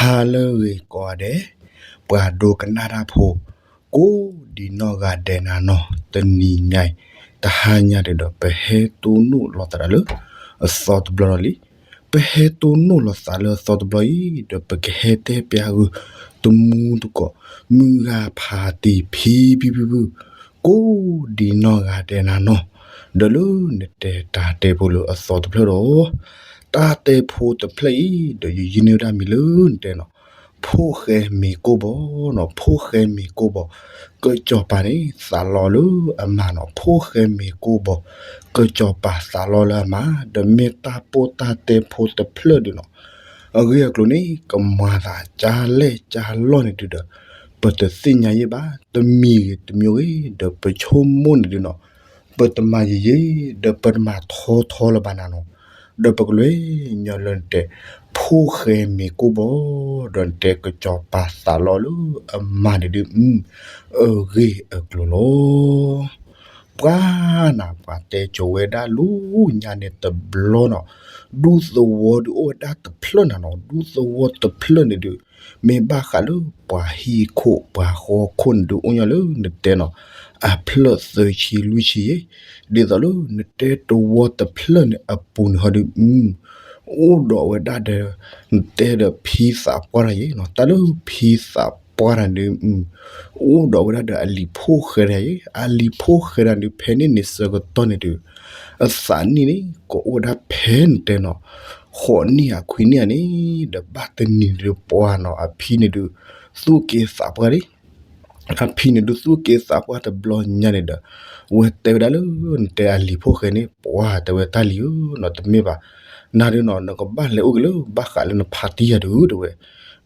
ဟါလၢအဂ့ၤကိးဂၤဒဲး, ပှၤဒိကနၣ်တၢ်ဖိ, ကိးဒံးနီၢ်ဂၤဒဲးနၤနီၤ, တနံၤညါအံၤ, တဟါညါဒုးဒီး ပဟဲတိၢ်နီၣ်လီၤသးဒီးလၢ အသီတဘျီဒီးလံ. ပဟဲတိၢ်နီၣ်လီၤသးလၢအသီတဘျီအံၤ ဒီးပကဟဲတဲပျးဂုာ် တမူတကိး မုၢ်ဂၤဖးတံၢ်ဖံဖံဖုဖု ကိးဒံးနီၢ်ဂၤဒဲးနၤနီၤ, ဒီးလၢနတဲတၢ်တဲဖိလၢအသီတဖျၢၣ်ဒီး တၢ်တဲဖိတဖျၢၣ်အံၤ ဒီးယယုၢ်န့ၢ်ဝဲဒၣ်မံၤလၢနတဲနီၤ, ဖိၣ်ဃဲမ့ၤကိၢ်ဘီနီၤ, ဖိၣ်ဃဲမ့ၤကိၢ်ဘီ, ကစီၤပၤန့ၣ်သးလီလၢအမါနီၤ, ဖိၣ်ဃဲမ့ၤကိၢ်ဘီ, ကစီၤပၤသးလီလၢအမါ, ဒီးမ့ၢ်တၢ်ပိၢ်တၢ်တဲဖိတဖျၢၣ်ဒုးနီၤ, အဂ့ၢ်အကျိၤန့ၣ် ကမၤသးကၢ်လဲၢ်ကၢ်လီၢ်န့ၣ်ဒုးဒီး ပတသ့ၣ်ညါယဲၢ်ဘၣ်, တမံၤဂ့ၤတမံၤဂ့ၤ ဒီးပဆိကမိၣ်န့ၣ်ဒုးနီၤ, ပတမၤယံာ်ယံာ် ဒီးပတမၤထီထီလၢၤဘၣ်နၤနီၤ, ဒီးပကလဲၤညီလၢနတဲ ဖိၣ်ဃဲမ့ၤကိၢ်ဘီ, ဒီးနတဲကစီၤပၤသးလီလၢအမါန့ၣ်ဒုး အဂ့ၢ်အကျိၤလီၤ. ပှၤနၤ ပှၤတဲကိးဝဲဒၣ်လၢညါန့ၣ်တဘျီနီၤ, ဒူသဝီဒုးအိၣ်ဝဲဒၣ်တဖျၢၣ်နၤနီၤ, ဒူသဝီတဖျၢၣ်န့ၣ်ဒုး မ့ၢ်ဘၣ်ဃးလၢပှၤဟံၣ်ခိၣ်ပှၤဃီခိၣ်န့ၣ်ဒုး အိၣ်ညီလၢနတဲနီၤ, အဖျၢၣ်သၢဆံလွံၢ်ဆံယဲၢ်, ဒ်သိးလၢနတဲတဝီတဖျၢၣ်န့ၣ်အပူၤန့ၣ်ဟီဒုး အိၣ်ဒီးဝဲဒၣ်ဒီး နတဲဒီးဖံသးပှၢ်တဂၤယဲၢ်နီၤ, တၢ်လၢဖံသးပှၢ်တဂၤန့ၣ်ဒုး အိၣ်ဒီးဝဲဒၣ်ဒီးအလံၤဖိၣ်ဃဲတဂၤယဲၢ်, အလံၤဖိၣ်ဃဲတဂၤန့ၣ်ဒုး ဖဲန့ၣ်န့ၣ်ဆၢကတီၢ်န့ၣ်ဒုး အသးနံၣ်န့ၣ် ကအိၣ်ဝဲဒၣ်ဖဲနတဲနီၤ, ဃိးနံၣ်ဧါခွံနံၣ်ဧါန့ၣ်, ဒီးဘၣ်တနံၤဒုးပှၤနီၤ အဖံန့ၣ်ဒုး သူၣ်က့သးပှၢ်လံ အဖံန့ၣ်ဒုးသူၣ်က့သးပှၢ်တဘျီညါန့ၣ်ဒီး ဝဲတဲဝဲဒၣ်လၢနတဲအလံၤဖိၣ်ဃဲန့ၣ် ပှၤတဲဝဲတၢ်လံၤဧၢနီၤ, တမ့ၢ်ဘၣ်, နၤဒုးနီၤ နကဘၣ်လဲၤအိၣ်က့ၤလၢဘၣ်ဃးလၢနဖါတံၢ်ယၤဒုးတဲဝဲ,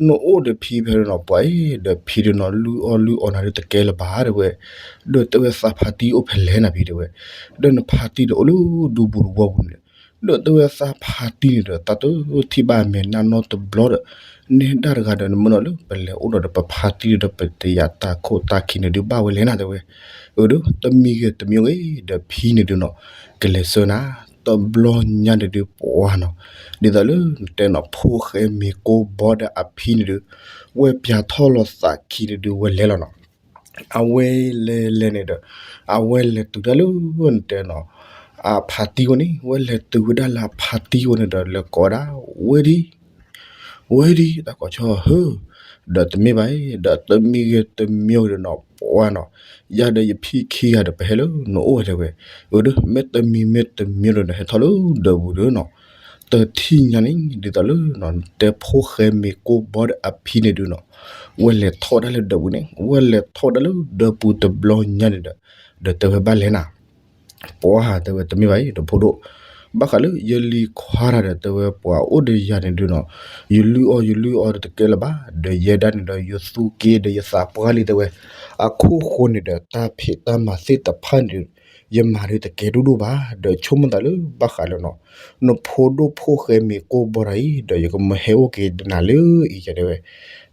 နအိၣ်ဒီးဖံဖဲန့ၣ်နီၤ ပှၤအံၤ ဒီးဖံဒုးနီၤ လုၢ်အီၣ်လုၢ်အီနၤဒုးတကဲလၢၤဘၣ်တဲဝဲ, ဒီးတဲဝဲသးဖါတံၢ်အိၣ်ဖဲလဲၣ်နၤဖံတဲဝဲ, ဒီးနဖါတံၢ်ဒီးအိၣ်လၢဒူပူၤတဝီပူၤန့ၣ် ဒီးတဲဝဲသးဖါတံၢ်န့ၣ်ဒီး တၢ်တထံၣ်ဘၣ်အမဲာ်နၢ်နီတဘျီဒီး နဲဒၣ်တဂၤဒီး နမ့ၢ်နီၤလၢပလဲၤအိၣ်ဒီးဒီးပဖါတံၢ်ဒီး ပတယာ်တၢ်ခိၣ်တၢ်ခံန့ၣ်ဒုးဘၣ်ဝဲလဲၣ်နၤတဲဝဲ, အၢ ဒီးတမံၤဂ့ၤတမံၤဂ့ၤ ဒီးဖံန့ၣ်ဒုးနီၤ ကလဲၤဆှၢနၤ တဘျီညါန့ၣ်ဒုးပှၤနီၤ, ဒ်သိးလၢနတဲနီၤ ဖိၣ်ဃဲမ့ၤကိၢ်ဘီဒီးအဖံန့ၣ်ဒုး ဝဲပၠးထီၣ်လီၤသးခံန့ၣ်ဒုးဝဲလဲၤလီၤနီၤ အဝဲလဲၤလဲၤန့ၣ်ဒီး အဝဲလဲၤတုၤတၢ်လၢနတဲနီၤ အဖါတံၢ်အအိၣ်န့ၣ် ဝဲလဲၤတုၤဝဲဒၣ်လၢအဖါတံၢ်အအိၣ်န့ၣ်ဒီး လဲၤကိးဝဲဒၣ် ဝဲဒံ ဝဲဒံ တၢ်ကိးဆီဟၢ ဒီးတမ့ၢ်ဘၣ်အံၤ ဒီးတမံၤဂ့ၤတမံၤဂ့ၤဒီးနီၤ ပှၤနီၤ ယၤဒီးယဖံခံဂၤဒီး ပဟဲလၢနအိၣ်ဝဲတဲဝဲ, အၢ ဒီးမ့ၢ်တမံၤမ့ၢ်တမံၤဒီး ဟဲထီၣ်လၢဒီးပူၤဒီးနီၤ တထံၣ်ညါန့ၣ် ဒ်သိးလၢ နတဲဖိၣ်ဃဲမ့ၤကိၢ်ဘီဒီးအဖံန့ၣ်ဒုးနီၤ ဝဲလဲၤထီၣ်ဝဲဒၣ်လၢဒီးပူၤန့ၣ် ဝဲလဲၤထီၣ်ဝဲဒၣ်လၢဒီးပူၤတဘျီညါန့ၣ်ဒီး ဒီးတဲဝဲဘၣ်လဲၣ်နၤ ပှၤတဲဝဲတမ့ၢ်ဘၣ်အံၤ ဒီးဖိဒိၣ် ဘၣ်ဃးလၢယလံၤခွါတဂၤဒီး တဲဝဲပှၤအိၣ်ဒီးယၤန့ၣ်ဒုးနီၤ ယလုၢ်အီၣ်ယလုၢ်အီဒီးတကဲလၢၤဘၣ် ဒီးယဲဒၣ်န့ၣ်ဒီး ယသူၣ်က့ဒီးယသးပှၢ်လံတဲဝဲ အခိၣ်ဃိန့ၣ်ဒီး တၢ်ဖံးတၢ်မၤသ့ၣ်တဖၣ်န့ၣ်ဒီး ယမၤဒုးတကဲဒိၣ်ဒိၣ်ဘၣ် ဒီးဆိကမိၣ်သးလၢဘၣ်ဃးလၢနီၤ နဖိဒိၣ်ဖိၣ်ဃဲမ့ၤကိၢ်ဘီတဂၤအံၤ ဒီးယကမၢဟဲအိၣ်က့ၤဒီးနၤလၢအံၤယတဲဝဲ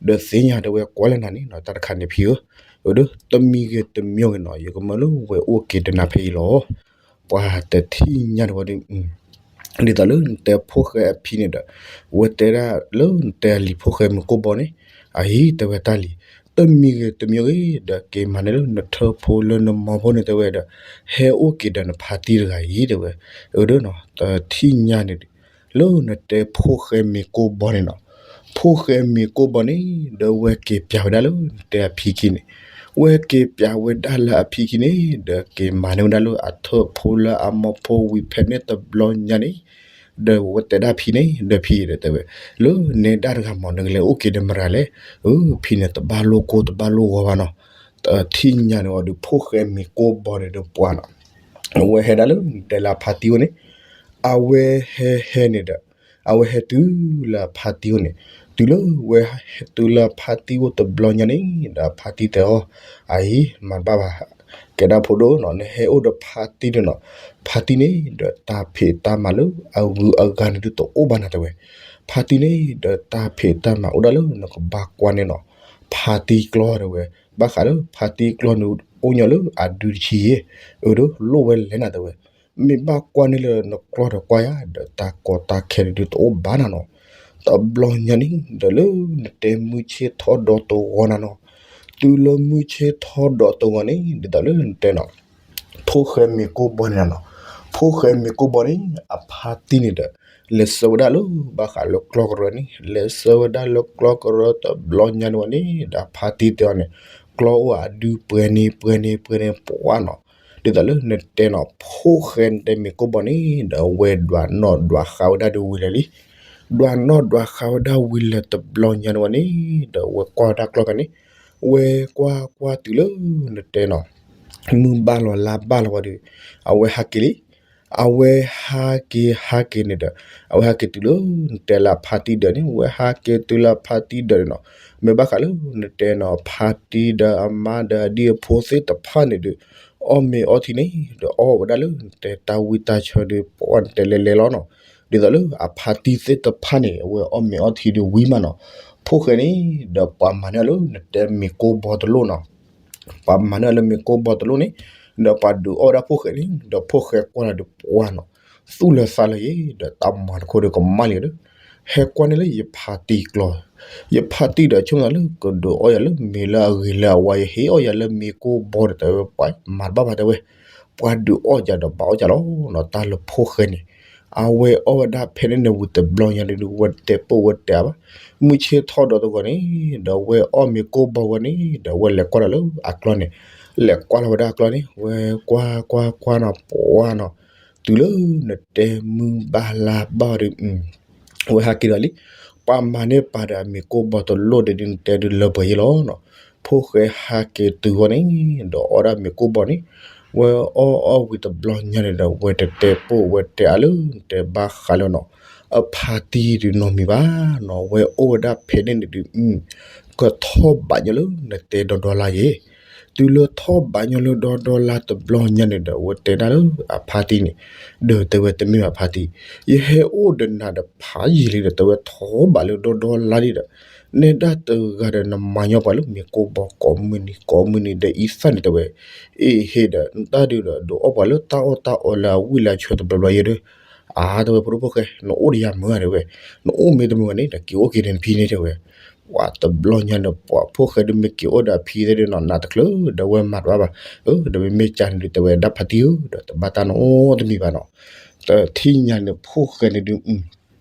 ဒီးသ့ၣ်ညါတဲဝဲကွၢ်လၢနၤန့ၣ်နီၤ တၢ်တခါန့ၣ်ဖံဧၢ အၢ ဒီးတမံၤဂ့ၤတမံၤဂ့ၤနီၤ ယကမၢလၢဝဲအိၣ်က့ၤဒီးနၤဖဲအံၤလီၤ ပှၤတထံၣ်ညါတဝီဒီး ဒ်သိးလၢနတဲဖိၣ်ဃဲအဖံန့ၣ်ဒီး ဝဲတဲဒၣ်လၢနတဲအလံၤဖိၣ်ဃဲမ့ၤကိၢ်ဘီန့ၣ် အအံၤတဲဝဲတၢ်လံၤ တမံၤဂ့ၤတမံၤဂ့ၤ ဒီးက့ၤမၤန့ၢ်လၢနထၢၣ်ဖိလၢနမီၤဖိန့ၣ်တဲဝဲဒီး ဟဲအိၣ်က့ၤဒီးနဖါတံၢ်တဂၤအံၤတဲဝဲ အၢ ဒီးနီၤ တထံၣ်ညါန့ၣ် လၢနတဲဖိၣ်ဃဲမ့ၤကိၢ်ဘီန့ၣ်နီၤ ဖိၣ်ဃဲမ့ၤကိၢ်ဘီန့ၣ် ဒီးဝဲက့ၤပျးဝဲဒၣ်လၢနတဲအဖံခံန့ၣ် ဝဲက့ၤပျးဝဲဒၣ်လၢအဖံခံန့ၣ် ဒီးက့ၤမၤန့ၢ်ဝဲဒၣ်လၢအထၢၣ်ဖိလၢအမီၤဖိဝံၤဖဲန့ၣ်တဘျီညါန့ၣ် ဒီးဝဲတဲဒၣ်ဖံန့ၣ် ဒီးဖံဒီးတဲဝဲ လၢနဲဒၣ်တဂၤမး နကလဲၤအိၣ်က့ၤဒီးမတၤလဲၣ် အၢ ဖံန့ၣ်တဘၣ်လိၣ်ကိၢ်တဘၣ်လိၣ်ဂီၤဘၣ်နီၤ တထံၣ်ညါန့ၣ်ဝံၤဒီး ဖိၣ်ဃဲမ့ၤကိၢ်ဘီန့ၣ်ဒီးပှၤနီၤ အဝဲဟဲဒၣ်လၢနတဲလၢအဖါတံၢ်အအိၣ်န့ၣ် အဝဲဟဲဟဲန့ၣ်ဒီး အဝဲဟဲတုၤလၢအဖါတံၢ်အအိၣ်န့ၣ် တုၤလၢဝဲဟဲတုၤလၢအဖါတံၢ်အအိၣ်တဘျီညါန့ၣ် ဒီးအဖါတံၢ်တဲအီၤ အအံၤ မၤတဘၣ်ဘၣ် ကဲဒၣ်ဖိဒိၣ်နီၤ နဟဲအိၣ်ဒီးဖါတံၢ်န့ၣ်နီၤ ဖါတံၢ်န့ၣ် ဒီးတၢ်ဖံးတၢ်မၤလၢအဂုၤအဂၤန့ၣ်ဒုးတအိၣ်ဘၣ်နၤတဲဝဲ ဖါတံၢ်န့ၣ် ဒီးတၢ်ဖံးတၢ်မၤအိၣ်ဒၣ်လၢနကဘၣ်ကွၢ်န့ၣ်နီၤ ဖါတံၢ်ကျီၢ်တဲဝဲ ဘၣ်ဃးလၢဖါတံၢ်ကျီၢ်န့ၣ် အိၣ်ညီလၢအဒုတဆံယဲၢ် အၢ ဒီးလိၣ်ဝဲလဲၣ်နၤတဲဝဲ မ့ၢ်ဘၣ်ကွၢ်န့ၢ်လၢနကျီၢ်ဒီးကွၢ်ယၤ ဒီးတၢ်ကီတၢ်ခဲန့ၣ်ဒုးတအိၣ်ဘၣ်နၤနီၤ တဘျီညါန့ၣ် ဒီးလၢနတဲမုၢ်ဆ့ၣ်ထီၣ်ဒီးတဂီၤနၤနီၤ, တုၤလၢမုၢ်ဆ့ၣ်ထီၣ်ဒီးတဂီၤန့ၣ် ဒ်သိးလၢနတဲနီၤ ဖိၣ်ဃဲမ့ၤကိၢ်ဘီန့ၣ်နီၤ, ဖိၣ်ဃဲမ့ၤကိၢ်ဘီန့ၣ် အဖါတံၢ်န့ၣ်ဒီး လဲၤဆှၢဝဲဒၣ်လၢဘၣ်ဃးလၢကျီကရၢန့ၣ်, လဲၤဆှၢဝဲဒၣ်လၢကျီကရၢတဘျီညါန့ၣ်ဝဲန့ၣ် ဒီးအဖါတံၢ်တဲအီၤန့ၣ် ကျီအိၣ်အဒုပှဲၤန့ၣ် ပှဲၤန့ၣ် ပှဲၤန့ၣ် ပှၤနီၤ, ဒ်သိးလၢနတဲနီၤ ဖိၣ်ဃဲနတဲမ့ၤကိၢ်ဘီန့ၣ် ဒီးအဝဲဒွးနီၣ်ဒွးဃါဝဲဒၣ်ဒီးဝံၤလၢာ်လံ ဒွးနီၣ်ဒွးဃါဝဲဒၣ်ဝံၤလၢာ်တဘျီညါန့ၣ်ဝဲန့ၣ် ဒီးအဝဲကွၢ်ဝဲဒၣ်ကျီကရၢန့ၣ်, ဝဲကွၢ်ကွၢ်တုၤလၢနတဲနီၤ မုၢ်ဘၣ်လီၤလါဘၣ်လီၤဝဲဒီး အဝဲဟးက့ၤလံ, အဝဲဟးက့ၤဟးက့ၤန့ၣ်ဒီး အဝဲဟးက့ၤတုၤလၢနတဲလၢအဖါတံၢ်ဒၢးန့ၣ်, အဝဲဟးက့ၤတုၤလၢအဖါတံၢ်ဒၢးန့ၣ်နီၤ, မ့ၢ်ဘၣ်ဃးလၢနတဲနီၤ ဖါတံၢ်ဒီးအမါဒီးအဒံၣ်အဖိသ့ၣ်တဖၣ်န့ၣ်ဒီး အီၣ်မ့ၤအီထံန့ၣ် ဒီးအီၣ်ဝဲဒၣ်လၢနတဲတၢ်ဝံၣ်တၢ်ဆၢဒီး ပှၤနတဲလဲၤလဲၤလီၤနီၤ, ဒ်သိးလၢအဖါတံၢ်သ့ၣ်တဖၣ်န့ၣ် အဝဲအီၣ်မ့ၤအီထံဒီးဝံၤမးနီၤ, ဖိၣ်ဃဲန့ၣ် ဒီးပှၤမၤန့ၢ်အီၤလၢနတဲမ့ၤကိၢ်ဘီတလိၣ်နီၤ ပှၤမၤန့ၢ်အီၤလၢမ့ၤကိၢ်ဘီတလိၣ်န့ၣ်, ဒီးပှၤဒုးအီၣ်ဝဲဒၣ်ဖိၣ်ဃဲန့ၣ် ဒီးဖိၣ်ဃဲကွၢ်လီၤဒီးပှၤနီၤ, သူၣ်လၢသးလၢယဲ ဒီးတၢ်မၤတခီဒီးကမၣ်လံဒီး ဟဲကွၢ်န့ၢ်လၢယဖါတံၢ်ကျီ, ယဖါတံၢ်ဒီးဆိကမိၣ်လၢကဒုးအီၣ်ယၤလၢမ့ၤလၢအဂ့ၤလၢအဝါ ယဟ့ၣ်အီၣ်ယၤလၢမ့ၤကိၢ်ဘီဒီး တဲဝဲပှၤမၤတဘၣ်ဘၣ်တဲဝဲ, ပှၤဒုးအီၣ်ယၤဒီးဘၣ်အီၣ်ယၤလီၤနီၤ, တၢ်လၢဖိၣ်ဃဲန့ၣ် အဝဲအီၣ်ဝဲဒၣ်ဖဲန့ၣ်န့ၣ်ဝံၤတဘျီညါန့ၣ်ဒီး ဝဲတဲပိၢ်ဝဲတဲအါဘၣ်, မုၢ်ဆ့ၣ်ထီၣ်ဒီးတဂီၤန့ၣ် ဒီးဝဲအီၣ်မ့ၤကိၢ်ဘီဝဲန့ၣ် ဒီးဝဲလဲၤကွၢ်ဒီးလၢအကျီန့ၣ်, လဲၤကွၢ်လီၤဝဲဒၣ်အကျီန့ၣ် ဝဲကွၢ်ကွၢ်ကွၢ်နီၤ ပှၤနီၤ, တုၤလၢနတဲမုၢ်ဘၣ်လါဘၣ်ဒီး ဝဲဟးက့ၤဒီးလံ, ပှၤမၤန့ၢ်ပာ်ဒီးအမ့ၤကိၢ်ဘီတလိၣ်ဒီးဒုးနတဲဒုးလၢပှဲၤယဲလီၤနီၤ, ဖိၣ်ဃဲဟးက့ၤတုၤဝဲန့ၣ် ဒီးအီၣ်ဒၣ်မ့ၤကိၢ်ဘီန့ၣ်, ဝဲအီၣ်အီၣ်ဝံၤတဘျီညါန့ၣ်ဒီး ဝဲတတဲပိၢ်ဝဲတဲအါလၢနတဲဘၣ်ဃးလၢနီၤ, အဖါတံၢ်ဒုးနီတမံၤဘၣ်နီၤ, ဝဲအိၣ်ဝဲဒၣ်ဖဲန့ၣ်န့ၣ်ဒုး ကထီၣ်ဘးညီလၢနတဲဒီဒီလါယဲ, တုၤလၢထီၣ်ဘးညီလၢဒီဒီလါတဘျီညါန့ၣ်ဒီး ဝဲတဲဒၣ်လၢအဖါတံၢ်န့ၣ်, ဒီးတဲဝဲတမ့ၢ်ဘၣ်ဖါတံၢ်, ယဟဲအိၣ်ဒီးနၤဒီးဖးယံာ်လံဒီး တဲဝဲထီၣ်ဘးလၢဒီဒီလါဒံးဒီး, နဲဒၣ်တဂၤဒီးနမၤညီပှၤလၢမ့ၤကိၢ်ဘီကိးမုၢ်နံၤကိးမုၢ်နံၤဒီးအံသၣ်န့ၣ်တဲဝဲ, အ့ဟ့ဒီး နတၢ်ဒုးဒီးဒုးအီၣ်ပှၤလၢတၢ်အီၣ်တၢ်အီလၢအဝံၣ်လၢအဆၢတဘျီဘျီယဲဒီး, အါတဲဝဲဖိဒိၣ်ဖိၣ်ဃဲ နအိၣ်ဒီးယၤမုာ်ဧါတဲဝဲ, နအိၣ်မ့ၢ်တမုာ်ဘၣ်န့ၣ် ဒီးက့ၤအိၣ်က့ၤဒီးနဖံန့ၣ်တဲဝဲ ပှၤတဘျီညါန့ၣ် ပှၤဖိၣ်ဃဲဒုးမ့ၢ်က့ၤအိၣ်ဒီးအဖံသ့ၣ်ဒုးနီၤ နးတချုးဒီးဝဲမၤတဘၣ်ဘၣ်, အၢ ဒီးမ့မ့ၢ်ကန့ၣ်ဒုးတဲဝဲဒၣ်ဖါတံၢ်ဧၢ ဒီးတဘၣ်တၢ်နီတမံၤဘၣ်နီၤ, တထံၣ်ညါန့ၣ်ဖိၣ်ဃဲန့ၣ်ဒုး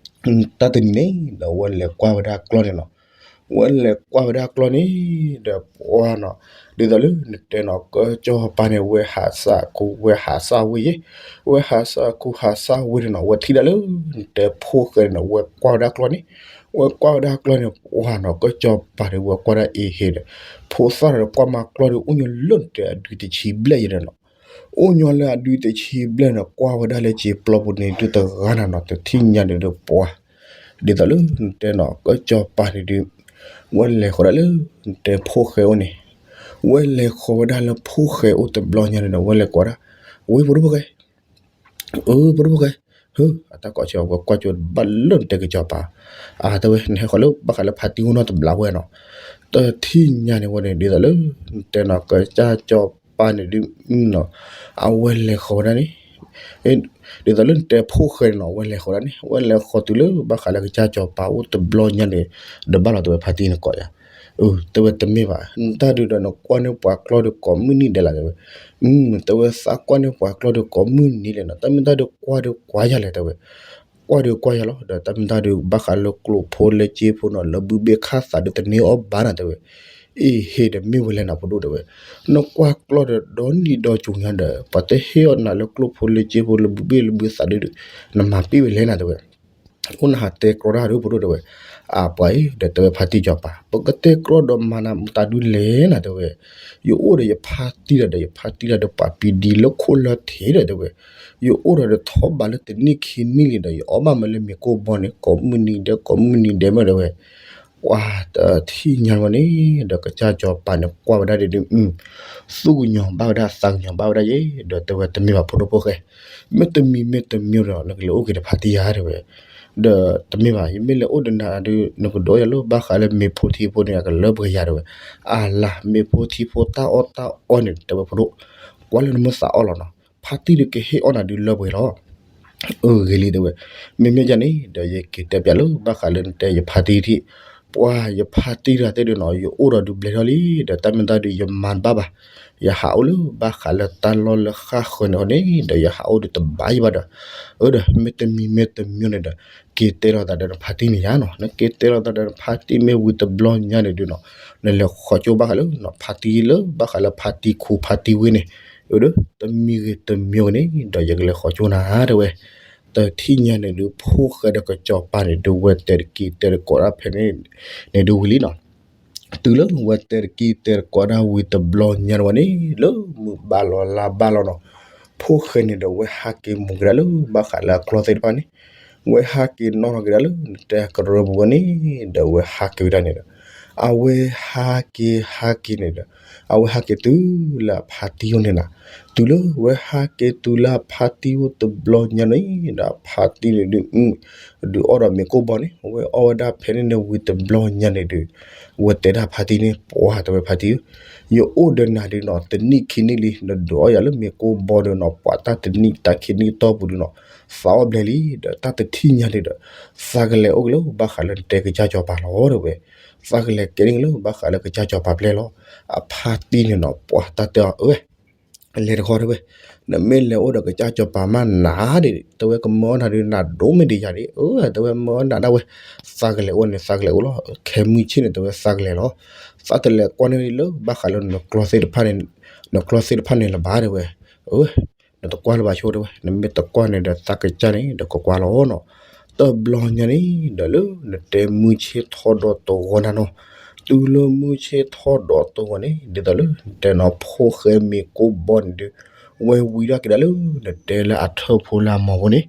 တၢ်တနံၤန့ၣ် ဒီးဝဲလဲၤကွၢ်ဝဲဒၣ်ကျီန့ၣ်နီၤ, ဝဲလဲၤကွၢ်ဝဲဒၣ်ကျီန့ၣ် ဒီးပှၤနီၤ, ဒ်သိးလၢနတဲနီၤ ကၠီပၤန့ၣ် ဝဲဟးစၢ်ခူ ဝဲဟးစၢ်ဝ့ၢ်ယဲ, ဝဲဟးစၢ်ခူဟးစၢ်ဝ့ၢ်န့ၣ်နီၤ ဝဲထံၣ်ဒၣ်လၢ နတဲဖိၣ်ဃဲန့ၣ်နီၤ ဝဲကွၢ်ဝဲဒၣ်ကျီန့ၣ်, ဝဲကွၢ်ဝဲဒၣ်ကျီန့ၣ် ပှၤနီၤ ကၠီပၤဒီးဝဲကွၢ်ဒၣ်အ့ဟ့ဒီး, ဖိသၣ်ဒီးကွၢ်မၤကျီဒီး အိၣ်ညီလၢနတဲအဒုတဆံဘျဲၣ်ယဲဒီးနီၤ အိၣ်ညီလၢအဒုတဆံဘျဲၣ်န့ၣ် ကွၢ်ဝဲဒၣ်လၢစ့ပျီပူၤန့ၣ် ဒုတဂၤနၤနီၤ တထံၣ်ညါန့ၣ်ဒီးပှၤ, ဒ်သိးလၢနတဲနီၤ ကၠီပၤန့ၣ်ဒုး, ဝဲလဲၤဃီၤဒၣ်လၢ နတဲဖိၣ်ဃဲအိၣ်န့ၣ်, ဝဲလဲၤဃီၤဝဲဒၣ်လၢဖိၣ်ဃဲအိၣ်တဘျီညါန့ၣ်ဒီး ဝဲလဲၤကွၢ်ဒၣ်, ဝဲဖိဒိၣ်ဖိၣ်ဃဲ အၢ ဖိဒိၣ်ဖိၣ်ဃဲ, ဟၢ အတၢ်ကိးဆၢဝဲကွၢ်ကၠိဘၣ်လၢနတဲကၠီပၤ, အတဲဝဲ နဟဲဃီၤလၢဘၣ်ဃးလၢဖါတံၢ်အိၣ်နီတဘျီဝဲနီၤ, တထံၣ်ညါန့ၣ်ဝဲန့ၣ် ဒ်သိးလၢ နတဲနီၤ ကစၢ်ကၠီပၤန့ၣ်ဒုးနီၤ, အဝဲလဲၤဃီၤဝဲဒၣ်န့ၣ်, ဒ်သိးလၢနတဲဖိၣ်ဃဲန့ၣ်နီၤ အဝဲလဲၤဃီၤဒၣ်န့ၣ် အဝဲလဲၤဃီၤတုၤလၢဘၣ်ဃးလၢကစၢ်ကၠီပၤအိၣ်တဘျီညါန့ၣ်, ဒီးဘၣ်လီၤတဲဝဲဖါတံၢ်နကိးယၤ အၢ တဲဝဲတမ့ၢ်ဘၣ် နတၢ်ဒုးဒီးနကွၢ်န့ၢ်ပှၤကျီဒီးကိးမုၢ်နံၤဒဲးလီၤတဲဝဲ, တဲဝဲသးကွၢ်န့ၢ်ပှၤကျီဒီးကိးမုၢ်နံၤလဲၣ်နီၤ တၢ်မ့ၢ်တၢ်ဒုးကွၢ်ဒီးကွၢ်ယၤလဲၣ်တဲဝဲ, ကွၢ်ဒီးကွၢ်ယၤလီၤ ဒီးတၢ်မ့ၢ်တၢ်ဒုးဘၣ်ဃးလၢကျိၣ်ဖိလၢစ့ဖိနီၤ လၢဘုဘ့ၣ်ခၣ်သးဒုးတန့ၢ်အီၣ်ဘၣ်နီၤတဲဝဲ, အ့ဟ့ဒီးမ့ၢ်ဝဲလဲၣ်နီၤဖိဒိၣ်တဲဝဲ, နကွၢ်ကျီဒီးဒီနံၤဒီကၠိညါဒီး ပှၤတဟ့ၣ်အီၣ်နၤလၢကျိၣ်ဖိလၢစ့ဖိလၢဘုဘ့ၣ်လၢဘုသးဒုး, နမၤပ့ၢ်ဝဲလဲၣ်နီၤတဲဝဲ အိၣ်နဟးတဲကျီတၢ်ဒုးဖိဒိၣ်တဲဝဲ, အပှၤအံၤ ဒီးတဲဝဲဖါတံၢ်ကၠီပၤ ပကတဲကျီဒီးမၤနၤမတၤဒုးလဲၣ်နီၤတဲဝဲ, ယအိၣ်ဒီးယဖါတံၢ်ဒီး ယဖါတံၢ်ဒီးပှၤပံဒံလၢခိၣ်လၢထံးဒီးတဲဝဲ, ယအိၣ်ဒီးတထီဘးလၢတနံၣ်ခံနံၣ်လံဒီး ယအီၣ်ဘၣ်မးလၢမ့ၤကိၢ်ဘီန့ၣ် ကိးမုၢ်နံၤဒဲးကိးမုၢ်နံၤဒဲးမ့ၢ်တဲဝဲ ပှၤတထံၣ်ညါဝဲန့ၣ် ဒီးကစၢ်ကၠီပၤန့ၣ်ကွၢ်ဝဲဒၣ်ဒုး သူၣ်ကညီၤဘၣ်ဝဲဒၣ်သးကညီၤဘၣ်ဝဲဒၣ်ယဲ, ဒီးတဲဝဲတမ့ၢ်ဘၣ်ဖိဒိၣ်ဖိၣ်ဃဲ, မ့တမံၤမ့တမံၤဒီး နကလဲၤအိၣ်က့ၤဒီးဖါတံၢ်ယၤတဲဝဲ, ဒီးတမ့ၢ်ဘၣ် ယမ့ၢ်လဲၤအိၣ်ဒီးနၤဒုး နကဒုးအီၣ်ယၤလၢဘၣ်ဃးလၢမ့ၤဖိထံဖိန့ၣ် အကလၢပှဲၤယၤတဲဝဲ, အလၤ မ့ၤဖိထံဖိတၢ်အီၣ်တၢ်အီန့ၣ် တဲဝဲဖိဒိၣ်, ကွၢ်လၢနမ့ၢ်သးအီၣ်လီၤနီၤ ဖါတံၢ်ဒုးကဟ့ၣ်အီၣ်နၤဒုးလၢပှဲၤလီၤ. အဂ့ၤလံတဲဝဲ, မ့မ့ၢ်ဒ်န့ၣ်ဒီး ယက့ၤတဲပျးလၢဘၣ်ဃးလၢနတဲယဖါတံၢ်ထံၣ်, ပှၤယဖါတံၢ်တဂၤသ့ၣ်ဒုးနီၤ ယအိၣ်ဒီးဒုးဘျဲၣ်ထီၣ်လံ, ဒီးတၢ်မ့ၢ်တၢ်ဒုးယမၤတဘၣ်ဘၣ်, ယဟးအိၣ်လၢဘၣ်ဃးလၢတၢ်လီၢ်လၢဃၣ်ဃၢၤန့ၣ်အဃိန့ၣ်ဒီး ယဟးအိၣ်ဒုးတဘၣ်ယံၤဘၣ်ဒီး, အၢဒီး မ့တမံၤမ့တမံၤန့ၣ်ဒီး က့ၤတဲလိာ်သးဒီးနဖါတံၢ်န့ၣ်ယါနီၤ, နက့ၤတဲလိာ်သးဒီးနဖါတံၢ်မ့ၢ်ဝံၤတဘျီညါန့ၣ်ဒုးနီၤ, နလဲၤဃီၤကၠိဘၣ်ဃးလၢနဖါတံၢ်လၢဘၣ်ဃးလၢဖါတံၢ်ခူဖါတံၢ်ဝ့ၢ်န့ၣ်, အၢဒီး တမံၤဂ့ၤတမံၤဂ့ၤန့ၣ်ဒီး ယကလဲၤဃီၤကၠိနၤတဲဝဲ, တထံၣ်ညါန့ၣ်ဒုး ဖိၣ်ဃဲဒီးကစီၤပၤန့ၣ်ဒုး ဝဲတဲတက့ၤတဲတကိးတၢ်ဖဲန့ၣ်န့ၣ်ဒုးဝံၤလံနီၤ, တုၤလၢဝဲတဲတက့ၤတဲတကိးတၢ်ဝံၤတဘျီညါန့ၣ်ဝဲန့ၣ် လၢမုၢ်ဘၣ်လီၤလါဘၣ်လီၤနီၤ, ဖိၣ်ဃဲန့ၣ်ဒီး ဝဲဟးက့ၤမူၤက့ၤဒၣ်လၢဘၣ်ဃးလၢအကျီသ့ၣ်တဖၣ်န့ၣ်, ဝဲဟးက့ၤနီၣ်ထီၣ်က့ၤဒၣ်လၢနတဲကရၢပူၤဝဲန့ၣ် ဒီးဝဲဟးက့ၤဝဲဒၣ်န့ၣ်ဒီး, အဝဲဟးက့ၤဟးက့ၤန့ၣ်ဒီး, အဝဲဟးက့ၤတုၤလၢအဖါတံၢ်အိၣ်န့ၣ်နီၤ, တုၤလၢဝဲဟးက့ၤတုၤလၢအဖါတံၢ်အိၣ်တဘျီညါန့ၣ်ဒီး အဖါတံၢ်န့ၣ်ဒုး ဒုးအီၣ်ဒီးမ့ၤကိၢ်ဘီန့ၣ်, ဝဲအီၣ်ဝဲဒၣ်ဖဲန့ၣ်န့ၣ်ဝံၤတဘျီညါန့ၣ်ဒုး, ဝဲတဲဒၣ်ဖါတံၢ်န့ၣ် ပှၤတဲဝဲဖါတံၢ်ဧၢ, ယအိၣ်ဒီးနၤဒုးနီၤ တနံၣ်ခံနံၣ်လံ, နဒုးအီၣ်ယၤလၢမ့ၤကိၢ်ဘီဒုးနီၤ ပှၤတၢ်တနံၣ်တၢ်ခံနံၣ်တီၢ်ပူၤဒုးနီၤ, သးအီၣ်ဘျဲၣ်လံ, ဒီးတၢ်တထံၣ်ညါန့ၣ်ဒီး သးကလဲၤအိၣ်က့ၤလၢဘၣ်ဃးလၢနတဲကစၢ်စီၤပၤလီၤတဲဝဲ, သးကလဲၤကဲန့ၣ်က့ၤလၢဘၣ်ဃးလၢကစၢ်စီၤပၤပျဲၢ်လီၤ, အဖါတံၢ်န့ၣ်နီၤ ပှၤတၢ်တဲအီၤ အၢဝဲ လဲၤတခီတဲဝဲ, နမ့ၢ်လဲၤအိၣ်ဒီးကစၢ်စီၤပၤမးနၤဒၣ်, တဲဝဲကမၢအီၣ်နၤဒုးနၤဒိၣ်မ့ၢ်ဒံးယၤဒၣ်, အၢ တဲဝဲမၢအီၣ်နၤဒၣ်ဝဲ, သးကလဲၤအိၣ်န့ၣ် သးကလဲၤအိၣ်လီၤ, ခဲမုၢ်ဆ့ၣ်န့ၣ် တဲဝဲသးကလဲၤလီၤ, သးတလဲၤကွၢ်န့ၢ်လၢဘၣ်ဃးလၢနကျီသ့ၣ်တဖၣ်န့ၣ်, နကျီသ့ၣ်တဖၣ်န့ၣ်လၢၤဘၣ်တဲဝဲ, အၢ နတကွၢ်လၢၤဘၣ်ဆိတဲဝဲ, နမ့ၢ်တကွၢ်န့ၣ်ဒီးသးကစၢ်န့ၣ်ဒီးကကွၢ်လီၤနီၤ, တဘျီညါန့ၣ်ဒီး လၢနတဲမုၢ်ဆ့ၣ်ထီၣ်ဒီးတဂီၤနၤနီၤ, တုၤလၢမုၢ်ဆ့ၣ်ထီၣ်ဒီးတဂီၤန့ၣ် ဒ်သိးလၢနတဲနီၤ ဖိၣ်ဃဲမ့ၤကိၢ်ဘီန့ၣ်ဒုး, ဝဲဝံထီၣ်က့ၤဒၣ်လၢနတဲလၢအထၢၣ်ဖိလၢအမီၤဖိန့ၣ်,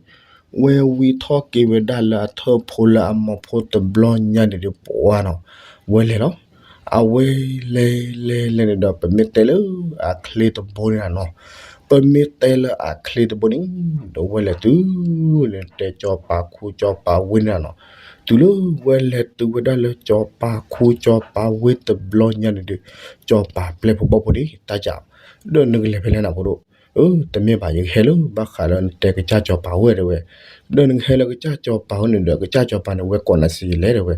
ဝဲဝံထီၣ်က့ၤဝဲဒၣ်လၢအထၢၣ်ဖိလၢအမီၤဖိတဘျီညါန့ၣ်ဒုး ပှၤနီၤ, ဝဲလဲၤလီၤ, အဝဲလဲၤလဲၤလဲၤန့ၣ်ဒီး ပမ့ၢ်တဲလၢအချ့တဘိန့ၣ်နီၤ, ပမ့ၢ်တဲလၢအချ့တဘိန့ၣ် ဒီးဝဲလဲၤတုၤလၢနတဲစီၤပၤခူစီၤပၤဝ့ၢ်န့ၣ်နီၤ, တုၤလၢဝဲလဲၤတုၤဝဲဒၣ်လၢစီၤပၤခူစီၤပၤဝ့ၢ်တဘျီညါန့ၣ်ဒုး, စီၤပၤပျဲၢ်ဖိဘီၣ်ဖိန့ၣ် တၢ်ကး, ဒီးနကလဲၤဖဲလဲၣ်နၤဖိဒိၣ်, အၢ တမ့ၢ်ဘၣ် ယကဟဲလၢဘၣ်ဃးလၢနတဲကစၢ်စီၤပၤဝဲတဲဝဲ, ဒီးနကဟဲလၢကစၢ်စီၤပၤဝဲန့ၣ်ဒီး ကစၢ်စီၤပၤန့ၣ် ဝဲကိးနၤစံးယလဲၣ်တဲဝဲ,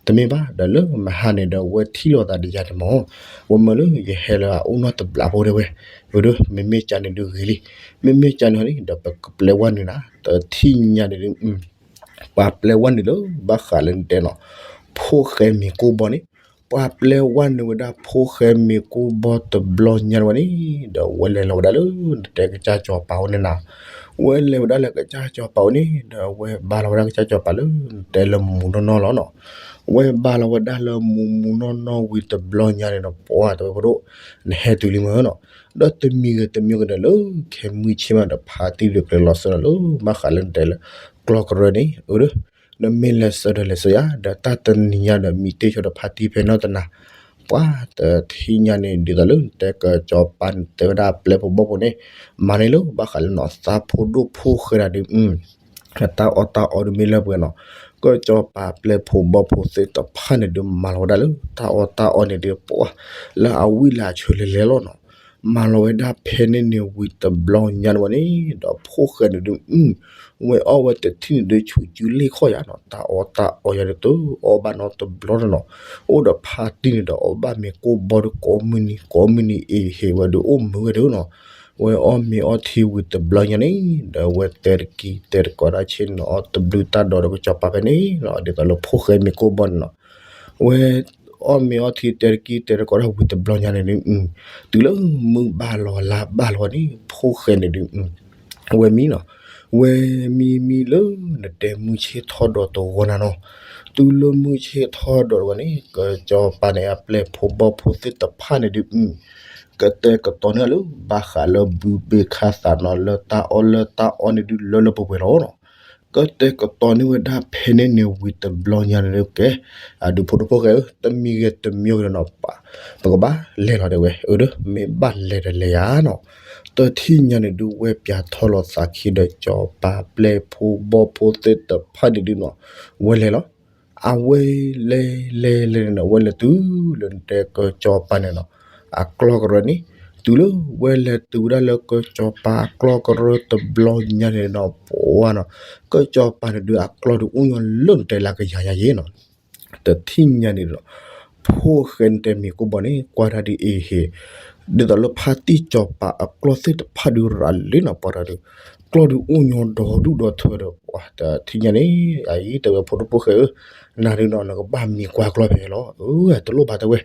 တမ့ၢ်ဘၣ် ဒီးလၢမဟါန့ၣ်ဒီး ဝဲထံၣ်လိာ်သးဒီးယၤန့ၣ်မး, ဝဲမၢလၢယဟဲလၢအအိၣ်နီၢ်တဘျီဖိတဲဝဲ, အၢ ဒီး မ့မ့ၢ်ကန့ၣ်ဒုးဂ့ၤလံ, မ့မ့ၢ်ကန့ၣ်န့ၣ်ဒီး ပကပျဲဝဲနုာ်နၤ တထံၣ်ညါန့ၣ်ဒုး ပှၤပျဲဝဲနုာ်လၢဘၣ်ဃးလၢနတဲနီၤ, ဖိၣ်ဃဲမ့ၤကိၢ်ဘီန့ၣ်, ပှၤပျဲဝဲနုာ်ဝဲဒၣ်ဖိၣ်ဃဲမ့ၤကိၢ်ဘီတဘျီညါဝဲန့ၣ်, ဒီးဝဲလဲၤလီၤဝဲဒၣ်လၢနတဲကစၢ်စီၤပၤဝဲန့ၣ်နၤ, ဝဲလဲၤဝဲဒၣ်လၢကစၢ်စီၤပၤဝဲန့ၣ် ဒီးဝဲဘါလီၤဝဲဒၣ်ကစၢ်စီၤပၤလၢနတဲလၢမူမူနီၢ်နီၢ်လီၤနီၤ, ဝဲဘါလီၤဝဲဒၣ်လၢမူမူနီၢ်နီၢ်ဝံၤတဘျီညါန့ၣ်ဒီး ပှၤတဲဝဲဖိဒိၣ်, နဟဲတုၤလံမ့ၢ်နီၤ, ဒီးတမံၤဂ့ၤတမံၤဂ့ၤဒီး လၢခဲမုၢ်ဆ့ၣ်မးဒီး ဖါတံၢ်ဒုးကလဲၤလီၤစၢၤဒီးလၢ ဘၣ်ဃးလၢနတဲလၢ ကျီၢ်ကရၢန့ၣ် အၢ ဒီး နမ့ၢ်လဲၤစၢၤဒီးလဲၤစၢၤယၤ ဒီးတၢ်တနံၤညါဒီး မံတ့ၢ်ဆိဒီးဖါတံၢ်ဖဲနီၢ်တနၤ, ပှၤတထံၣ်ညါန့ၣ် ဒ်သိးလၢနတဲကစီၤပၤန့ၣ် တဲဝဲဒၣ်ပျဲၢ်ဖိဘီၣ်ဖိန့ၣ် မၤန့ၢ်လၢဘၣ်ဃးလၢနီၢ်သးဖိဒိၣ်ဖိၣ်ဃဲဒၣ်ဒီး တၢ်အီၣ်တၢ်အီဒုးမ့ၢ်လၢပှဲၤနီၤ, ကစီၤပၤပျဲၢ်ဖိဘီၣ်ဖိသ့ၣ်တဖၣ်န့ၣ်ဒုး မၤလီၤဝဲဒၣ်လၢတၢ်အီၣ်တၢ်အီန့ၣ်ဒုး ပှၤလၢအဝံၣ်လၢအဆၢလဲၤလဲၤလီၤနီၤ, မၤလီၤဝဲဒၣ်ဖဲန့ၣ်န့ၣ်ဝံၤတဘျီညါန့ၣ်ဝဲန့ၣ် ဒီးဖိၣ်ဃဲန့ၣ်ဒုး ဝဲအီၣ်ဝဲတထံၣ်န့ၣ်ဒုး ဆူးကုလ့ၢ်ခီၣ်ယါနီၤ, တၢ်အီၣ်တၢ်အီယါဒုး တအီၣ်ဘၣ်နီတဘျီလီၤနီၤ, အိၣ်ဒီးဖါတံၢ်န့ၣ်ဒီး အီၣ်ဘၣ်မ့ၤကိၢ်ဘီဒုး ကိးမုၢ်နံၤကိးမုၢ်နံၤ အ့ၣ်ဟ့ၣ်ဝဲဒုး အိၣ်မုာ်ဝဲဒုးနီၤ, ဝဲအီၣ်မ့ၤအီထံဝံၤတဘျီညါန့ၣ် ဒီးဝဲတဲတကံၢ်တဲတကိးတၢ်ဆ့ၣ်နီၤ အီၣ်တဘျုးတၢ်ဒီးဒီးကစီၤပၤဖဲန့ၣ်နီၤ, ဒ်သိးလၢဖိၣ်ဃဲမ့ၤကိၢ်ဘီန့ၣ်နီၤ, ဝဲအီၣ်မ့ၤအီထံတဲတကံၢ်တဲတကိးတၢ်ဝံၤတဘျီညါန့ၣ်ဒုး တုၤလၢမုၢ်ဘၣ်လီၤလါဘၣ်လီၤဝဲန့ၣ် ဖိၣ်ဃဲန့ၣ်ဒုး ဝဲမံနီၤ, ဝဲမံမံလၢနတဲမုၢ်ဆ့ၣ်ထီၣ်ဒီးတဂီၤနၤနီၤ, တုၤလၢမုၢ်ဆ့ၣ်ထီၣ်ဒီးတဂီၤန့ၣ် ကစီၤပၤန့ၣ် အပျဲၢ်ဖိဘီၣ်ဖိသ့ၣ်တဖၣ်န့ၣ်ဒုး ကတဲာ်ကတီၤန့ၢ်လၢ ဘၣ်ဃးလၢဘုဘ့ၣ်ခါသးနီၤ လၢတၢ်အီၣ်လၢတၢ်အီန့ၣ်ဒုးလၢလၢပှဲၤပှဲၤလီၤနီၤ, ကတဲာ်ကတီၤန့ၢ်ဝဲဒၣ်ဖဲန့ၣ်န့ၣ်ဝံၤတဘျီညါန့ၣ်ဒုးကဲ အဒုးဖိဒိၣ်ဖိၣ်ဃဲဧၢ တမံၤဂ့ၤတမံၤဂ့ၤနီၤ ပကဘၣ်လဲၤလီၤတဲဝဲ အၢ ဒီး မ့ၢ်ဘၣ်လဲၤဒီးလဲၤယါနီၤ, တထံၣ်ညါန့ၣ်ဒုး ဝဲပၠးထီၣ်လီၤသးခံဒီး စီၤပၤပျဲၢ်ဖိဘီၣ်ဖိသ့ၣ်တဖၣ်န့ၣ်ဒုးနီၤ ဝဲလဲၤလီၤ, အဝဲလဲၤလဲၤလဲၤန့ၣ်နီၤ ဝဲလဲၤတုၤလၢနတဲကစီၤပၤန့ၣ်နီၤ အကျီၢ်ကရၢန့ၣ် တုၤလၢဝဲလဲၤတုၤဝဲဒၣ်လၢကစီၤပၤအကျီၢ်ကရၢတဘျီညါန့ၣ်နီၤ ပှၤနီၤ, ကစီၤပၤန့ၣ်ဒုးအကျီၢ်ဒုးအိၣ်ညီလၢနတဲလၢကယၤညါယဲနီၤ တထံၣ်ညါန့ၣ်ဒီး ဖိၣ်ဃဲနတဲမ့ၤကိၢ်ဘီန့ၣ် ကွၢ်တၢ်ဒ်အံၤဟ့ၣ်, ဒ်သိးလၢဖါတံၢ်စီၤပၤအကျီၢ်သ့ၣ်တဖၣ်ဒုးရၤလံနီၤ ပှၤတၢ်ဒုး ကျီၢ်ဒုးအိၣ်ညီဒီဒူၣ်ဒီထၢဒီး ပှၤတထံၣ်ညါန့ၣ် အအံၤတဲဝဲဖိဒိၣ်ဖိၣ်ဃဲဧၢ, နၤဒုးနီၤ နကဘၣ်မံကွၢ်ကျီၢ်ဖဲလီၤ, အၢ တလိၣ်ဘၣ်တဲဝဲ,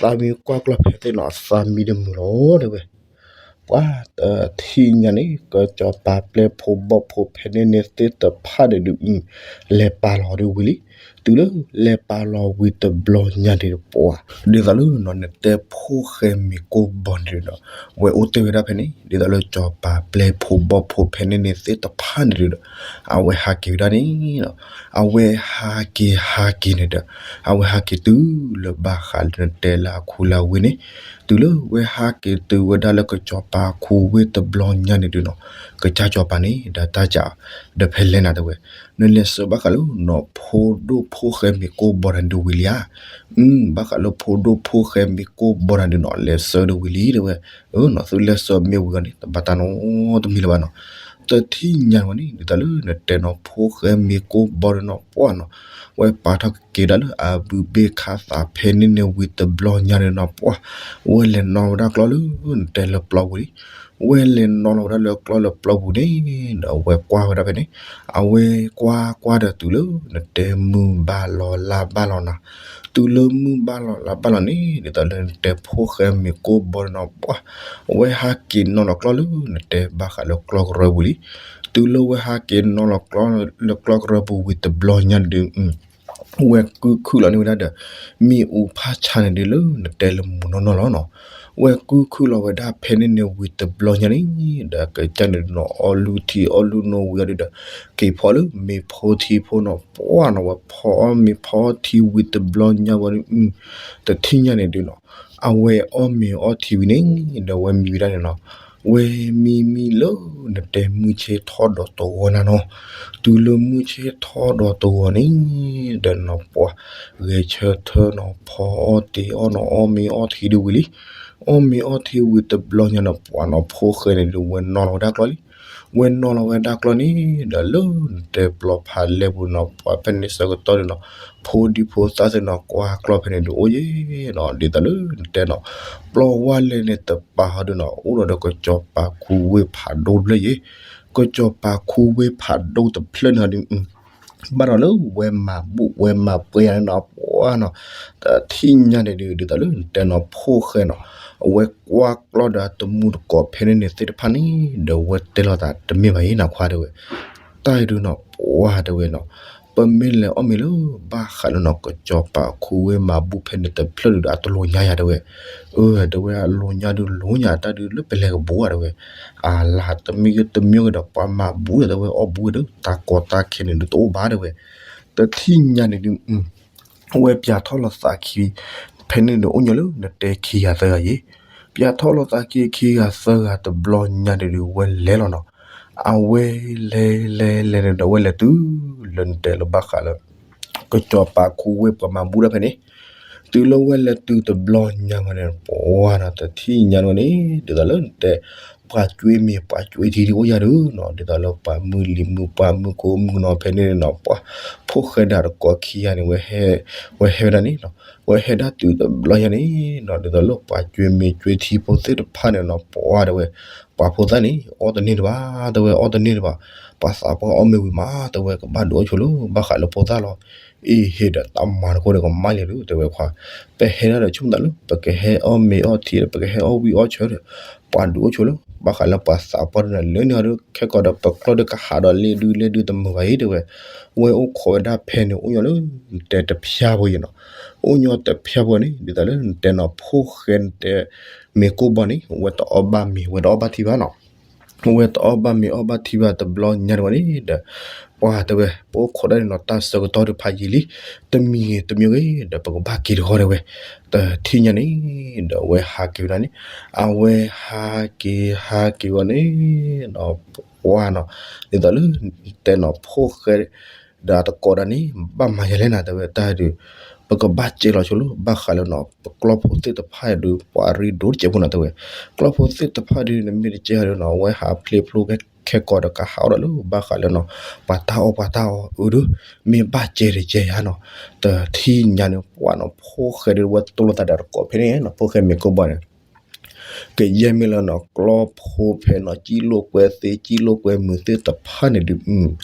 သးမံကွၢ်ကျီၢ်ဖဲသ့ၣ်နီၤ အသးမံတမုာ်လီၤတဲဝဲ ပှၤတထံၣ်ညါန့ၣ် ကစီၤပၤပျဲၢ်ဖိဘီၣ်ဖိဖဲန့ၣ်န့ၣ်သ့ၣ်တဖၣ်န့ၣ်ဒုး လဲၤပာ်လီၤဒုးဝံၤလံ, တုၤလၢလဲၤပာ်လီၤဝံၤတဘျီညါန့ၣ်ဒီး ပှၤ ဒ်သိးလၢနီၤ နတဲဖိၣ်ဃဲမ့ၤကိၢ်ဘီန့ၣ်ဒီး ဝဲအိၣ်တ့ၢ်ဝဲဒၣ်ဖဲန့ၣ် ဒ်သိးလၢကစီၤပၤပျဲၢ်ဖိဘီၣ်ဖိဖဲန့ၣ်န့ၣ်သ့ၣ်တဖၣ်န့ၣ်ဒီး အဝဲဟးက့ၤဝဲဒၣ်န့ၣ်လီၤ, အဝဲဟးက့ၤဟးက့ၤန့ၣ်ဒီး အဝဲဟးက့ၤတုၤလၢဘၣ်ဃးလၢနတဲလၢအခူလၢအဝ့ၢ်န့ၣ်, တုၤလၢဝဲဟးက့ၤတုၤဝဲဒၣ်လၢကစီၤပၤခူဝ့ၢ်တဘျီညါန့ၣ်ဒုးနီၤ, ကစၢ်စီၤပၤန့ၣ် ဒီးတၢ်စး ဒီးဖဲလဲၣ်နၤတဲဝဲ, နလဲၤဆၢဘၣ်ဃးလၢနီၤ ဖိဒိၣ်ဖိၣ်ဃဲမ့ၤကိၢ်ဘီတၢ်ဒုးဝံၤလံဧါ, ဘၣ်ဃးလၢဖိဒိၣ်ဖိၣ်ဃဲမ့ၤကိၢ်ဘီတၢ်ဒုးနီၤ လဲၤဆၢဒုးဝံၤလံတဲဝဲ, နီၤ သုလဲၤဆၢမ့ၢ်ဝံၤအီၤန့ၣ် တဘၣ်တၢ်နီတမံၤလၢၤဘၣ်နီၤ, တထံၣ်ညါန့ၣ် ဒ်သိးလၢနတဲနီၤ ဖိၣ်ဃဲမ့ၤကိၢ်ဘီန့ၣ်နီၤ ပှၤနီၤ, ဝဲပာ်ထီၣ်က့ၤဒၣ်လၢအဘုဘ့ၣ်ခါသးဖဲန့ၣ်န့ၣ်ဝံၤတဘျီညါန့ၣ်နီၤ ပှၤ ဝဲလဲၤနီၤဝဲဒၣ်ကျီၢ်လၢနတဲလၢပျီပူၤလံ, ဝဲလဲၤနီၤလီၤဝဲဒၣ်လၢကျီၢ်လၢပျီပူၤန့ၣ်ဒီး အဝဲကွၢ်ဝဲဒၣ်ဖဲန့ၣ်, အဝဲကွၢ်ကွၢ်ဒီးတုၤလၢ နတဲမုၢ်ဘၣ်လီၤလါဘၣ်လီၤနၤ, တုၤလၢမုၢ်ဘၣ်လီၤလါဘၣ်လီၤန့ၣ် ဒ်သိးလၢနတဲဖိၣ်ဃဲမ့ၤကိၢ်ဘီန့ၣ်နီၤ ပှၤ ဝဲဟးက့ၤနီၤလီၤကျီၢ်လၢနတဲဘၣ်ဃးလၢကျီၢ်ကရၢပူၤလံ, တုၤလၢဝဲဟးက့ၤနီၤလီၤကျီၢ်လၢကျီၢ်ကရၢပူၤဝံၤတဘျီညါန့ၣ်ဒုး ဝဲကုၢ်ခုၣ်လီၤန့ၢ်ဝဲဒၣ်ဒီး မ့ၣ်အူဖးဆါန့ၣ်ဒုးလၢနတဲလၢမုၢ်နီၢ်နီၢ်လီၤနီၤ, ဝဲကုၢ်ခုၣ်လီၤဝဲဒၣ်ဖဲန့ၣ်န့ၣ်ဝံၤတဘျီညါန့ၣ် ဒီးကစၢ်န့ၣ်နီၤ အီၣ်လုၢ်ထံအီၣ်လုၢ်နိဝံၤအီၤဒုးဒီး က့ၤဖီလၢမ့ၤဖိထံဖိနီၤ ပှၤနီၤ ဝဲဖီအီၣ်မ့ၤဖီထံဝံၤတဘျီညါဝဲ တထံၣ်ညါန့ၣ်ဒုးနီၤ အဝဲအီၣ်မ့ၤအီၣ်ထံဝံၤန့ၣ် ဒီးဝဲမံဝဲဒၣ်န့ၣ်နီၤ, ဝဲမံမံလၢနတဲမုၢ်ဆ့ၣ်ထီၣ်ဒီးတဂီၤနၤနီၤ, တုၤလၢမုၢ်ဆ့ၣ်ထီၣ်ဒီးတဂီၤန့ၣ် ဒီးနီၤပှၤ ဂဲၤဆၢထၢၣ်နီၤ ဖီအီၣ်တ့ၤအီၣ်နီၤ အီၣ်မ့ၤအီၣ်ထံဒုးဝံၤလံ, အီၣ်မ့ၤအီၣ်ထံဝံၤတဘျီညါနီၤ ပှၤနီၤ ဖိၣ်ဃဲန့ၣ်ဒုး ဝဲနီၤလီၤဝဲဒၣ်ကျီၢ်လံ, ဝဲနီၤလီၤဝဲဒၣ်ကျီၢ်န့ၣ် ဒီးလၢနတဲပျီဖးလဲၢ်ပူၤနီၤ ပှၤဖဲန့ၣ်ဆၢကတီၢ်န့ၣ်နီၤ ဖိဒံဖိသၣ်သ့ၣ်နီၤ ကွၢ်ကျီၢ်ဖဲန့ၣ်ဒုးအိၣ်ယဲနီၤ ဒ်သိးလၢနတဲနီၤ ပျီဝါလဲၢ်န့ၣ်တပၤဟီဒုးနီၤ အိၣ်ဒီးကစီၤပၤခူဝ့ၢ်ဖးဒိၣ်တဖျၢၣ်ယဲ, ကစီၤပၤခူဝ့ၢ်ဖးဒိၣ်တဖျၢၣ်န့ၣ်ဟီဒုး ဘၣ်ဒီးလၢဝဲမၤဘူၣ်ဝဲမၤပှဲၤယၤန့ၣ်နီၤ ပှၤနီၤ တထံၣ်ညါန့ၣ်ဒုး ဒ်သိးလၢနတဲနီၤ ဖိၣ်ဃဲနီၤ အဝဲကွၢ်ကျီၢ်ဒီးတမူတကိးဖဲန့ၣ်န့ၣ်သ့ၣ်တဖၣ်န့ၣ် ဒီးဝဲတဲလီၤသးတမ့ၢ်ဘၣ်အံၤနီၤ ခွါတဲဝဲ, တၢ်အံၤဒုးနီၤ ပှၤတဲဝဲနီၤ ပမ့ၢ်လဲၤအီၣ်မ့ၤလၢ ဘၣ်ဃးလၢနီၤ ကစီၤပၤခူဝ့ၢ်မၤဘူၣ်ဖဲန့ၣ်တဖျၢၣ်ဒုးဒီး အတလိာ်ညါယၤတဲဝဲ, အၢ တဲဝဲ အလိာ်ညါဒုးလိာ်ညါတၢ်ဒုးလၢပလဲၤကဘူးဧါတဲဝဲ, အလၢတမ့ၢ်ဂ့ၤတမ့ၢ်ဂ့ၤဒီး ပှၤမၤဘူၣ်ဒီးတဲဝဲ အီၣ်ဘူၣ်ဝဲဒီး တၢ်ကီတၢ်ခဲန့ၣ်ဒုးတအိၣ်ဘၣ်တဲဝဲ, တထံၣ်ညါန့ၣ်ဒုး ဝဲပၠးထီၣ်လီၤသးခံ ဖဲန့ၣ်ဒုးအိၣ်ညီလၢနတဲခံဂၤသၢဂၤယဲ, ပၠးထီၣ်လီၤသးခံခံဂၤသၢဂၤတဘျီညါန့ၣ်ဒုး ဝဲလဲၤလီၤနီၤ, အဝဲလဲၤလဲၤလဲၤန့ၣ်ဒီး ဝဲလဲၤတုၤလၢနတဲလၢဘၣ်ဃးလၢ ကစီၤပၤခူဝ့ၢ်ပှၤမၤဘူၣ်ဒၣ်ဖဲန့ၣ်, တုၤလၢဝဲလဲၤတုၤတဘျီညါဝဲန့ၣ် ပှၤနီၤ တထံၣ်ညါန့ၣ် ဒ်သိးလၢနတဲ ပှၤကွ့မ့ၤပှၤကွ့ထံဒုးအိၣ်ယၤဒုးနီၤ ဒ်သိးလၢပှၤမုၢ်လံၤမုၢ်ပှၤမုၢ်ကိးမုၢ်ကနီၤဖဲန့ၣ်နီၤ ပှၤ ဖိၣ်ဃဲဒၣ်တကိးခံဂၤန့ၣ် ဝဲဟဲဝဲဒၣ်န့ၣ်နီၤ, ဝဲဟဲဒၣ်တုၤတဘျီညါန့ၣ်နီၤ ဒ်သိးလၢပှၤကွ့မ့ၤကွ့ထံဖိသ့ၣ်တဖၣ်န့ၣ်နီၤ ပှၤတဲဝဲ ပှၤဖိသၣ်န့ၣ် အီၣ်တန့ၢ်တဘၣ် တဲဝဲ အီၣ်တန့ၢ်တဘၣ်, ပှၤသးပှၢ်အီၣ်မ့ၤဝံၤမး တဲဝဲ ကဘၣ်ဒုးအိၣ်ဆိလၢ ဘၣ်ဃးလၢဖိသၣ်လီၤ, အ့ဟ့ၣ်ဒီး တၢ်မၤတကိးဒီးကမၣ်လံဒုး တဲဝဲခွါ, ပဟဲဒၣ်ဒီးဆိကမိၣ်သးလၢ ပကဟဲအီၣ်မ့ၤအီၣ်ထံဒီး ပကဟဲအီၣ်ဝံၣ်အီၣ်ဆၢဒီး ပှၤဒုးအိၣ်ဆိလၢ ဘၣ်ဃးလၢပှၤသးပှၢ်ဒုးန့ၣ် လၢန့ၣ်ဟီဒုး ခဲကိာ်ဒီးပကျီၢ်ဒုးကဟးဒီးလ့ဒုးလဲၤဒုးတမုာ်ဘၣ်အံၤ တဲဝဲ, ဝဲအိၣ်ခိးဝဲဒၣ်ဖဲန့ၣ် အိၣ်ညီလၢ နတဲတဖၠၣ်ဖိယဲနီၤ, အိၣ်ညီတဖၠၣ်ဖိန့ၣ် ဒ်သိးလၢနတဲနီၤ ဖိၣ်ဃဲနတဲ မ့ၤကိၢ်ဘီန့ၣ် ဝဲတအီၣ်ဘၣ်မ့ၤ ဝဲတအီၣ်ဘၣ်ထံဘၣ်နီၤ ဝဲတအီၣ်ဘၣ်မ့ၤအီၣ်ဘၣ်ထံဘၣ်တဘျီညါန့ၣ်ဝဲန့ၣ်ဒီး ပှၤတဲဝဲ ပအိၣ်ခိးဒၣ်န့ၣ်နီၤ တၢ်ဆၢကတီၢ်ဒုးဖးယံာ်လံ, တမံၤဂ့ၤတမံၤဂ့ၤဒီး ပကဘၣ်က့ၤတဃီတဲဝဲ, တထံၣ်ညါန့ၣ် ဒီးအဝဲဟးက့ၤဝဲဒၣ်န့ၣ်, အဝဲဟးက့ၤဟးက့ၤဝဲန့ၣ် ပှၤနီၤ ဒ်သိးလၢ တဲနီၤ ဖိၣ်ဃဲ ဒီးအတကိးဒၣ်န့ၣ် ဘၣ်မၤယၤလဲၣ်နၤ တဲဝဲတၢ်ဒုး, ပကဘၣ်ကဲလီၤဆိလၢဘၣ်ဃးလၢနီၤ ပကျီၢ်ဖိသ့ၣ်တဖၣ်ဒုး ပှၤရ့ဒိၣ်တစဲးဖိနီၤ တဲဝဲ, ကျီၢ်ဖိသ့ၣ်တဖၣ်ဒုး နမ့ၢ်တကဲဟီဒုးနီၤ အဝဲဟးဖျ့ဖျိခဲကီးဒီး ကဟးအီၣ်ဒီးလၢဘၣ်ဃးလၢနီၤ ပှၤတၢ်အီၣ်ပှၤတၢ်အီအုးဒုး မ့ၢ်ဘၣ်ကဲတကဲဧါနီၤ. တထံၣ်ညါန့ၣ် ပှၤနီၤ ဖိၣ်ဃဲဒုး ဝဲတိၢ်လိာ်သးဒီးတကိးဖဲန့ၣ်နီၤ ဖိၣ်ဃဲမ့ၢ်ကိၢ်ဘီန့ၣ် ကယဲၢ်မ့ၢ်လၢနီၤ ကျီၢ်ဖိဖဲနီၤ ကံၣ်လိာ်ကွဲသ့ ကံၣ်လိာ်ကွဲမုာ်သ့ၣ်တဖၣ်န့ၣ်ဒုး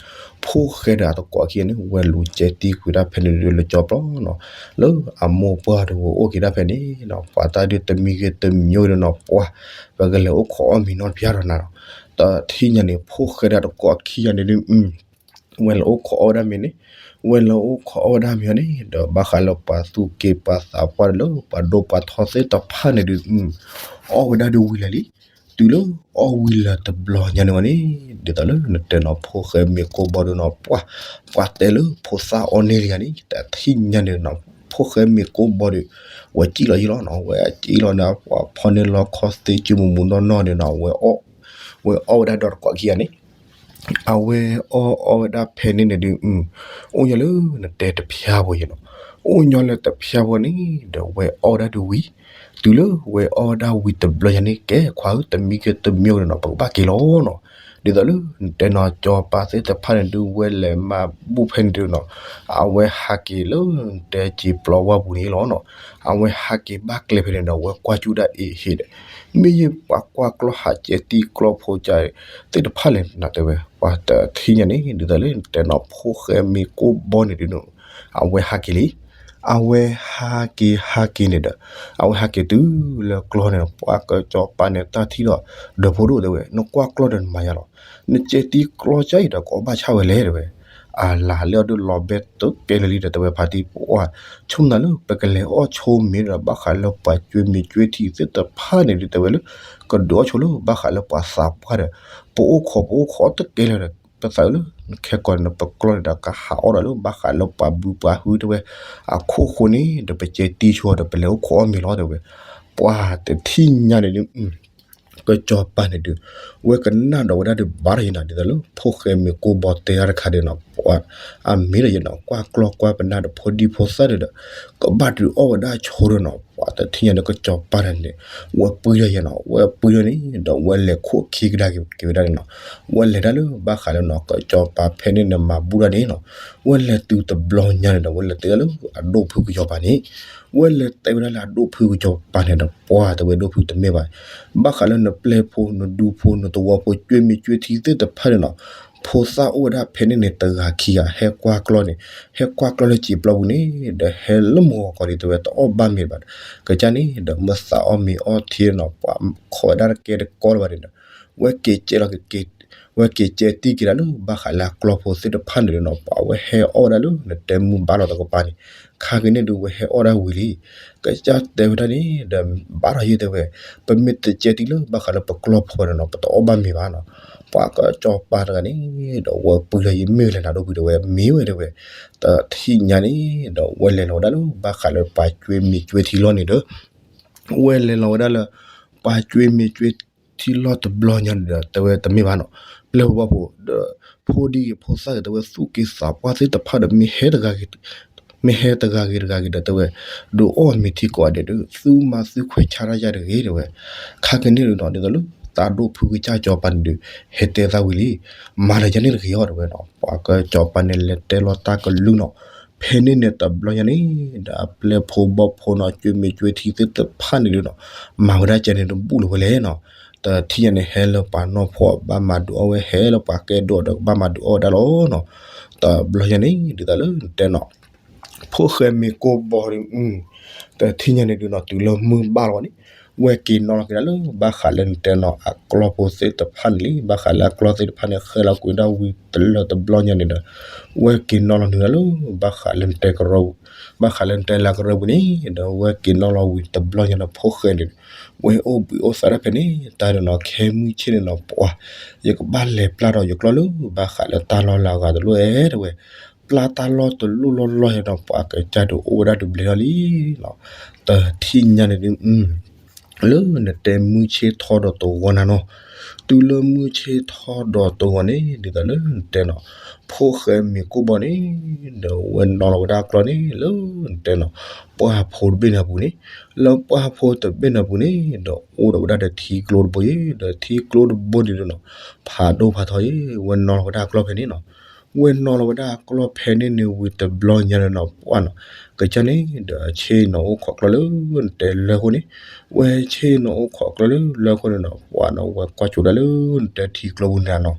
ဖိၣ်ဃဲဒီးအတကိးခံဂၤန့ၣ် ဝဲလူၤကဲတံၢ်ကွံာ်တၢ်ဖဲန့ၣ်ဒုးလၢကၠီပျီနီၤ လၢအမိၢ်ပှၢ်ဒုးဝဲအိၣ်က့ၤဒၣ်ဖဲန့ၣ်နီၤ ပှၤတၢ်ဒုးတမံၤဂ့ၤတမံၤညိဒုးနီၤ ပှၤ ပကလဲၤအိၣ်ခိးအီၣ်မ့ၤနီတဖၣ်ဒီးနၤနီၤ. တထံၣ်ညါန့ၣ် ဖိၣ်ဃဲဒီးအတကိးခံဂၤန့ၣ်ဒုး ဝဲလဲၤအိၣ်ခိးအီၣ်ဝဲဒၣ်မ့ၤန့ၣ်, ဝဲလဲၤအိၣ်ခိးအီၣ်ဝဲဒၣ်မ့ၤအီၤန့ၣ် ဒီးဘၣ်ဃးလၢပှၤသူၣ်က့ပှၤသးပှၢ်ဒီးလၢပှၤဒိၣ်ပှၤထီသ့ၣ်တဖၣ်န့ၣ်ဒုး အီၣ်ဝဲဒၣ်ဒုးဝံၤလၢာ်လံ. တုၤလၢအီၣ်ဝံၤလၢာ်တဘျီညါန့ၣ်ဝဲန့ၣ် ဒ်သိးလၢနတဲနီၤ ဖိၣ်ဃဲမ့ၢ်ကိၢ်ဘီဒုးနီၤ ပှၤ ပှၤတဲလၢဖိသၣ်အီၣ်န့ၢ်လံယၤန့ၣ် တထံၣ်ညါန့ၣ်နီၤ ဖိၣ်ဃဲမ့ၢ်ကိၢ်ဘီဒုး ဝဲကံၣ်လီၤယံလီၤနီၤ ဝဲကံၣ်လီၤန့ၣ် ပှၤဖီန့ၢ်လီခီသ့ စုမူမူနီၢ်နီၢ်န့ၣ်နီၤ ဝဲအီၣ်ဝဲဒၣ်ဒီးတကိးခံဂၤန့ၣ် အဝဲအီၣ်အီၣ်ဝဲဒၣ်ဖဲန့ၣ်န့ၣ်ဒုး အိၣ်ညီလၢနတဲတဖျါဖိယဲနီၤ, အိၣ်ညီလၢတဖျါဖိန့ၣ် ဒီးဝဲအီၣ်ဝဲဒၣ်ဒုးဝံၤ, တုၤလၢဝဲအီၣ်ဝဲဒၣ်ဝံၤတဘျီညါန့ၣ် ကဲခွါဧၢ တမံၤဂ့ၤတမံၤဂ့ၤနီၤ ပကဘၣ်က့ၤလီၤနီၤ, ဒ်သိးလၢနတဲနီၤ ကၠီၤပၤသ့ၣ်တဖၣ်န့ၣ်ဒုး ဝဲလဲၤမၤဘူၣ်ဖဲန့ၣ်ဒုးနီၤ, အဝဲဟးက့ၤလၢနတဲစံာ်ပျီဝါပူၤန့ၣ်လီၤနီၤ, အဝဲဟးက့ၤဘၣ်ကျဲဖဲန့ၣ်ဒီး ဝဲကွၢ်ကၠူၣ်ဒၣ်အ့ၣ်ဟ့ၣ်ဒီး မ့ၢ်ယပှၤကွၢ်ကျီၢ်ဟးကဲတံၢ်ကျီၢ်ဖိကသ့ၣ်တဖၣ်လဲၣ်နီၤ တဲဝဲ ပှၤတထံၣ်ညါန့ၣ် ဒ်သိးလၢနတဲနီၤ ဖိၣ်ဃဲမ့ၢ်ကိၢ်ဘီန့ၣ်ဒုးနီၤ, အဝဲဟးက့ၤလံ, အဝဲဟးက့ၤဟးက့ၤန့ၣ်ဒီး အဝဲဟးက့ၤတုၤလၢကျီၢ်န့ၣ် ပှၤကၠီၤပၤန့ၣ် တၢ်ထံၣ်ဒီး ဒီးဖိဒိၣ်တဲဝဲ နကွၢ်ကျီၢ်ဒီးနမၤယါလီၤ, နကဲတံၢ်ကျီၢ်ကါအံၤဒီး ကအီၣ်ဘၣ်ဆၣ်ဝဲလဲၣ်တဲဝဲ, အလၤလၢအဒုးလီၤဘဲတကဲလၢာ်လံဒီး တဲဝဲဖါတံၢ်ပှၢ် ဆိကမိၣ်သးလၢ ပကလဲၤအီၣ်ဆိမ့ၤဒီး ဘၣ်ဃးလၢပှၤကွ့မ့ၤကွ့ထံသ့ၣ်တဖၣ်န့ၣ်ဒုး တဲဝဲလၢ ကဒုးအီၣ်ဆိလၢ ဘၣ်ဃးလၢပှၤသးပှၢ်ဒီး ပအိၣ်ခိးပအိၣ်ခိးတကဲလၢာ်ဒီး ပသးလၢ ခဲကိာ်န့ၣ် ပကျီၢ်န့ၣ်ဒီး ကဟးအီၣ်ဒီးလၢ ဘၣ်ဃးလၢပှၤဘုပှၤဟုတဲဝဲ, အခိၣ်ဃိန့ၣ်ဒီး ပကဲတံၢ်ဆိဒီး ပလဲၤအိၣ်ခိးအီၣ်မ့ၤလီၤတဲဝဲ, ပှၤတထံၣ်ညါန့ၣ်ဒုး ကၠီၤပၤန့ၣ်ဒုး ဝဲကနၣ်ဒီးဝဲဒၣ်ဒုး ဘၣ်ထီၣ်ယဲနီၤ ဒ်သိးလၢ ဖိၣ်ဃဲမ့ၢ်ကိၢ်ဘီတဲတၢ်တခါဒုးနီၤ ပှၤ အမ့ၢ်ဒီးယဲနီၤ ကွၢ်ကျီၢ်ကွၢ်ပနၢ်ဒီးဖိဒံဖိသၣ်ဒီး ကဘၣ်ဒုးအီၣ်ဝဲဒၣ်ဆိဒီးနီၤ ပှၤတထံၣ်ညါန့ၣ် ကၠီၤပၤန့ၣ် ဝဲပှံၤဒီးယဲနီၤ ဝဲပှံၤဒီးန့ၣ်ဒီး ဝဲလဲၤခိၣ်ခံကဒါက့ၤဝဲဒၣ်န့ၣ်နီၤ ဝဲလဲၤဒၣ်လၢဘၣ်ဃးလၢနီၤ ကၠီၤပၤဖဲန့ၣ်န့ၣ် မၤဘူၣ်ဒၣ်န့ၣ်နီၤ ဝဲလဲၤတုၤတဘျီညါန့ၣ်ဒီး ဝဲလဲၤတဲဒၣ်လၢအဒိၣ်ဖုကၠီၤပၤန့ၣ် ဝဲလဲၤတဲဝဲဒၣ်လၢအဒိၣ်ဖုကၠီၤပၤန့ၣ်ဒီး ပှၤတဲဝဲဒိၣ်ဖုတမ့ၢ်ဘၣ် ဘၣ်ဃးလၢနပျဲၢ်ဖိ နဒူဖိ နသဝီဖိ ကွ့မ့ၢ်ကွ့ထံသ့ၣ်တဖၣ်န့ၣ်နီၤ ဖိသၣ်အိၣ်ဝဲဒၣ်ဖဲန့ၣ်န့ၣ် တဂၤခံဂၤ ဟဲကွၢ်ကျီၢ်န့ၣ် ဟဲကွၢ်ကျီၢ်လၢစံာ်ပျီပူၤန့ၣ် ဒီးဟဲလၢမုၢ်ဂီၤခီဒ်တဲဝဲ တအီၣ်ဘၣ်မ့ၤဘၣ် ကစၢ်န့ၣ်ဒီး မ့ၢ်သးအီၣ်မ့ၤအီထံနီၤ ပှၤခိးဝဲဒၣ်တကဲတကီလၢၤဘၣ်န့ၣ်ဒီး ဝဲက့ၤကဲလီၤ ဝဲက့ၤကဲတံၢ်က့ၤဒၣ်လၢ ဘၣ်ဃးလၢအကျီၢ်ဖိသ့ၣ်တဖၣ်န့ၣ်ဒီးနီၤ ပှၤဝဲဟဲအီၣ်ဝဲဒၣ်လၢ နတဲမုၢ်ဘါလီၤတကပၤန့ၣ် ခါက့ၤန့ၣ်ဒုး ဝဲဟဲအီၣ်ဒၣ်ဝံၤလံ ကစၢ်တဲဝဲဒၣ်န့ၣ်ဒီး ဘၣ်ထီၣ်ယဲတဲဝဲ ပမ့ၢ်တကဲတံၢ်လၢ ဘၣ်ဃးလၢပကျီၢ်ဖိန့ၣ်နီၤ ပတအီၣ်ဘၣ်မ့ၤဘၣ်နီၤ ပှၤကၠီၤပၤတဂၤန့ၣ်ဒီး ဝဲပှံၤလီၤယဲမ့ၢ်လဲၤနၤဒိၣ်ဖုတဲဝဲ မ့ၢ်ဝဲတဲဝဲ တထံၣ်ညါန့ၣ်ဒီး ဝဲလဲၤလီၤဝဲဒၣ်လၢ ဘၣ်ဃးလၢပှၤကွ့မ့ၢ်ကွ့ထံလီၢ်န့ၣ်ဒီး ဝဲလဲၤလီၤဝဲဒၣ်လၢ ပှၤကွ့မ့ၢ်ကွ့ထံလီၢ်တဘျီညါန့ၣ်ဒီး တဲဝဲတမ့ၢ်ဘၣ်နီၤ ပျဲၢ်ဖိဘီၣ်ဖိ ဒီးဖိဒံဖိသၣ်ဂ့ၤ တဲဝဲသူၣ်က့သးပှၢ်သ့ၣ်တဖၣ်ဒီး မ့ၢ်ဟဲတဂၤဂ့ၤ မ့ၢ်ဟဲတဂၤဂ့ၤတဂၤဂ့ၤဒီး တဲဝဲ ဒုးအီၣ်မ့ၤထံကိးဂၤဒဲးဒီး သုမၤသုခွဲးဆါတၢ်ယါတဂ့ၤ တဲဝဲ ခါက့ၤန့ၣ်ဒုးနီၤ ဒ်သိးလၢ တၢ်ဒိၣ်ဖုကစၢ်ကၠီၤပၤန့ၣ်ဒုး ဟဲတဲသးဝံၤလံ မၤဒီးယါန့ၣ်တဂ့ၤအီၤ တဲဝဲနီၤ ပှၤကၠီၤပၤန့ၣ် လဲၤတဲလီၤတၢ်ကလုၢ်နီၤ ဖဲန့ၣ်န့ၣ်တဘျီညါန့ၣ် ဒီးအပျဲၢ်ဖိဘီၣ်ဖိနီၤ ကွ့မ့ၢ်ကွ့ထံသ့ၣ်တဖၣ်န့ၣ်ဒုးနီၤ မၤဝဲဒၣ်ကဲန့ၣ်တဘူၣ်လၢၤဝဲလဲၣ်နီၤ တထံၣ်ညါန့ၣ် ဟဲလၢပှၤနီၢ်ဖှီၣ်ဘၣ်မၤဒုးအီၣ်ဝဲ ဟဲလၢပှၤကဲဒိၣ်ဒီးကဘၣ်မၤဒုးအီၣ်ဝဲဒၣ်လီၤနီၤ တဘျီညါန့ၣ် ဒ်သိးလၢနတဲနီၤ ဖိၣ်ဃဲမ့ၢ်ကိၢ်ဘီန့ၣ် တထံၣ်ညါန့ၣ်ဒုးနီၤ တုၤလၢမုၢ်ဘၣ်လီၤန့ၣ် ဝဲက့ၤနီၣ်လီၤက့ၤဒၣ်လၢ ဘၣ်ဃးလၢနတဲနီၤ အကျီၢ်ဖိသ့ၣ်တဖၣ်န့ၣ်လံ ဘၣ်ဃးလၢအကျီၢ်သ့ၣ်တဖၣ်န့ၣ် ဃဲလီၤကွံာ်ဒၣ်ဝံၤတလၢတဘျီညါန့ၣ်ဒီး ဝဲက့ၤနီၣ်လီၤနုာ်ဒၣ်လၢ ဘၣ်ဃးလၢနတဲကရၢ ဘၣ်ဃးလၢနတဲလၢကရၢပူၤန့ၣ်ဒီး ဝဲက့ၤနီၣ်လီၤဝံၤတဘျီညါန့ၣ် ဖိၣ်ဃဲန့ၣ် ဝဲအိၣ်ဘှံးအိၣ်သါဒၣ်ဖဲန့ၣ် တၢ်ဒုးနီၤ ခဲမုၢ်ဆ့ၣ်န့ၣ်နီၤ ပှၤ ယကဘၣ်လဲၤပျၢ်ဒီးယကျီၢ်လၢ ဘၣ်ဃးလၢတၢ်လီၢ်လၢအဂၤတလိၣ်အဲၣ်တဲဝဲ ပျၢ်တၢ်လီၢ်တလိၣ်လီၢ်လီၢ်ယဲဒီး ပှၤကစၢ်ဒုးအိၣ်ဝဲဒၣ်ဒုးဘျဲၣ်ထီၣ်လံနီၤ တထံၣ်ညါန့ၣ်ဒုး လၢနတဲမုၢ်ဆ့ၣ်ထီၣ်ဒီးတဂီၤနၤနီၤ, တုၤလၢမုၢ်ဆ့ၣ်ထီၣ်ဒီးတဂီၤန့ၣ် ဒ်သိးလၢနတဲနီၤ, ဖိၣ်ဃဲမ့ၤကိၢ်ဘီန့ၣ် ဒီးဝဲနီၤလီၤဝဲဒၣ်ကျီၢ်န့ၣ် လၢနတဲနီၤ, ပှၢ်ဖိတဘ့ၣ်န့ၣ်အပူၤန့ၣ်, လၢပှၢ်ဖိတဘ့ၣ်န့ၣ်အပူၤန့ၣ် ဒီးအိၣ်ဒီးဝဲဒၣ်ဒီးထံကျိတဘိအံၤ, ဒီးထံကျိတဘိန့ၣ်ဒီးနီၤ, ဖးဒိၣ်ဖးထီအံၤ ဝဲနီၤလီၤဝဲဒၣ်ကျီၢ်ဖဲန့ၣ်နီၤ. ဝဲနီၤလီၤဝဲဒၣ်ကျီၢ်ဖဲန့ၣ်န့ၣ်ဝံၤတဘျီညါန့ၣ်နီၤ ပှၢ်နီၤ, ကစၢ်န့ၣ်ဒီးဆ့ၣ်နီၤအိၣ်ခိးကျီၢ်လၢနတဲလၢအဃိန့ၣ်, ဝဲဆ့ၣ်နီၤအိၣ်ခိးကျီၢ်လၢလၢအဃိန့ၣ်နီၤ ပှၢ်နီၤ ဝဲကွၢ်ကၠိဒၣ်လၢနတဲထံကျိပူၤန့ၣ်နီၤ.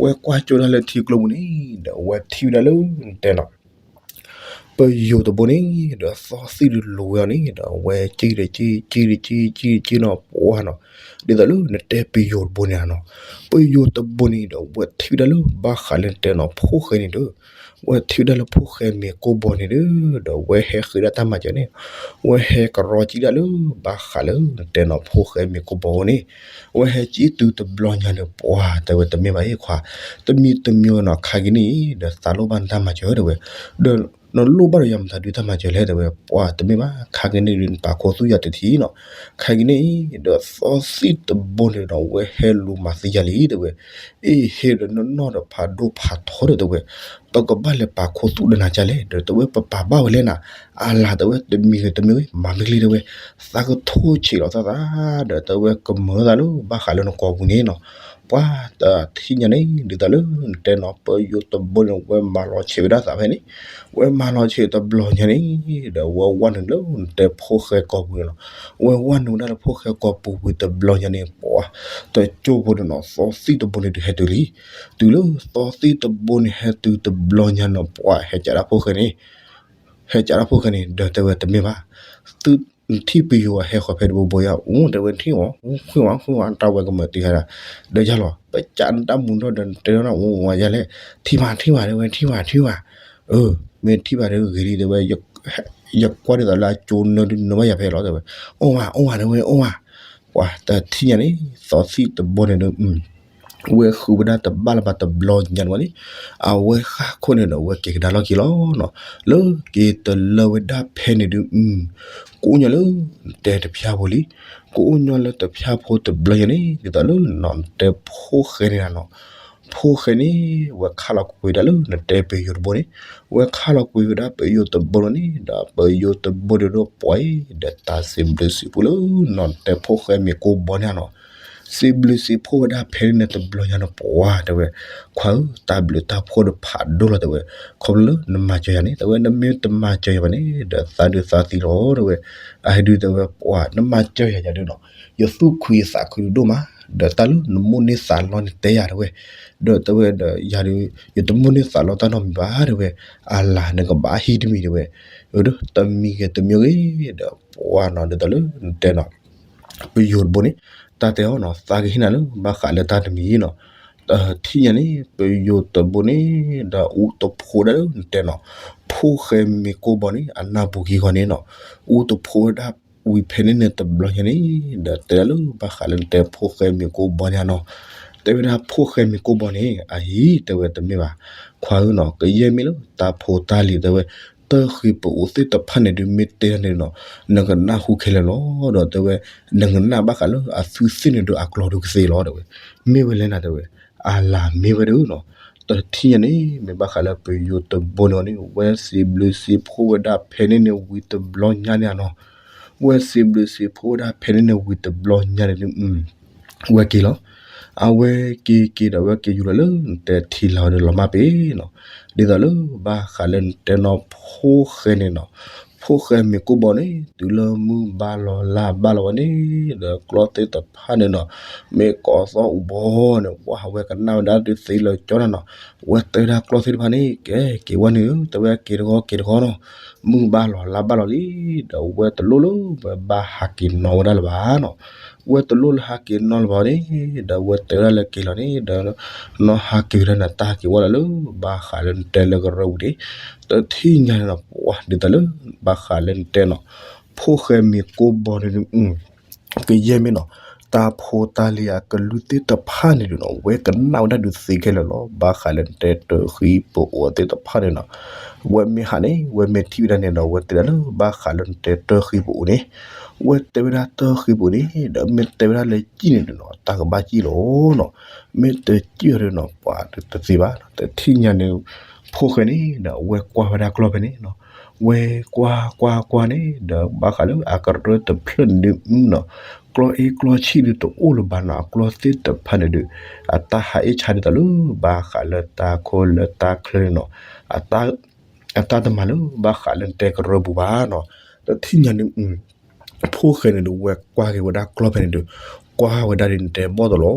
ဝဲကွၢ်ကၠိဒၣ်လၢထံကျိပူၤန့ၣ် ဒီးဝဲထံၣ်ဝဲဒၣ်လၢနတဲနီၤ ပယိၤတဘိန့ၣ် ဒီးသီသံၣ်ဒုးလိၤဝဲအီၤန့ၣ် ဒီးဝဲကံၣ်ဒီးကံၣ် ကံၣ်ဒီးကံၣ် ကံၣ်ဒီးကံၣ်နီၤ ပှၢ်နီၤ, ဒ်သိးလၢနတဲပယိၤတဘိန့ၣ်နီၤ, ပယိၤတဘိန့ၣ်ဒီးဝဲထံၣ်ဝဲဒၣ်လၢဘၣ်ဃးလၢနတဲနီၤ ဖိၣ်ဃဲန့ၣ်ဒီး, ဝဲထံၣ်ဝဲဒၣ်လၢဖိၣ်ဃဲမ့ၤကိၢ်ဘီန့ၣ်ဒီး, ဒီးဝဲဟဲဃ့ဒၣ်တၢ်မၤစၢၤန့ၣ်, ဝဲဟဲကရီကံၣ်ဒၣ်လၢဘၣ်ဃးလၢနတဲနီၤ ဖိၣ်ဃဲမ့ၤကိၢ်ဘီအအိၣ်န့ၣ်, ဝဲဟဲကံၣ်တုၤတဘျီညါဒီး ပှၢ်တဲဝဲတမ့ၢ်ဘၣ်အံၤခွါ, တမံၤတမံၤနီၤ ခါက့ၤန့ၣ်အံၤ ဒီးသးလိၣ်ဘၣ်နတၢ်မၤစၢၤတဲဝဲ, ဒီးနလိၣ်ဘၣ်ဒီးယၤမတၤဒုးတၢ်မၤစၢၤလဲၣ်တဲဝဲ, ပှၢ်တမ့ၢ်ဘၣ် ခါက့ၤန့ၣ်ဒုးနပာ်ခူသူၣ်ယၤတထံၣ်နီၤ, ခါက့ၤန့ၣ်အံၤ ဒီးသီသံၣ်တဘိန့ၣ်ဒီးဝဲဟဲလူၤမၤသံယၤလံတဲဝဲ, အ့ၣ် ဟ့ၣ်ဒီးနနီၢ်ဒီးဖးဒိၣ်ဖးထီဒီးတဲဝဲ, ပကဘၣ်လဲၤပာ်ခူသူၣ်ဒီးနၤကလဲၣ် ဒီးတဲဝဲ ပပာ်ဘၣ်ဝဲလဲၣ်နၤ, အလၤတဲဝဲ တမံၤဂ့ၤတမံၤဂ့ၤ မၤမ့ၢ်ဂ့ၤတဲဝဲ, သးကထိၣ်ဆံးလီၤသးသး, ဒီးတဲဝဲကမၤလိာ်သးလၢဘၣ်ဃးလၢနကိာ်ပူၤန့ၣ်နီၤ, ပှၢ်တထံၣ်ညါန့ၣ် ဒ်သိးလၢနတဲနီၤ ပယိၤတဘိန့ၣ် ဝဲမၤလီၤဆံးဝဲဒၣ်သးဖဲန့ၣ်, ဝဲမၤလီၤဆံးတဘျီညါန့ၣ်, ဒီးဝဲဝဲနုာ်လၢနတဲဖိၣ်ဃဲကိာ်ပူၤန့ၣ်နီၤ, ဝဲဝဲနုာ်ဝဲဒၣ်လၢဖိၣ်ဃဲကိာ်ပူၤဝံၤတဘျီညါန့ၣ် ပှၢ်တကၠိဖိန့ၣ်နီၤ သီသံၣ်တဘိန့ၣ်ဒုးဟဲတုၤလံ, တုၤလၢသီသံၣ်တဘိန့ၣ်ဟဲတုၤတဘျီညါနီၤ ပှၢ်ဟဲကးဒၣ်ဖိၣ်ဃဲန့ၣ် ဟဲကးဒၣ်ဖိၣ်ဃဲန့ၣ် ဒီးတဲဝဲတမ့ၢ်ဘၣ်, သုနထံၣ်ပယိၤအဟဲဃီၤဖဲတဘိဘိယါ အိၣ်တဲဝဲထံၣ်အီၤ အိၣ်ဃုဝါဃုဝါ တၢ်ဝဲကမၤတံၢ်ဃာ်ဒၣ်, ဒီးယါလီၤ ပကးနတၢ်မူဒီဒီးတဲဒၣ်နအိၣ်ဝါယါလဲၣ်, ထံၣ်ဘၣ်ထံၣ်ဘၣ်တဲဝဲ ထံၣ်ဘၣ်ထံၣ်ဘၣ်, အၢ မ့ၢ်ထံၣ်ဘၣ်ဒီးဂ့ၤလံတဲဝဲ, ယကွၢ်ဒ်သိးလၢအကၠိနၢဒုးနၢဘၣ်ယၤဖဲလီၤတဲဝဲ, အိၣ်ဝါ အိၣ်ဝါတဲဝဲ အိၣ်ဝါ, ပှၢ်တထံၣ်ညါန့ၣ် သီသံၣ်တဘိန့ၣ်ဒီး ဝဲဃုဝဲဒၣ်တဘၣ်လၢၤဘၣ်တဘျီညါန့ၣ်ဝဲန့ၣ်, အဝဲဃၣ်ခိၣ်န့ၣ်ဒီး ဝဲက့ၤကဒါလီၢ်က့ၤလီၤနီၤ, လၢက့ၤတလၢဝဲဒၣ်ဖဲန့ၣ်ဒုး, ကိးညါလၢတဲတဖျါဖိလံ, ကိးညါလၢတဖျါဖိတဘျီညါန့ၣ် ဒ်သိးလၢနီၤ နတဲဖိၣ်ဃဲန့ၣ်နီၤ, ဖိၣ်ဃဲန့ၣ် ဝဲခးလီၤကွံာ်ဝဲဒၣ်လၢနတဲပယိၤတဘိန့ၣ်, ဝဲခးလီၤကွံာ်ဝဲဒၣ်ပယိၤတဘိလီၤန့ၣ် ဒီးပယိၤတဘိန့ၣ်ဒီးပှၤအံၤ ဒီးတၢ်စံးဘျုးစံးဖှိၣ်လၢနီၤ နတဲဖိၣ်ဃဲမ့ၤကိၢ်ဘီန့ၣ်နီၤ စံးဘျုးစံးဖှိၣ်ဝဲဒၣ်ဖဲန့ၣ်န့ၣ်တဘျီညါန့ၣ် ပှၤတဲဝဲ, ခွါဧၢ တၢ်ဘျုးတၢ်ဖှိၣ်ဒီးဖးဒိၣ်လီၤတဲဝဲ, ခီဖျိလၢနမၤစၢၤယၤန့ၣ် တဲဝဲ နမ့ၢ်တမၤစၢၤယၤဘၣ်န့ၣ် ဒီးသးဒုးသးသံလီၤတဲဝဲ, အဟဲဒုးတဲဝဲ ပှၤ နမၤစၢၤယၤယၤဒုးနီၤ, ယသူၣ်ခုယသးခုဒိၣ်မး, ဒီးတၢ်လၢနမိၣ်န့ၢ်သးလီန့ၣ်တဲယၤတဲဝဲ, ဒီးတဲဝဲဒီးယၤဒုး ယတမိၣ်န့ၢ်သးလီတၢ်နီတမံၤဘၣ်တဲဝဲ, အလၤနကဘၣ်ဟံၣ်တမံၤတဲဝဲ, ဒီးတမံၤဂ့ၤတမံၤဂ့ၤ ဒီးပှၤနီၤ ဒ်သိးလၢနတဲနီၤ ပယိၤတဘိန့ၣ် တၢ်တဲအီၤနီၤ သးကဟ့ၣ်နၤလၢဘၣ်ဃးလၢတၢ်တမံၤနီၤ, ထံၣ်ညါန့ၣ် ပယိၤတဘိန့ၣ် ဒီးအူတဖိးဒၣ်လၢနတဲနီၤ, ဖိၣ်ဃဲမ့ၤကိၢ်ဘီန့ၣ် အနၢ်ပူၤခံဂီၤန့ၣ်နီၤ, အူတဖိးဝဲဒၣ်ဝံၤဖဲန့ၣ်န့ၣ်တဘျီညါန့ၣ် ဒီးတဲဒၣ်လၢဘၣ်ဃးလၢနတဲဖိၣ်ဃဲမ့ၤကိၢ်ဘီန့ၣ်နီၤ, တဲဝဲဒၣ်ဖိၣ်ဃဲမ့ၤကိၢ်ဘီန့ၣ် အဟံၣ်တဲဝဲတမ့ၢ်ဘၣ်, ခွါဧၢနီၤ ကယဲၢ်မ့ၢ်လၢတၢ်ဖိတၢ်လံၤတဲဝဲ တၢ်ဃ့ပအိၣ်သ့ၣ်တဖၣ်န့ၣ်ဒုးမ့ၢ်တဲန့ၣ်နီၤ, နကနၢ်ဟူခဲလၢာ်လီၤ, ဒီးတဲဝဲ နကနၣ်ဘၣ်ဃးလၢအသူးသ့ၣ်န့ၣ်ဒီးအကျိၤဒုးကသ့လီၤတဲဝဲ, မ့ၢ်ဝဲလဲၣ်နၤတဲဝဲ, အလၤမ့ၢ်ဝဲဒၣ်နီၤ, တထံၣ်ညါန့ၣ် မ့ၢ်ဘၣ်ဃးလၢပယိၤတဘိန့ၣ်န့ၣ် ဝဲစံးဘျုးစံးဖှိၣ်ဝဲဒၣ်ဖဲန့ၣ်န့ၣ်ဝံၤတဘျီညါန့ၣ်နီၤ, ဝဲစံးဘျုးစံးဖှိၣ်ဝဲဒၣ်ဖဲန့ၣ်န့ၣ်ဝံၤတဘျီညါန့ၣ် ဝဲက့ၤလီၤ, အဝဲက့ၤက့ၤဒီးဝဲက့ၤယူၤလီၤလၢနတဲထံလီၤဒီးလီၤမၢ်ပ့ၤနီၤ, ဒ်သိးလၢဘၣ်ဃးလၢနတဲနီၤ ဖိၣ်ဃဲန့ၣ်နီၤ, ဖိၣ်ဃဲမ့ၤကိၢ်ဘီန့ၣ် တုၤလၢမုၢ်ဘၣ်လီၤလါဘၣ်လီၤဝဲန့ၣ် ဒီးကျီၢ်သ့ၣ်တဖၣ်န့ၣ်နီၤ, မ့ၢ်ကိးသီၣ်အူဘီန့ၣ် ပှၤဝဲကနၣ်ဝဲဒၣ်ဒုးသ့လၢကၠီနၤနီၤ, ဝဲတဲဝဲဒၣ်ကျီၢ်သ့ၣ်တဖၣ်န့ၣ် ကဲက့ၤဝဲနုာ် တဲဝဲက့ၤတဂီၤက့ၤတဂီၤနီၤ, မုၢ်ဘၣ်လီၤလါဘၣ်လီၤလံ, ဒီးဝဲတလိၣ်လၢပဘၣ်ဟးက့ၤနီၤဝဲဒၣ်လၢၤဘၣ်နီၤ, ဝဲတလိၣ်လၢဟးက့ၤနီၤလၢၤဘၣ်န့ၣ် ဒီးဝဲတဲဝဲဒၣ်လၢက့ၤလီၤန့ၣ် ဒီး နီၢ်ဟးက့ၤဝဲဒၣ်န့ၣ် တၢ်ဟးက့ၤဝဲဒၣ်လၢ ဘၣ်ဃးလၢနတဲလၢကရၢၢ်ပူၤန့ၣ် တထံၣ်ညါန့ၣ်နီၤ ပှၤဒ်သိးလၢ ဘၣ်ဃးလၢနတဲနီၤ ဖိၣ်ဃဲမ့ၤကိၢ်ဘီန့ၣ် ကယဲၢ်မ့ၢ်နီၤ တၢ်ဖိတၢ်လံၤအကလုၢ်သ့ၣ်တဖၣ်န့ၣ်ဒုးနီၤ ဝဲကနၣ်ဝဲဒၣ်ဒုးသ့ခဲလၢာ်လီၤ. ဘၣ်ဃးလၢနတဲတၢ်ဃံပအိၣ်သ့ၣ်တဖၣ်န့ၣ်နီၤ ဝဲမ့ၢ်ဟးန့ၣ် ဝဲမ့ၢ်ထံၣ်ဝဲဒၣ်န့ၣ်ဒီး ဝဲတဲဒၣ်လၢဘၣ်ဃးလၢနတဲတၢ်ဃံပအိၣ်န့ၣ် ဝဲတဲဝဲဒၣ်တၢ်ဃံပအိၣ်န့ၣ် ဒီးမ့ၢ်တဲဝဲဒၣ်လၢစံၣ်န့ၣ်ဒုးနီၤ တၢ်ကဘၣ်စံၣ်လီၤနီၤ. မ့ၢ်တစံၣ်အီၤဒုးနီၤ ပှၤတသ့ဘၣ်နီၤ. တထံၣ်ညါန့ၣ် ဖိၣ်ဃဲန့ၣ်ဒီး အဝဲကွၢ်ဝဲဒၣ်ကျီၢ်ဖဲန့ၣ်နီၤ ဝဲကွၢ်ကွၢ်ကွၢ်န့ၣ်ဒီး ဘၣ်ဃးလၢအကရၢတဖျၢၣ်န့ၣ်ဒုးနီၤ ကျီၢ်အ့ကျီၢ်ဆံၣ်ဒုးတအိၣ်လၢၤဘၣ်နီၤ အကျီၢ်သ့ၣ်တဖၣ်န့ၣ်ဒုး အတၢ်ဟးအ့ၣ်ဆါဒ်သိးလၢ ဘၣ်ဃးလၢတၢ်ခိၣ်လၢတၢ်ချၢန့ၣ်နီၤ အတၢ်တမၤလၢ ဘၣ်ဃးလၢနတဲကရၢပူၤဘၣ်နီၤ. တထံၣ်ညါန့ၣ် ဖိၣ်ဃဲန့ၣ်ဒုး ဝဲကွၢ်က့ၤဝဲဒၣ်ကျီၢ်ဖဲန့ၣ်ဒုး ကွၢ်ဝဲဒၣ်ဒ်နတဲဘီၣ်သိးလီၤ.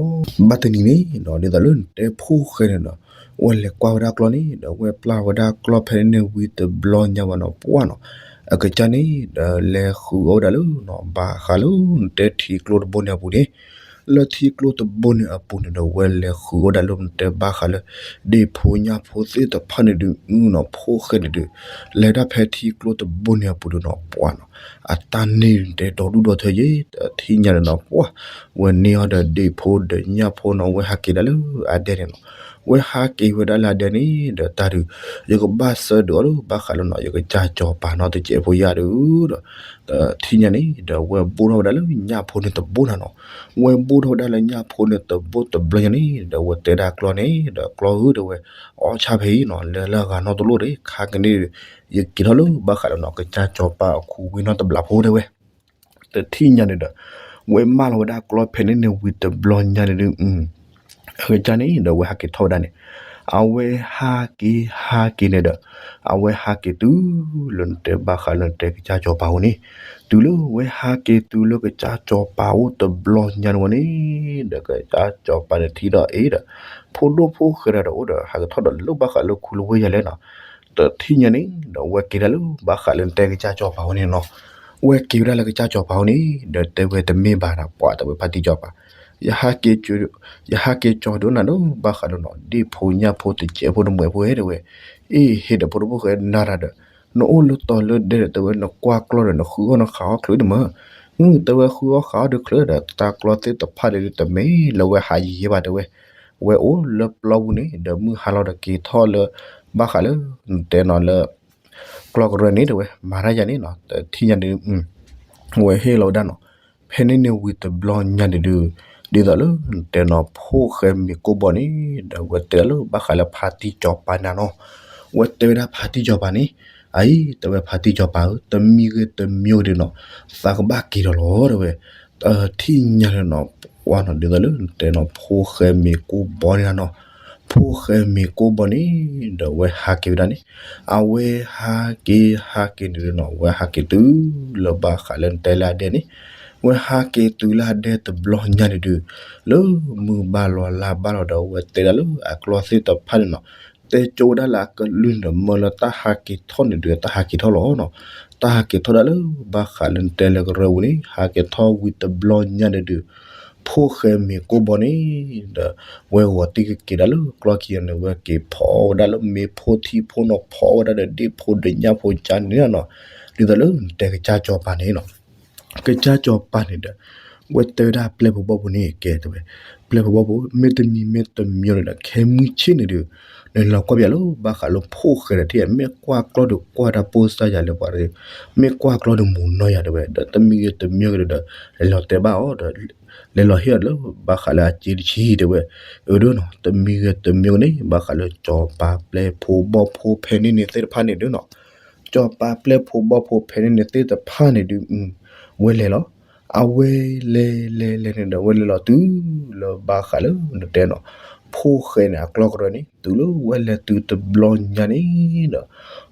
ဘၣ်တနံၤန့ၣ်နီၤ ဒ်သိးလၢနတဲဖိၣ်ဃဲန့ၣ်နီၤ ဝဲလဲၤကွၢ်ဝဲဒၣ်ကျီၢ်န့ၣ်ဒီး ဝဲပျၢ်ဝဲဒၣ်ကျီၢ်ဖဲန့ၣ်ဝံၤတဘျီညါဘၣ်နီၤ ပှၢ်နီၤ အကစၢ်န့ၣ်ဒီး လဲၤဃုအီၣ်ဝဲဒၣ်လၢနီၤ ဘၣ်ဃးလၢနတဲထံကျိတဘိန့ၣ်အပူၤန့ၣ် လၢထံကျိတဘိန့ၣ်အပူၤန့ၣ်ဒီး ဝဲလဲၤဃုအီၣ်ဝဲဒၣ်လၢနတဲဘၣ်ဃးလၢ ဒ့ၣ်ဖိညၣ်ဖိသ့ၣ်တဖၣ်န့ၣ်ဒုးနီၤ ဖိၣ်ဃဲန့ၣ်ဒုး လဲၤဒၣ်ဖဲထံကျိတဘိန့ၣ်အပူၤဒုးနီၤ ပှၢ်နီၤ အတၢ်န့ၢ်တဲဒီဒူၣ်ဒီထၢယဲ တထံၣ်ညါန့ၣ်နီၤ ပှၢ် ဝဲန့ၢ်အီၤဒီးဒ့ၣ်ဖိဒီးညၣ်ဖိနီၤ ဝဲဟးက့ၤဒၣ်လၢအဒဲန့ၣ်နီၤ ဝဲဟးက့ၤဝဲဒၣ်လၢအဒဲန့ၣ်ဒီး တၢ်ဒုး ယကဘၣ်စၢဒုးအီၤလၢ ဘၣ်ဃးလၢနီၤ ယကစၢ်စီၤပၤနီတစဲးဖိယါဒုးဒီး တထံၣ်ညါန့ၣ်ဒီး ဝဲဘိၣ်ထီၣ်ဝဲဒၣ်လၢညၣ်ဖိန့ၣ်တဘိနီၤနီၤ ဝဲဘိၣ်ထီၣ်ဝဲဒၣ်လၢညၣ်ဖိန့ၣ်တဘိတဘျီညါန့ၣ်ဒီး ဝဲတဲဒၣ်ကျီၢ်န့ၣ်ဒီး ကျီၢ်ဧၢ တဲဝဲ အီၣ်ဆၣ်ဖဲအံၤနီၤ လဲၤလၢအဂၤနီတလိၣ်ဒီး ခါကန့ၣ် ယက့ၤထီၣ်လၢဘၣ်ဃးလၢနီၤ ကစၢ်စီၤပၤအခိၣ်ဝ့ၢ်နီတဘျီဖိတဲဝဲ တထံၣ်ညါန့ၣ်ဒီး ဝဲမၢလီၤဝဲဒၣ်ကျီၢ်ဖဲန့ၣ်န့ၣ်ဝံၤတဘျီညါန့ၣ်ဒုး အကစၢ်န့ၣ်ဒီး ဝဲဟးက့ၤထီၣ်ဝဲဒၣ်န့ၣ် အဝဲဟးက့ၤဟးက့ၤန့ၣ်ဒီး အဝဲဟးက့ၤတုၤလၢနတဲဘၣ်ဃးလၢနတဲကစၢ်စီၤပၤအအိၣ်န့ၣ် တုၤလၢဝဲဟးက့ၤတုၤလၢကစၢ်စီၤပၤအိၣ်တဘျီညါန့ၣ်ဝဲန့ၣ်ဒီး ကစၢ်စီၤပၤန့ၣ်ထံၣ်ဒီးအ့ဒီး ဖိဒိၣ်ဖိၣ်ဃဲဒီးအိၣ်ဒီး ဟးက့ၤထီၣ်ဒီးလၢဘၣ်ဃးလၢခူလၢဝ့ၢ်ယၤလဲၣ်နီၤ တထံၣ်ညါန့ၣ်ဒီး ဝဲက့ၤဒၣ်လၢဘၣ်ဃးလၢနတဲကစၢ်စီၤပၤအအိၣ်န့ၣ်နီၤ ဝဲက့ၤဝဲဒၣ်လၢကစၢ်စီၤပၤအအိၣ်န့ၣ်ဒီး တဲဝဲတမ့ၢ်ဘၣ်နီၤ ပှၤတဲဝဲဖါတံၢ်စီၤပၤ ယဟးက့ၤ ယဟးက့ၤကၠီၤဒိၣ်နၤဒီး ဘၣ်ဃးဒီးနီၤ ဒ့ၣ်ဖိညၣ်ဖိတစဲးဖိတမှဲးဖိတဲဝဲ အ့ဟ့ဒီး ဖိဒိၣ်ဖိၣ်ဃဲနၤတၢ်ဒီး နအိၣ်လၢတီၤလၢဒဲဒီး တဲဝဲနကွၢ်ကျီၢ်ဒီး နဃုအီၣ်နဃုအီၣ်ချုးန့ၣ်မး တဲဝဲဃုအီၣ်ဃုအီၣ်ဒီးချုးဒီး တၢ်ကျီၢ်သ့ၣ်တဖၣ်န့ၣ်ဒုး တမ့ၢ်လၢဝဲဟးယံၤယံၤဘၣ်တဲဝဲ ဝဲအိၣ်လၢပျီပူၤန့ၣ်ဒီး မုၢ်ဟါလီၤဒီးက့ၤထီၣ်လၢ ဘၣ်ဃးလၢ နတဲနီၤလၢ ကျီၢ်ကရၢန့ၣ်တဲဝဲ မၤတၢ်ယၤန့ၣ်နီၤ တထံၣ်ညါန့ၣ် ဝဲဟ့ၣ်လီၤဝဲဒၣ်နီၤ ဖဲန့ၣ်န့ၣ်ဝံၤတဘျီညါန့ၣ်ဒုး ဒ်သိးလၢနတဲနီၤ ဖိၣ်ဃဲမ့ၤကိၢ်ဘီန့ၣ်ဒီး ဝဲတဲဒၣ်လၢဘၣ်ဃးလၢဖါတံၢ်စီၤပၤနၤနီၤ ဝဲတဲဝဲဒၣ်ဖါတံၢ်စီၤပၤန့ၣ် အအံၤ တဲဝဲဖါတံၢ်စီၤပၤဧၢ တမံၤဂ့ၤတမံၤဂ့ၤဒုးနီၤ သးကဘၣ်က့ၤဒီးလီၤတဲဝဲ တထံၣ်ညါန့ၣ်နီၤ ပှၤနီၤ ဒ်သိးလၢနတဲနီၤ ဖိၣ်ဃဲမ့ၤကိၢ်ဘီန့ၣ်နီၤ ဖိၣ်ဃဲမ့ၤကိၢ်ဘီန့ၣ်ဒီး ဝဲဟးက့ၤဝဲဒၣ်န့ၣ် အဝဲဟးက့ၤဟးက့ၤန့ၣ်ဒုးနီၤ ဝဲဟးက့ၤတုၤလၢဘၣ်ဃးလၢနတဲလၢအဒဲန့ၣ် ဝဲဟးက့ၤတုၤလၢအဒဲတဘျီညါန့ၣ်ဒုး လၢမုၢ်ဘၣ်လီၤလါဘၣ်လီၤဒီး ဝဲတဲဒၣ်လၢအကျီၢ်သ့ၣ်တဖၣ်န့ၣ်နီၤ တဲကၠိဝဲဒၣ်လၢအကလုၢ်န့ၣ်ဒီး မၢလၢတၢ်ဟးက့ၤထီၣ်န့ၣ်ဒုး တၢ်ဟးက့ၤထီၣ်လီၤနီၤ တၢ်ဟးက့ၤထီၣ်ဒၣ်လၢ ဘၣ်ဃးလၢနတဲလၢကရၢပူၤန့ၣ် ဟးက့ၤထီၣ်ဝံၤတဘျီညါန့ၣ်ဒုး ဖိၣ်ဃဲမ့ၤကိၢ်ဘီန့ၣ်ဒီး ဝဲဂီၤတံၢ်ကက့ၤဒၣ်လၢကျီၢ်ခံဂၤန့ၣ် ဝဲက့ၤဖီအီၣ်ဝဲဒၣ်လၢမ့ၤဖိထံဖိနီၤ ဖီအီၣ်ဝဲဒၣ်ဒီးဒ့ၣ်ဖိဒီးညၣ်ဖိကန့ၣ်နီၤ ဒ်သိးလၢနတဲကစၢ်စီၤပၤန့ၣ်နီၤ ကစၢ်စီၤပၤန့ၣ်ဒီး ဝဲတဲဝဲဒၣ်ပျဲၢ်ဖိဘီၣ်ဖိန့ၣ် ကဲတဲဝဲ ပျဲၢ်ဖိဘီၣ်ဖိ မ့တမံၤမ့တမံၤန့ၣ်ဒီး ခဲမုၢ်ဆ့ၣ်န့ၣ်ဒီး နလီၤကွၢ်ပၠးလၢ ဘၣ်ဃးလၢဖိၣ်ဃဲဒီးထံၣ် မ့ၢ်ကွၢ်ကျီၢ်ဒီးကွၢ်တၢ်ပိၢ်စၢ်ယၤလၢပှၤဒီး မ့ၢ်ကွၢ်ကျီၢ်ဒီးမူၤနီၢ်ယၤတဲဝဲ ဒီးတမံၤဂ့ၤတမံၤဂ့ၤဒီး လဲၤလီၤတဲဘၣ်အီၤဒီး လဲၤလီၤဟ့ၣ်အီၤလၢ ဘၣ်ဃးလၢအစ့တဆံတဲဝဲ အၢဒုးနီၤ တမံၤဂ့ၤတမံၤဂ့ၤန့ၣ် ဘၣ်ဃးလၢစီၤပၤပျဲၢ်ဖိဘီၣ်ဖိဖဲန့ၣ်န့ၣ်သ့ၣ်တဖၣ်န့ၣ်ဒုးနီၤ စီၤပၤပျဲၢ်ဖိဘီၣ်ဖိဖဲန့ၣ်န့ၣ်သ့ၣ်တဖၣ်န့ၣ်ဒုး ဝဲလဲၤလီၤ အဝဲလဲၤလဲၤလဲၤန့ၣ်ဒီး ဝဲလဲၤလီၤတုၤလၢဘၣ်ဃးလၢနတဲနီၤ ဖိၣ်ဃဲန့ၣ် အကျီၢ်ကရၢန့ၣ် တုၤလၢဝဲလဲၤတုၤတဘျီညါန့ၣ်ဒီး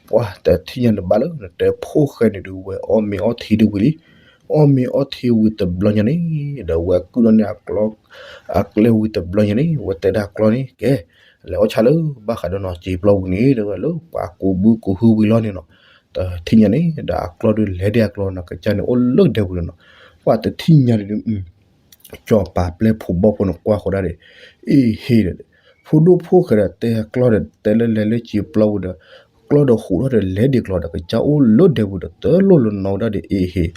ပှၤတထံၣ်ညါန့ၣ်ဘၣ်လၢနတဲဖိၣ်ဃဲန့ၣ်ဒုး ဝဲအီၣ်မ့ၤအီထံဒုးဝံၤလံ အီၣ်မ့ၤအီထံဝံၤတဘျီညါန့ၣ်ဒီး ဝဲကုၢ်ထီၣ်န့ၢ်အကျီၢ် အကျဲဝံၤတဘျီညါန့ၣ် ဝဲတဲဒၣ်ကျီၢ်န့ၣ် ကဲ လဲၤအီၣ်ဆၣ်လၢဘၣ်ဃးဒီးနီၤ စံာ်ပျီပူၤန့ၣ် တဲဝဲလၢပှၤကူးဘုကူးဟုဝံၤလီၤန့ၣ်နီၤ တထံၣ်ညါန့ၣ်ဒီး အကျီၢ်ဒုးလဲၤဒံးအကျီၢ်နီၤ ကစၢ်န့ၣ်အိၣ်လၢဒဲပူၤန့ၣ်နီၤ ပှၤတထံၣ်ညါန့ၣ်ဒုး စီၤပၤပျဲၢ်ဖိဘီၣ်ဖိန့ၣ်ကွၢ်ဃီဒၣ်ဒီး အ့ၣ်ဟ့ဒီး ဖိဒိၣ်ဖိၣ်ဃဲဒီးတဲကျီၢ်ဒီး တဲလၢလဲၤလၢစံာ်ပျီပူၤဒီး ကျီၢ်ဒီးဟူးထီၣ်ဒီးလဲၤဒံးကျီၢ်ဒီး ကစၢ်အိၣ်လၢဒဲပူၤဒီး တလိၣ်လၢနီၤဝဲဒၣ်ဒီး အ့ၣ်ဟ့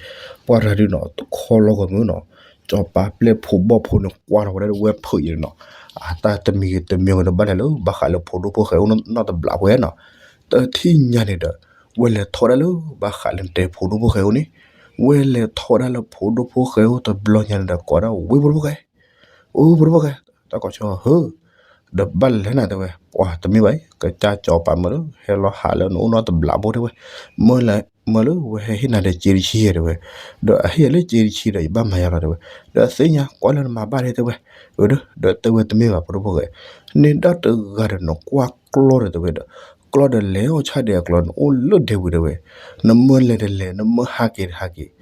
ပှၤတဂၤဒုးနီၤ တခီလီၤဂီၢ်မုၢ်နီၤ ကစီၤပၤပျဲၢ်ဖိဘီၣ်ဖိန့ၣ် ကွၢ်ထီၣ်ဝဲဒၣ်ဒီးဝဲဖုးယံၤန့ၣ်နီၤ, အတၢ်တမံၤဂ့ၤတမံၤဂ့ၤန့ၣ် ဘၣ်လဲၤလၢဘၣ်ဃးလၢဖိဒိၣ်ဖိၣ်ဃဲအိၣ်နီၢ်တဘျီဖိနီၤ, တထံၣ်ညါန့ၣ်ဒီး ဝဲလဲၤထီၣ်ဝဲဒၣ်လၢဘၣ်ဃးလၢတဲဖိဒိၣ်ဖိၣ်ဃဲအိၣ်န့ၣ်, ဝဲလဲၤထီၣ်ဝဲဒၣ်လၢဖိဒိၣ်ဖိၣ်ဃဲအိၣ်တဘျီညါန့ၣ်ဒီး ကိးဒၣ်ဝဲဖိဒိၣ်ဖိၣ်ဃဲ အိၣ်ဖိဒိၣ်ဖိၣ်ဃဲ, တၢ်ကိးဆၢဟၢ ဒီးဘၣ်လဲၤနၤတဲဝဲ, ပှၤတမ့ၢ်ဘၣ်အံၤ ကစၢ်စီၤပၤမၢလၢ ဟဲလီၤဟးလၢနအိၣ်နီၢ်တဘျီဖိတဲဝဲ, မၢလၢ မၢလၢဝဲဟဲဟ့ၣ်နၤဒီးစ့တဆံတဲဝဲ, ဒီးအဟ့ၣ်ယၤလၢစ့တဆံဒီး ယဘၣ်မၤယၤလီၤတဲဝဲ, ဒီးသ့ၣ်ညါကွၢ်လၢနမၤဘၣ်ဒ်တဲဝဲ, ဒီးတဲဝဲတမ့ၢ်ဘၣ်ဖိဒိၣ်ဖိၣ်ဃဲ, န့ၢ်ဒၣ်တဂၤဒီးနကွၢ်ကျီၢ်ဒီးတဲဝဲဒီး, ကျီၢ်ဒီးလဲၤအီၣ်ဆၣ်ဒဲးအကျီၢ် နအိၣ်လၢဒဲဝံၤတဲဝဲ, နမၢလဲၤတလဲၤ နမၢဟးက့ၤတဟးက့ၤ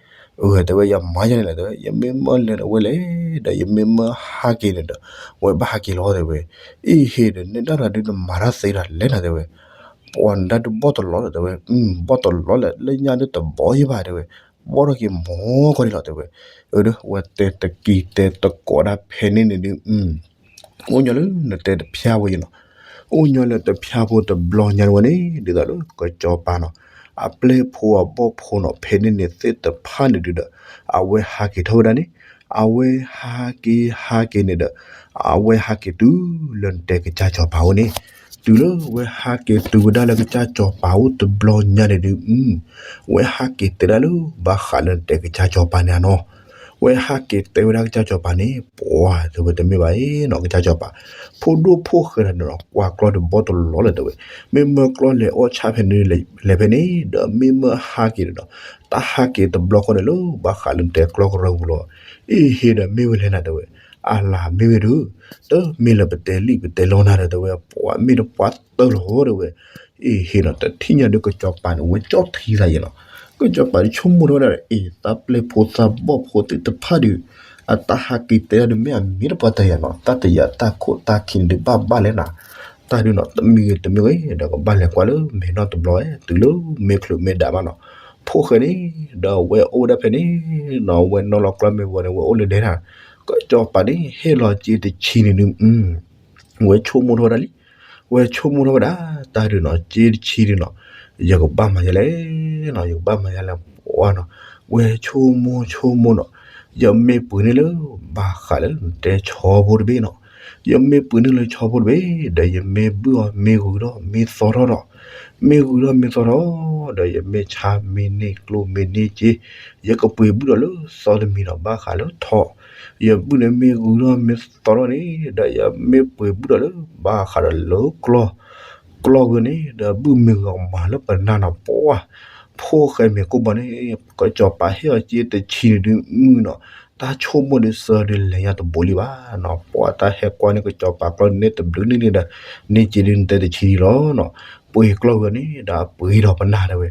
အတဲဝဲ ယမၤယၤန့ၣ်လဲၣ်တဲဝဲ ယမ့ၢ်မၢလဲၤဒီးဝဲလဲၤ, ဒီးယမ့ၢ်မၢဟးက့ၤန့ၣ်ဒီး ဝဲဘၣ်ဟးက့ၤလီၤတဲဝဲ, အ့ဟ့ဒီး န့ၢ်ဒၣ်တဂၤဒုးနမၤတၢ်သ့တၢ်လဲၣ်နၤတဲဝဲ, ပှၤနဒၣ်ဒုးဘီၣ်တလီၤလီၤတဲဝဲ, ဘီၣ်တလီၤလဲၣ် လၢညါဒုးတဘီယံၤဘၣ်တဲဝဲ, ဘီၣ်ထီၣ်က့ၤမီၤကီၢ်ဒံးလီၤတဲဝဲ, အဝဲတဲတက့ၤတဲတကိးဒၣ်ဖဲန့ၣ်န့ၣ်ဒုး အိၣ်ညီလၢနတဲတဖျါဖိယနီၤ, အိၣ်ညီလၢတဖျါဖိတဘျီညါတဝဲန့ၣ် ဒ်သိးလၢကစီၤပၤနီၤ, အပျဲၢ်ဖိအဘီၣ်ဖိနီၤ ဖဲန့ၣ်န့ၣ်သ့ၣ်တဖၣ်န့ၣ်ဒုးဒီး အဝဲဟးက့ၤထီၣ်ဝဲဒၣ်န့ၣ်, အဝဲဟးက့ၤဟးက့ၤန့ၣ်ဒီး အဝဲဟးက့ၤတုၤလၢနတဲကစၢ်စီၤပၤအိၣ်န့ၣ်, တုၤလၢဝဲဟးက့ၤတုၤဝဲဒၣ်လၢကစၢ်စီၤပၤအိၣ်တဘျီညါန့ၣ်ဒုး ဝဲဟးက့ၤတဲဒၣ်လၢဘၣ်ဃးလၢနတဲကစၢ်စီၤပၤန့ၣ်နီၤ, ဝဲဟးက့ၤတဲဝဲဒၣ်ကစၢ်စီၤပၤန့ၣ် ပှၤတဲဝဲတမ့ၢ်ဘၣ်အံၤနီၤ ကစၢ်စီၤပၤ, ဖိဒိၣ်ဖိၣ်ဃဲတဂၤန့ၣ်နီၤ ကွၢ်ကျီၢ်ဒီးဘီၣ်တလီၤလီၤတဲဝဲ, မ့ၢ်မၢကျီၢ်လဲၤအီၣ်ဆၣ်ဖဲန့ၣ် လဲၤဖဲန့ၣ် ဒီးမ့ၢ်မၢဟးက့ၤန့ၣ်ဒီး တၢ်ဟးက့ၤတဘျီဃီန့ၣ်လၢဘၣ်ဃးလၢနတဲကျီၢ်ကရၢပူၤလီၤ, အ့ဟ့ဒီးမ့ၢ်ဝဲလဲၣ်နၤတဲဝဲ, အလၤမ့ၢ်ဝဲဒုး, တမ့ၢ်လၢပတဲလံာ်ပတဲလီနၤဒီးတဲဝဲ ပှၤမ့ၢ်တပှၤတၢၢ်လီၤတဲဝဲ, အ့ဟ့နီၤ တထံၣ်ညါဒုးကစီၤပၤန့ၣ် ဝဲကၠီၣ်ထံသးယဲနီၤ, ကစီၤပၤဒုးဆိကမိၣ်ထီၣ်ဝဲဒၣ်ဒီး အ့ သးပျဲၢ်ဖိသးဘီၣ်ဖိသ့ၣ်တဖၣ်ဒုး, အတၢ်ဟးက့ၤတဲဒၣ်ဒုးမ့ၢ်အမ့ၢ်တပှၤတၢၢ်ယဲနီၤ, တၢ်တယာ်တၢ်ခိၣ်တၢ်ခံန့ၣ်ဒုးဘၣ်ဘၣ်လဲၣ်နၤ, တၢ်ဒုးနီၤ တမံၤဂ့ၤတမံၤဂ့ၤ ဒီးကဘၣ်လဲၤကွၢ်လၢမဲာ်နီၢ်တဘျီဝဲ တုၤလၢမ့ၢ်ချုးမ့ၢ်ဒၣ်ဘၣ်နီၤ, ဖိၣ်ဃဲန့ၣ် ဒီးဝဲအိၣ်ဝဲဒၣ်ဖဲန့ၣ်နီၤ, ဝဲနီၢ်လီၤကျီၢ်မ့ၢ်ဝဲန့ၣ် ဝဲအိၣ်လၢဒဲဒၣ်, ကစီၤပၤန့ၣ် ဟ့ၣ်လီၤစ့တဆံန့ၣ်ဒုး ဝဲဆိကမိၣ်ထီၣ်ဝဲဒၣ်လံ, ဝဲဆိကမိၣ်ထီၣ်ဝဲဒၣ် တၢ်ဒုးနီၤ စ့တဆံဒုးနီၤ, ယကဘၣ်မၤယဲလဲၣ်နီၤ, ယကဘၣ်မၤယဲလဲၣ်ပှၤနီၤ, ဝဲဆိကမိၣ်ဆိကမိၣ်နီၤ, ယမ့ၢ်ပှ့ၤန့ၢ်လၢ ဘၣ်ဃးလၢနတဲဆီဖိတဘ့ၣ်နီၤ, ယမ့ၢ်ပှ့ၤန့ၢ်လၢဆီဖိတဘ့ၣ် ဒီးယမ့ၢ်ဘုၣ်အီၤမ့ၢ်ဂုၤထီၣ်မ့ၢ်သီထီၣ်ဒီး, မ့ၢ်ဂုၤထီၣ်မ့ၢ်သီထီၣ် ဒီးယမ့ၢ်ဆါမ့ၢ်န့ၢ်ကျိၣ်မ့ၢ်န့ၢ်စ့, ယကပှ့ၤဘုၣ်ဒီးလၢသီတမံၤနီၤ ဘၣ်ဃးလၢထီ, ယဘုၣ်န့ၣ်မ့ၢ်ဂုၤထီၣ်မ့ၢ်သီထီၣ်န့ၣ် ဒီးယမ့ၢ်ပှ့ၤဘုၣ်ဒီးလၢဘၣ်ဃးဒီးလၢကျီၢ် ကျီၢ်ဝဲန့ၣ် ဒီးဘုၣ်မ့ၢ်ဂီၤမၤလၢပနၢ်နီၤ ပှၤ, ဖိၣ်ဃဲမ့ၢ်ကိၢ်ဘီန့ၣ် ကစီၤပၤဟ့ၣ်အီၤစ့တဆံန့ၣ်ဒုးမုၢ်နီၤ, တၢ်ဆိကမိၣ်ဒုးစၢၤဒုးလဲၤညါတဘူးလံဘၣ်နီၤ, ပှၤတၢ်ဟဲကွၢ်န့ၢ်ကစီၤပၤကျီၢ်န့ၣ်တဘျုးန့ၣ်န့ၣ်ဒီး န့ၢ်စ့ဒုးနတဲတဆံလီၤနီၤ, ပှ့ၤကျီၢ်ဝဲန့ၣ် ဒီးပှ့ၤဒီးပနၢ်တဲဝဲ,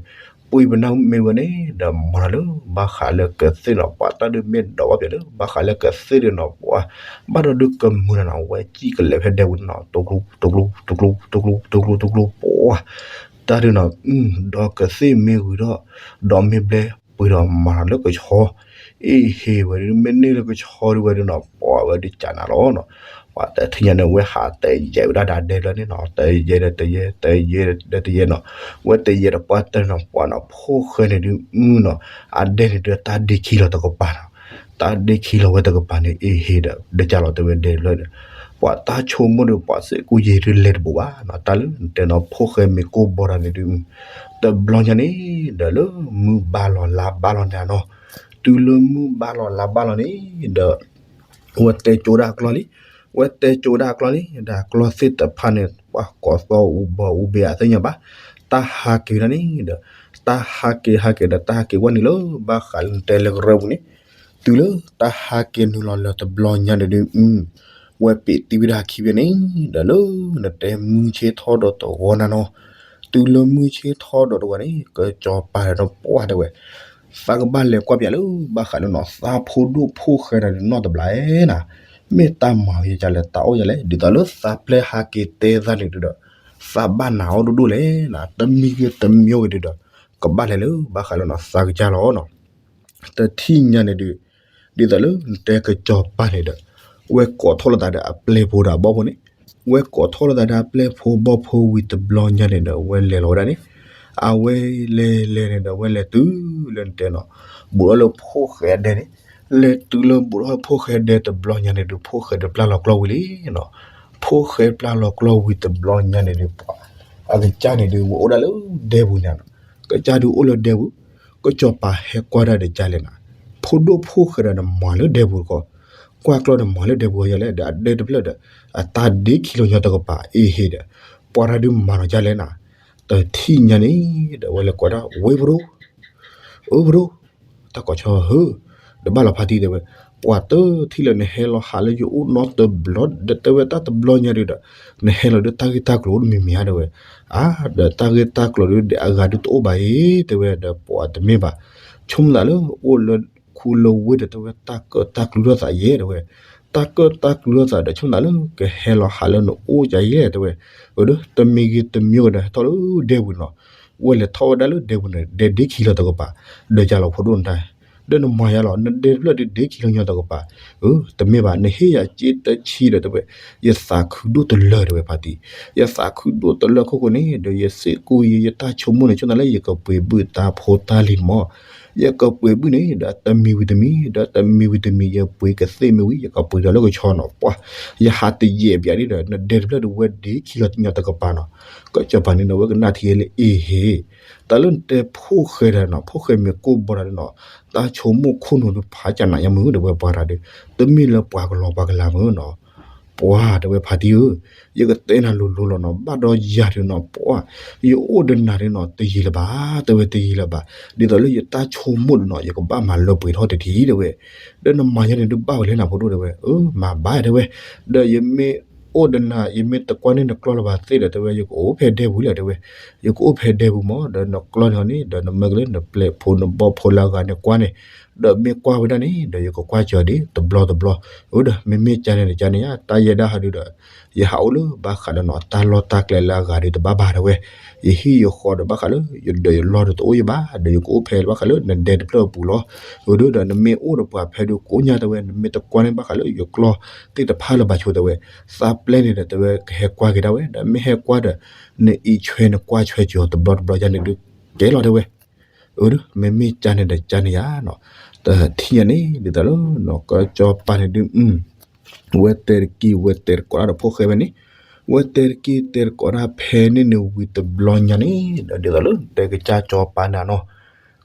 ပှ့ၤပနၢ်မ့ၢ်ဝဲန့ၣ် ဒီးမၤလၢဘၣ်ဃးလၢကသ့ၣ်နီၤ, ပှၤတၢ်ဒုးမ့ၢ်ဒိးဘၣ်ပှၤလၢဘၣ်ဃးလၢကသ့ၣ်ဒုးနီၤ ပှၤ, ဘၣ်ဒီးဒုးကမုာ်နီၤနီၤ ဝဲစံၣ်ကလဲၤဖဲဒဲဝံၤနီၤ တကျိ တကျိ တကျိ တကျိ တကျိ တကျိ ပှၤ, တၢ်ဒုးနီၤ, ဒီးကသ့ၣ်မ့ၢ်ဂုၤထီၣ်, ဒီးမ့ၢ်ဘျဲ ပှ့ၤဒီးမၤလၢကဆီ, အ့ဟ့ဝဲဒုး မ့ၢ်န့ၢ်လၢကဆီဒုးဝဲဒုးနီၤ ပှၤဝဲဒုးကနၤလီၤနီၤ, ပှၤတထံၣ်ညါန့ၣ် ဝဲဟးတယဲၢ်ဝဲဒၣ်ဒၣ်ဒဲလၢန့ၣ်နီၤ တယဲၢ်ဒီးတယဲၢ် တယဲၢ်ဒီးတယဲၢ်နီၤ, ဝဲတယဲၢ်ဒီးပှၤတၢၢ်နီၤ ပှၤနီၤ ဖိၣ်ဃဲန့ၣ်ဒုးမုၢ်နီၤ, အဒဲန့ၣ်ဒုးတၢ်ဒ့ခံလီၤတကပၤနီၤ, တၢ်ဒ့ခံလီၤဝဲတကပၤန့ၣ် အ့ဟ့ဒီး ဒ်ကၢ်လီၤတဲဝဲဒဲလၢဒီး, ပှၤတၢ်ဆိကမိၣ်ဒီး ပှၤစ့ၢ်ကီးယဲၢ်ဒုးလဲၤတဘူးဘၣ်နီၤ, တၢ်လၢနတဲနီၤ ဖိၣ်ဃဲမ့ၢ်ကိၢ်ဘီတၢ်န့ၣ်ဒုး, တဘျီညါန့ၣ် ဒီးလၢမုၢ်ဘၣ်လီၤလါဘၣ်လီၤန့ၣ်နီၤ, တုၤလၢမုၢ်ဘၣ်လီၤလါဘၣ်လီၤန့ၣ်ဒီး ဝဲတဲကၠိဒၣ်အကျီၢ်လံ, ဝဲတဲကၠိဒၣ်အကျီၢ်လံ ဒီးအကျီၢ်သ့ၣ်တဖၣ်န့ၣ် ပှၤကိးသီၣ်အူဘီအူဘ့အသ့ၣ်ညါဘၣ်, တၢ်ဟးက့ၤဝဲဒၣ်န့ၣ်ဒီး, တၢ်ဟးက့ၤဟးက့ၤဒီး တၢ်ဟးက့ၤဝဲနုာ်လၢဘၣ်ဃးလၢနတဲလၢကရၢပူၤန့ၣ်, တုၤလၢတၢ်ဟးက့ၤနုာ်လီၤလၢတဘျီညါန့ၣ်ဒုး, ဝဲပ့းတံၢ်ဝဲဒၣ်ခံဘ့ၣ်န့ၣ်, ဒီးလၢနတဲမုၢ်ဆ့ၣ်ထီၣ်ဒီးတဂီၤနၤနီၤ, တုၤလၢမုၢ်ဆ့ၣ်ထီၣ်ဒီးတဂီၤန့ၣ် ကစီၤပၤဒီးပှၤတဲဝဲ သးကဘၣ်လဲၤကွၢ်ပၠးလၢဘၣ်ဃးလၢနီၤ သးဖိဒိၣ်ဖိၣ်ဃဲတၢ်န့ၣ်နီတဘျီဧါနၤ, မ့ၢ်တၢ်မၤဝဲဒ်လဲၣ် တၢ်အိၣ်ဒ်လဲၣ် ဒ်သိးလၢသးပျဲဟးက့ၤတဲသးန့ၣ်ဒုးဒီး, သးဘၣ်နၤအီၤဒိၣ်ဒိၣ်လဲၣ်နၤ တမံၤဂ့ၤတမံၤဂ့ၤဒုးဒီး, ကဘၣ်လဲၤလၢဘၣ်ဃးလၢနီၤ သးကစၢ်လီၤနီၤ တထံၣ်ညါန့ၣ်ဒုး, ဒ်သိးလၢနတဲကစီၤပၤန့ၣ်ဒီး, ဝဲကိးထီၣ်လိာ်သးဒီးအပျဲၢ်ဖိဒီးအဘီၣ်ဖိန့ၣ်, ဝဲကိးထီၣ်လိာ်သးဒီးအပျဲၢ်ဖိဘီၣ်ဖိဝံၤတဘျီညါန့ၣ်ဒီး ဝဲလဲၤလီၤဝဲဒၣ်န့ၣ်, အဝဲလဲၤလဲၤန့ၣ်ဒီး ဝဲလဲၤတုၤလၢနတဲနီၤ, ဘူးထီၣ်လၢဖိၣ်ဃဲအဒဲန့ၣ်, လဲၤတုၤလၢဘူးထီၣ်ဖိၣ်ဃဲဒဲတဘျီညါန့ၣ်ဒုး ဖိၣ်ဃဲဒုးပျၢ်လီၤကျီၢ်ဝံၤလံနီၤ. ဖိၣ်ဃဲပျၢ်လီၤကျီၢ်ဝံၤတဘျီညါန့ၣ်ဒုး ပှၤ အကစၢ်န့ၣ်ဒုး ဝဲအိၣ်ဒၣ်လၢဒဲပူၤန့ၣ်နီၤ. ကစၢ်ဒုးအိၣ်လၢဒဲပူၤ, ကစီၤပၤဟဲကွၢ်တၢ်ဒီးကလဲၣ်နၤ, ဖိဒိၣ်ဖိၣ်ဃဲဒီးနမၤလၢဒဲပူၤတခီ, ကွၢ်ကျီၢ်နမၤလၢဒဲပူၤယလဲၣ်ဒီး အဒဲတဖျၢၣ်ဒီး အတၢ်ဒ့ခံလီၤညီတကပၤအ့ဟ့ဒီး ပှၤတၢ်ဒုးမၤနီၤကလဲၣ်နၤ. တထံၣ်ညါန့ၣ်ဒီး ဝဲလဲၤကွၢ်ဒၣ် ဝ့ၢ်ပဒိၣ် အၢပဒိၣ်, တၢ်ကိးဆီဟၢ, ဒီးဘၣ်လီၤဖးတံၢ်တဲဝဲ, ပှၤတထံၣ်လၢနဟဲလီၤဟးလၢယအိၣ်နီတဘျီ ဒီးတဲဝဲတၢ်တဘျီညါဒုးဒီး နဟဲလီၤဒုးတၢ်ဂ့ၢ်တၢ်ကျိၤအိၣ်တမံၤမံၤဧါတဲဝဲ, အါ ဒီးတၢ်ဂ့ၢ်တၢ်ကျိၤဒုးဒီးအဂၤဒုးတအိၣ်ဘၣ်အံၤ တဲဝဲဒီးပှၤတမ့ၢ်ဘၣ်, ဆိကမိၣ်သးလၢအိၣ်လၢခူလၢဝ့ၢ်ဒီးတဲဝဲတၢ်ကၢၣ်တၢ်ကျူထီၣ်သးယဲတဲဝဲ, တၢ်ကၢၣ်တၢ်ကျူထီၣ်သးဒီး ဆိကမိၣ်သးလၢကဟဲလီၤဟးလၢနအိၣ်ကယဲတဲဝဲ, အၢ ဒီးတမံၤဂ့ၤတမံၤဂ့ၤဒီး ဟဲထီၣ်လၢဒဲပူၤန့ၣ်လီၤ. ဝဲလဲၤထီၣ်ဝဲဒၣ်လၢဒဲပူၤန့ၣ် ဒဲဒ့ခံလီၤတကပၤ, ဒီးကလီၤဖိဒိၣ်နတၢ်, ဒီးနမၤယါလီၤ နဒဲတဖျၢၣ်ဒုးဒ့ခံလီၤညီတကပၤ, အၢ တမ့ၢ်ဘၣ် နဟ့ၣ်ယၤစ့တဆံဒီးတဲဝဲ, ယသးခုဒိၣ်တလၢတဲဝဲဖးတံၢ်, ယသးခုဒိၣ်တလၢခိၣ်ဃိန့ၣ် ဒီးယစ့ၢ်ကီးယ ယတၢ်ဆိကမိၣ်န့ၣ် ဆိကမိၣ်သးလၢယကပှ့ၤဘုၣ်တၢ်ဖိတၢ်လံၤန့ၣ်မး ယကပှ့ၤဘုၣ်န့ၣ် ဒီးတမံၤဝံၤတမံၤ ဒီးတမံၤဝံၤတမံၤ ယပှ့ၤကသ့ၣ်မ့ၢ်ဝံၤ ယကပှ့ၤဒီးလၢကဆီနီၤ ပှၤ ယဟးတယဲၢ်ဘၣ်ဒ်ဒီး နဒဲတဖျၢၣ်ဒုးဝဲဒ့ခံလီၤညီတကပၤနီၤ. ကစီၤပၤန့ၣ်ဒီး ဝဲကနၣ်ထံလၢအ့ဟ့, တၢ်လၢနတဲဖိၣ်ဃဲဒီးနီၤ ဖိၣ်ဃဲမ့ၢ်ကိၢ်ဘီဒီးနီၤ တၢ်ဆိကမိၣ်ခိၣ်နူာ်ဒုးဖးကနးညါမုၢ် တဲဝဲပှၤတၢ်ဒုး တမ့ၢ်လၢပှၤကလီၤပှၤကလၤမုၢ်နီၤ ပှၤတဲဝဲဖးတံၢ်ဧၢ, ယကတဲနၤလိၤလိၤလီၤနီၤ ဘၣ်ဒီးယၤဒုးနီၤ ပှၤ ယအိၣ်ဒီးနၤဒုးနီၤ တယံာ်လၢၤဘၣ် တဲဝဲတယံာ်လၢၤဘၣ်, ဒ်သိးလၢယတၢ်ဆိကမိၣ်ဒုးနီၤ ယကဘၣ်မၤလၢပှဲၤထီၣ်တထံၣ်တဲဝဲ, ဒီးနမၤယါန့ၣ်ဒုးဘၣ်ဝဲလဲၣ်နၤဖိဒိၣ်တဲဝဲ, အၢ မၤဘၣ်တဲဝဲ, ဒီးယမ့ၢ်အိၣ်ဒီးနၤ ယမ့ၢ်တကွၢ်န့ၢ်နကျီၢ်လၢၤဘၣ်သ့ဒီးတဲဝဲ ယကအိၣ်ဖဲဒဲပူၤလံတဲဝဲ, ယကအိၣ်ဖဲဒဲပူၤမး ဒီးနကျီၢ်န့ၣ်န့ၣ် ဒီးနမၢကလၢနပျဲၢ်ဖိနဘီၣ်ဖိလၢအဂၤန့ၣ်ကွၢ်န့ၣ်, ဒီးမ့ၢ်ကွၢ်ဝဲဒၣ်န့ၣ် ဒီးယကကွၢ်စၢၤဒ်တဘျီတဘျီ, အၢ ဒီးမ့မ့ၢ်ကန့ၣ်ဒီးကန့ၣ်ဧါ တၢ်ယဲဒၣ်ဟီဒုးဒီး ယဟးအိၣ်လၢဘၣ်ဃးဒီးနီၤ တၢ်လီၢ်တၢ်ကျဲလၢအဂၤဒုးတဘၣ်ဘၣ်တဲဝဲ, ယဟံၣ်ယဃီဒီးဘၣ်ဃးလၢ ယဒၢးယလီၢ်ဒီးတအိၣ်ယဘၣ် ဒီးယကအိၣ်ဖဲဘၣ်ဃးလၢနဒဲတဖျၢၣ်အပူၤလီၤ, အၢ ဒီးနမ့ၢ်အိၣ်ဒီးပှၤဖဲဒုးကိးညါတဲဝဲ နမ့ၢ်တကွၢ်န့ၢ်ဘၣ်ဃးလၢယကျီၢ်သ့ၣ်တဖၣ်လၢၤဘၣ်ဆိတဲဝဲ, သးပျဲန့ၣ်ဒီးတဲဝဲကဟဲကွၢ်က့ၤဒၣ်ဝဲ ဒီးမ့ၢ်ဟဲကွၢ်ဒီး နအံးဆွဲနကွၢ်ဆွဲစၢၤတဘျီတဘျီယါန့ၣ်ဒုး ကဲလီၤတဲဝဲ အၢ ဒီးမ့မ့ၢ်ကန့ၣ်ဒီးကန့ၣ်ဧါနီၤ, တထံၣ်ညါန့ၣ် ဒ်သိးလၢနီၤ ကစီၤပၤန့ၣ်ဒုး ဝဲတဲတက့ၢ် ဝဲတဲတကိးတၢ်ဒီးဖိၣ်ဃဲဖဲန့ၣ်, ဝဲတဲတက့ၢ်တဲတကိးတၢ်ဖဲန့ၣ်န့ၣ်ဝံၤတဘျီညါန့ၣ် ဒီးဒ်သိးလၢတဲကစၢ်စီၤပၤန့ၣ်နီၤ,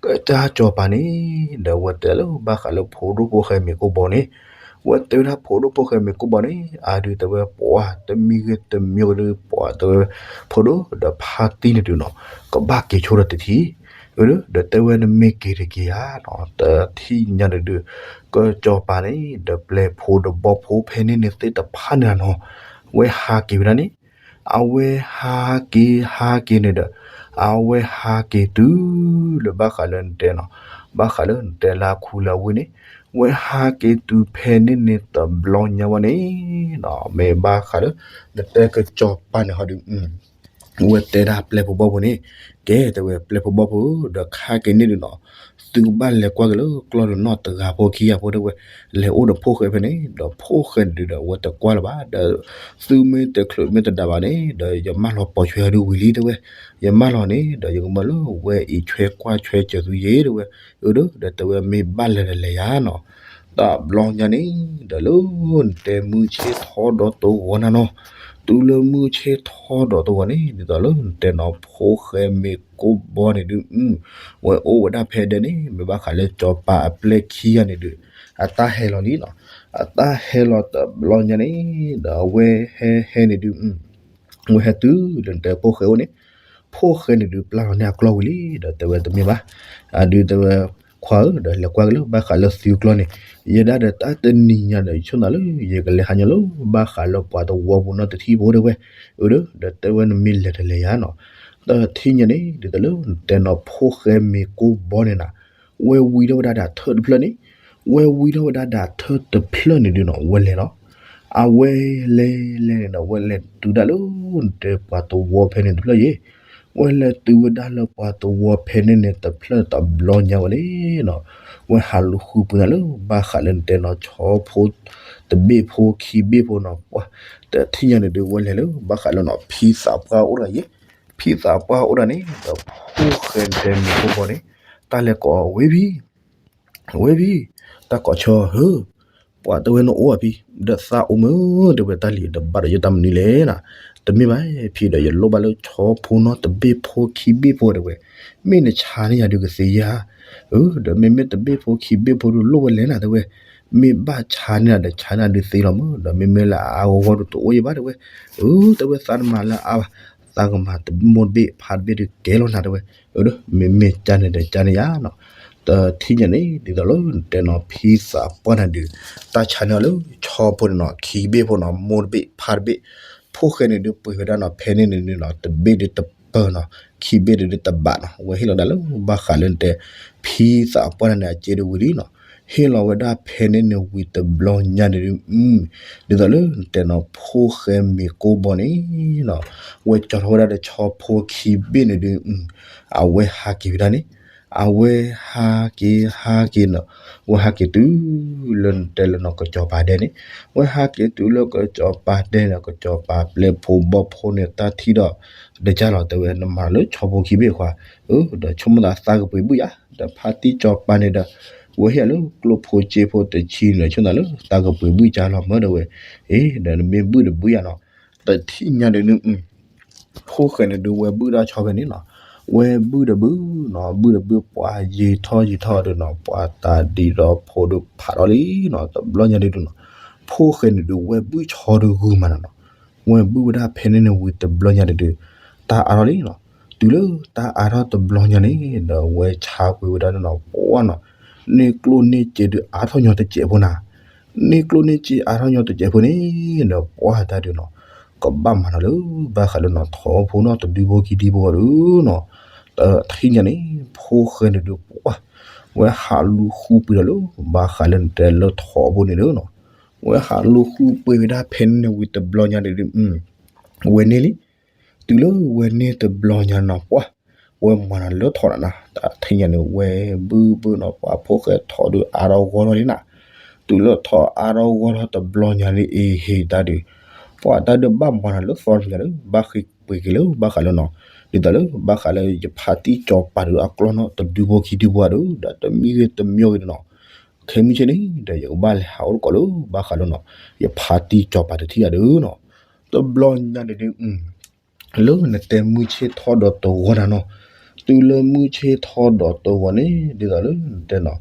ကစၢ်စီၤပၤန့ၣ် ဒီးဝဲတဲလၢဘၣ်ဃးလၢဖိဒိၣ်ဖိၣ်ဃဲမ့ၢ်ကိၢ်ဘီန့ၣ်, ဝဲတဲဝဲဒၣ်ဖိဒိၣ်ဖိၣ်ဃဲမ့ၢ်ကိၢ်ဘီန့ၣ် အါဒုးတဲဝဲပှၤ တမံၤဂ့ၤတမံၤဂ့ၤဒုးပှၤတဲဝဲ ဖိဒိၣ်ဒီးဖါတံၢ်န့ၣ်ဒုးနီၤ ကဘၣ်က့ၤဆိဒီးတထံၣ် အၢ ဒီးတဲဝဲနမ့ၢ်က့ၤတက့ၢ်ဧါနီၤ တထံၣ်ညါန့ၣ်ဒုး ကစီၤပၤန့ၣ် ဒီးပျဲၢ်ဖိဒီးဘီၣ်ဖိဖဲန့ၣ်န့ၣ်သ့ၣ်တဖၣ်န့ၣ်နီၤ ဝဲဟးက့ၤဝဲဒၣ်န့ၣ်, အဝဲဟးက့ၤဟးက့ၤန့ၣ်ဒီး အဝဲဟးက့ၤတုၤလၢဘၣ်ဃးလၢနတဲနီၤ, ဘၣ်ဃးလၢနတဲလၢခူလၢဝ့ၢ်န့ၣ်, ဝဲဟးက့ၤတုၤဖဲန့ၣ်န့ၣ်တဘျီညါဝဲန့ၣ်နီၤ မ့ၢ်ဘၣ်ဃးလၢ နတဲကစီၤပၤန့ၣ်ဟီဒုး ဝဲတဲဒၣ်ပျဲၢ်ဖိဘီၣ်ဖိန့ၣ်, ကဲတဲဝဲပျဲၢ်ဖိဘီၣ်ဖိ ဒီးခါက့ၤန့ၣ်ဒုးနီၤ, သုကဘၣ်လဲၤကွၢ်က့ၤလၢကျီၢ်ဒုးနီၢ်တဂၤဖိခံဂၤဖိတဲဝဲ, လဲၤအိၣ်ဒီးဖိၣ်ဃဲဖဲန့ၣ် ဒီးဖိၣ်ဃဲန့ၣ်ဒုးဒီး ဝဲတကွၢ်လၢၤဘၣ် ဒီး သုမ့ၢ်တချုးမ့ၢ်တဒါဘၣ်န့ၣ် ဒီးယမၢလီၤပိာ်ဆွဲဟီဒုးဝံၤလံတဲဝဲ, ယမၢလီၤန့ၣ် ဒီးယကမၢလၢဝဲအံးဆွဲကွၢ်ဆွဲစၢၤသုယဲတဲဝဲ, အၢ ဒီးတဲဝဲမ့ၢ်ဘၣ်လဲၤဒီးလဲၤယါနီၤ တဘျီညါန့ၣ် ဒီးလၢနတဲမုၢ်ဆ့ၣ်ထီဒီးတဂီၤနၤနီၤ, တုၤလၢမုၢ်ဆ့ၣ်ထီဒီးတဂီၤန့ၣ် ဒ်သိးလၢနတဲနီၤ ဖိၣ်ဃဲမ့ၢ်ကိၢ်ဘီန့ၣ်ဒုး ဝဲအိၣ်ဝဲဒၣ်ဖဲဒဲန့ၣ် မ့ၢ်ဘၣ်ဃးလၢစီၤပၤအပျဲၢ်ခံဂၤန့ၣ်ဒုး အတၢ်ဟဲလီၤလံနီၤ, အတၢ်ဟဲလီၤတဘျီညါန့ၣ် ဒီးအဝဲဟဲဟဲန့ၣ်ဒုး ဝဲဟဲတုၤလၢနတဲဖိၣ်ဃဲအိၣ်န့ၣ်, ဖိၣ်ဃဲန့ၣ်ဒုးပျၢ်လီၤန့ၢ်အကျီၢ်ဝံၤလံ ဒီးတဲဝဲတမ့ၢ်ဘၣ်, အဒုးတဲဝဲ ခွါဧၢ ဒီးလဲၤကွၢ်က့ၤလၢဘၣ်ဃးလၢသုကျီၢ်န့ၣ်, ယဲဒၣ်ဒီးတၢ်တနံၤညါဒီး ယဆိကမိၣ်လၢ ယကလဲၤဟးညီလၢဘၣ်ဃးလၢပှၤတဝီပူၤနီၢ်တထံၣ်ဖိတဲဝဲ, အၢ ဒီးတဲဝဲနမ့ၢ်လဲၤဒီးလဲၤယါနီၤ, တထံၣ်ညါန့ၣ် ဒ်သိးလၢနတဲနီၤဖိၣ်ဃဲမ့ၢ်ကိၢ်ဘီန့ၣ်နၤ, ဝဲဝံၤထီၣ်ဝဲဒၣ်ဒၣ်ထၢၣ်တဖျၢၣ်န့ၣ်, ဝဲဝံၤထီၣ်ဝဲဒၣ်ဒၣ်ထၢၣ်တဖျၢၣ်န့ၣ်ဒုးနီၤ ဝဲလဲၤလီၤ, အဝဲလဲၤလဲၤန့ၣ်ဒီး ဝဲလဲၤတုၤဒၣ်လၢ နတဲပှၤတဝီဖဲန့ၣ်တဖျၢၣ်ယဲၢ် ဝဲလဲၤတုၤဝဲဒၣ်လၢပှၤတဝီဖဲန့ၣ်န့ၣ်တဖျၢၣ်တဘျီညါဝဲန့ၣ်နီၤ, ဝဲဟးလူၤဃုပှ့ၤနၤလၢဘၣ်ဃးလၢနတဲနီၤ ဆီဖိတဘ့ၣ်ဖိခံဘ့ၣ်ဖိနီၤ, ပှၤတထံၣ်ညါန့ၣ်ဒုး ဝဲလဲၤလၢဘၣ်ဃးလၢနီၤ ဖံသးပှၢ်အိၣ်တဂၤယဲၢ်, ဖံသးပှၢ်အိၣ်ဒၣ်န့ၣ် ဒီးဖိၣ်ဃဲတဲမ့ၢ်ကိၢ်ဘီန့ၣ်, တၢ်လဲၤကိးဝ့ၢ်ဖံ ဝ့ၢ်ဖံ တၢ်ကိးဆၢ ဧၢ, ပှၤတဲဝဲနအိၣ်ဧါဖံ, ဒီးသးအိၣ်မုာ် တဲဝဲ တၢ်လံၤတဘၣ်ဒီးယတၢ်မနုၤလဲၣ်နီၤ, တမ့ၢ်ဘၣ်ဖံဒီး ယလိၣ်ဘၣ်လၢဆီဖိနီတဘ့ၣ်ဖိခံဘ့ၣ်ဖိတဲဝဲ, မ့ၢ်နဆါန့ၢ်ယၤဒုးကသ့ဧါ, အၢ ဒီးမ့မ့ၢ်တဘ့ၣ်ဖိခံဘ့ၣ်ဖိဒုးလိၣ်ဝဲလဲၣ်နၤတဲဝဲ, မ့ၢ်ဘၣ်ဆါန့ၢ်နၤဒီးဆါန့ၢ်နၤဒုးသ့လီၤမုၢ်, ဒီးမ့မ့ၢ်လၢအအါဂီၢ်ဂီၢ်ဒုးတအိၣ်ယဘၣ်တဲဝဲ, အၢ တဲဝဲသးတမၤလၢအါဘၣ်, သးကမၤမိၢ်တဘ့ၣ်ဖါတဘ့ၣ်ဒုးကဲလီၤနၤတဲဝဲ, အၢ မ့မ့ၢ်ကန့ၣ်ဒီးကန့ၣ်ယါနီၤ, တထံၣ်ညါန့ၣ် ဒ်သိးလၢနတဲနီၤ ဖံသးပှၢ်န့ၣ်ဒုး တၢ်ဆါန့ၢ်အီၤလၢဆီဖိန့ၣ်နီၤ ခံဘ့ၣ်ဖိနီၤ မိၢ်တဘ့ၣ်ဖါတဘ့ၣ်, ဖိၣ်ဃဲန့ၣ်ဒုးပှ့ၤဝဲဒၣ်နီၤ ဖဲန့ၣ်န့ၣ်နီၤ တဘ့ၣ်ဒုးတပၢၤနီၤ ခံဘ့ၣ်ဒုးတဘးနီၤ ဝဲဟ့ၣ်လီၤဒၣ်လၢဘၣ်ဃးလၢနတဲ ဖံသးပှၢ်န့ၣ်န့ၣ် အစ့ဒုးဝံၤလံနီၤ, ဟ့ၣ်လီၤဝဲဒၣ်ဖဲန့ၣ်န့ၣ်ဝံၤတဘျီညါန့ၣ်ဒုး အ ဒ်သိးလၢနတဲနီၤ ဖိၣ်ဃဲမ့ၤကိၢ်ဘီန့ၣ်နီၤ ဝဲကၠီၤထီၣ်ဝဲဒၣ်ဒီးဆီဖိခံဘ့ၣ်န့ၣ်ဒုး အဝဲဟးက့ၤဝဲဒၣ်န့ၣ်, အဝဲဟးက့ၤဟးက့ၤနီၤ, ဝဲဟးက့ၤတုၤလၢနတဲလၢနီၤ ကစီၤပၤဒဲန့ၣ်, ဝဲဟးက့ၤတုၤလၢကစီၤပၤဒဲန့ၣ် ကစီၤပၤပျဲၢ်ဖိဘီၣ်ဖိန့ၣ် တၢ်ထံၣ်ဒီး တကၢ်လီၤတဲဝဲ နမၤလၢဆီဖိခံဘ့ၣ်ဃီ, အၢ ဒီးဆိကမိၣ်သးသးကပှ့ၤဘုၣ်ယါ, ဒီးဖါတံၢ်စီၤပၤန့ၣ်ဒီး ဝဲဟ့ၣ်အီၤလၢကျိၣ်ဖိစ့ဖိတဆံန့ၣ် ဆိကမိၣ်သးလၢသးကပှ့ၤဘုၣ်ကၢ်လီၤမၢဒီးဝဲ, အ့ ဒီးနမ့ၢ်ဘုၣ်ဒီးဘုၣ်ယါနီၤ, တထံၣ်ညါန့ၣ်ဒုး ဖိၣ်ဃဲန့ၣ်ဒုးဝဲဘုၣ်တၢ်ဆီဖဲန့ၣ်နီၤ, ဝဲဘုၣ်ဒီးဘုၣ်နီၤ ဘုၣ်ဒီးဘုၣ်ပှၤယံာ်ထီၣ်ယံာ်ထီၣ်ဒီးနီၤ ပှၤတၢ်ဒံးဒီးဖိဒုးဖးထီၣ်လံနီၤ တဘျီညါဒုးနီၤ, ဖိၣ်ဃဲန့ၣ်ဒုးဝဲဘုၣ်ဆီဒုးဂုာ်မးနီၤနီၤ, ဝဲဘုၣ်ဝဲဒၣ်ဖဲန့ၣ်န့ၣ်ဝံၤတဘျီညါဒုး တၢ်အါထီၣ်လံနီၤ, တုၤလၢတၢ်အါထီၣ်တဘျီညါန့ၣ် ဒီးဝဲဆါကွံာ်ဝဲဒၣ်နီၤ ပှၢ်နီၤ, န့ၢ်ကျိၣ်န့ၢ်စ့ဒုးအါထီၣ်ညီတစဲးဖိနၤ န့ၢ်ကျိၣ်န့ၢ်စ့အါထီၣ်ညီတစဲးဖိန့ၣ် ဒီးပှၢ်တၢ်ဒုးနီၤ, ကဘၣ်မၤနီၤလၢ ဘၣ်ဃးလၢနီၤ ထိးဖိနီၤ တဒုဖိခံဒုဖိဒီးနီၤ, တထံၣ်ညါန့ၣ် ဖိၣ်ဃဲန့ၣ်ဒုးပှၢ်, ဝဲဟးလူၤဃုပှ့ၤဒီးလၢ ဘၣ်ဃးလၢနတဲလၢထိးဖိန့ၣ်ဒီးနီၤ, ဝဲဟးလူၤဃုပှ့ၤဝဲဒၣ်ဖဲန့ၣ်ဝံၤတဘျီညါန့ၣ်ဒုး ဝဲန့ၢ်လံ တုၤလၢဝဲန့ၢ်တဘျီညါနီၤ ပှၢ်, ဝဲမၤနီၤလၢထိးနၤနီၤ, တထံၣ်ညါန့ၣ် ဝဲဘုၣ်ဘုၣ်နီၤ ပှၤဖိၣ်ဃဲထိးဒုးအါထီၣ်ဂီၢ်ထီၣ်လံနၤ, တုၤလၢထိးအါထီၣ်ဂီၢ်ထီၣ်တဘျီညါလံ အ့ဟ့ၣ်တၢ်ဒုး, ပှၢ်တၢ်ဒုးဘၣ်မၤနီၤလၢသီတမံၤဒီး ဘၣ်ဃ့ပှ့ၤက့ၤလၢ ဘၣ်ဃးလၢနီၤ, ဒ်သိးလၢ ဘၣ်ဃးလၢယဖါတံၢ်စီၤပၤဒုးအကျီၢ်နီၤ တဒုဖိခံဒုဖိဒီး ဒီးတမံၤဂ့ၤတမံၤဂ့ၤနီၤ, ခဲမုၢ်ဆ့ၣ်န့ၣ် ဒီးယကဘၣ်လဲၤဟးအိၣ်တကိးလၢ ဘၣ်ဃးလၢနီၤ ယဖါတံၢ်စီၤပၤတထံၣ်အံၤဒီးနီၤ, တဘျီညါန့ၣ်ဒုး လၢနတဲမုၢ်ဆ့ၣ်ထီၣ်ဒီးတဂီၤနၤနီၤ, တုၤလၢမုၢ်ဆ့ၣ်ထီၣ်ဒီးတဂီၤန့ၣ် ဒ်သိးလၢနတဲနီၤ,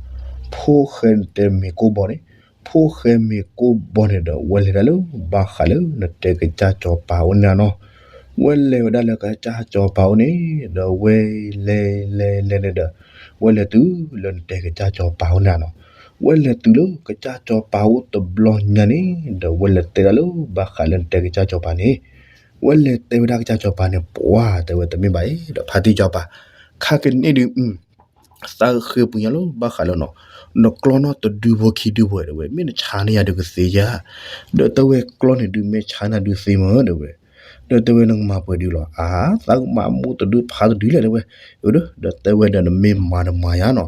ဖိၣ်ဃဲနတဲမ့ၤကိၢ်ဘီန့ၣ်, ဖိၣ်ဃဲမ့ၤကိၢ်ဘီန့ၣ်ဒီး ဝဲလဲၤဒၣ်လၢ ဘၣ်ဃးလၢနတဲကစၢ်စီၤပၤအိၣ်န့ၣ်နီၤ, ဝဲလဲၤဝဲဒၣ်လၢကစၢ်စီၤပၤအိၣ်န့ၣ် ဒီးဝဲလဲၤလဲၤလဲၤန့ၣ်ဒီး ဝဲလဲၤတုၤလၢနတဲကစၢ်စီၤပၤအိၣ်န့ၣ်နီၤ, ဝဲလဲၤတုၤလၢကစၢ်စီၤပၤအိၣ်တဘျီညါန့ၣ် ဒီးဝဲလဲၤတဲဒၣ်လၢ ဘၣ်ဃးလၢနတဲကစၢ်စီၤပၤန့ၣ် ဝဲလဲၤတဲဝဲဒၣ်ကစၢ်စီၤပၤန့ၣ် ပှၢ်တဲဝဲတမ့ၢ်ဘၣ်အံၤ ဒီးဖါတံၢ်စီၤပၤ, ခါကန့ၣ်ဒုး သးဃ့ပှ့ၤညါလၢဘၣ်ဃးလၢနီၤ, နကျီၢ်နီၣ်တဒုဖိခံဒုဖိတဲဝဲ မ့ၢ်နဆါန့ၢ်ယၤဒုးကသ့ဧါ, ဒီးတဲဝဲကျီၢ်န့ၣ်ဒုး မ့ၢ်ဆါန့ၢ်ဒုးသ့မ့ၢ်တဲဝဲ, ဒီးတဲဝဲနကမၤပှဲၤဒုလီၤ, အါ သးကမၤမိၢ်တဒုဖါတဒုလဲၣ်တဲဝဲ, ဒီးတဲဝဲဒီးနမ့ၢ်မၤနမၤယါနီၤ,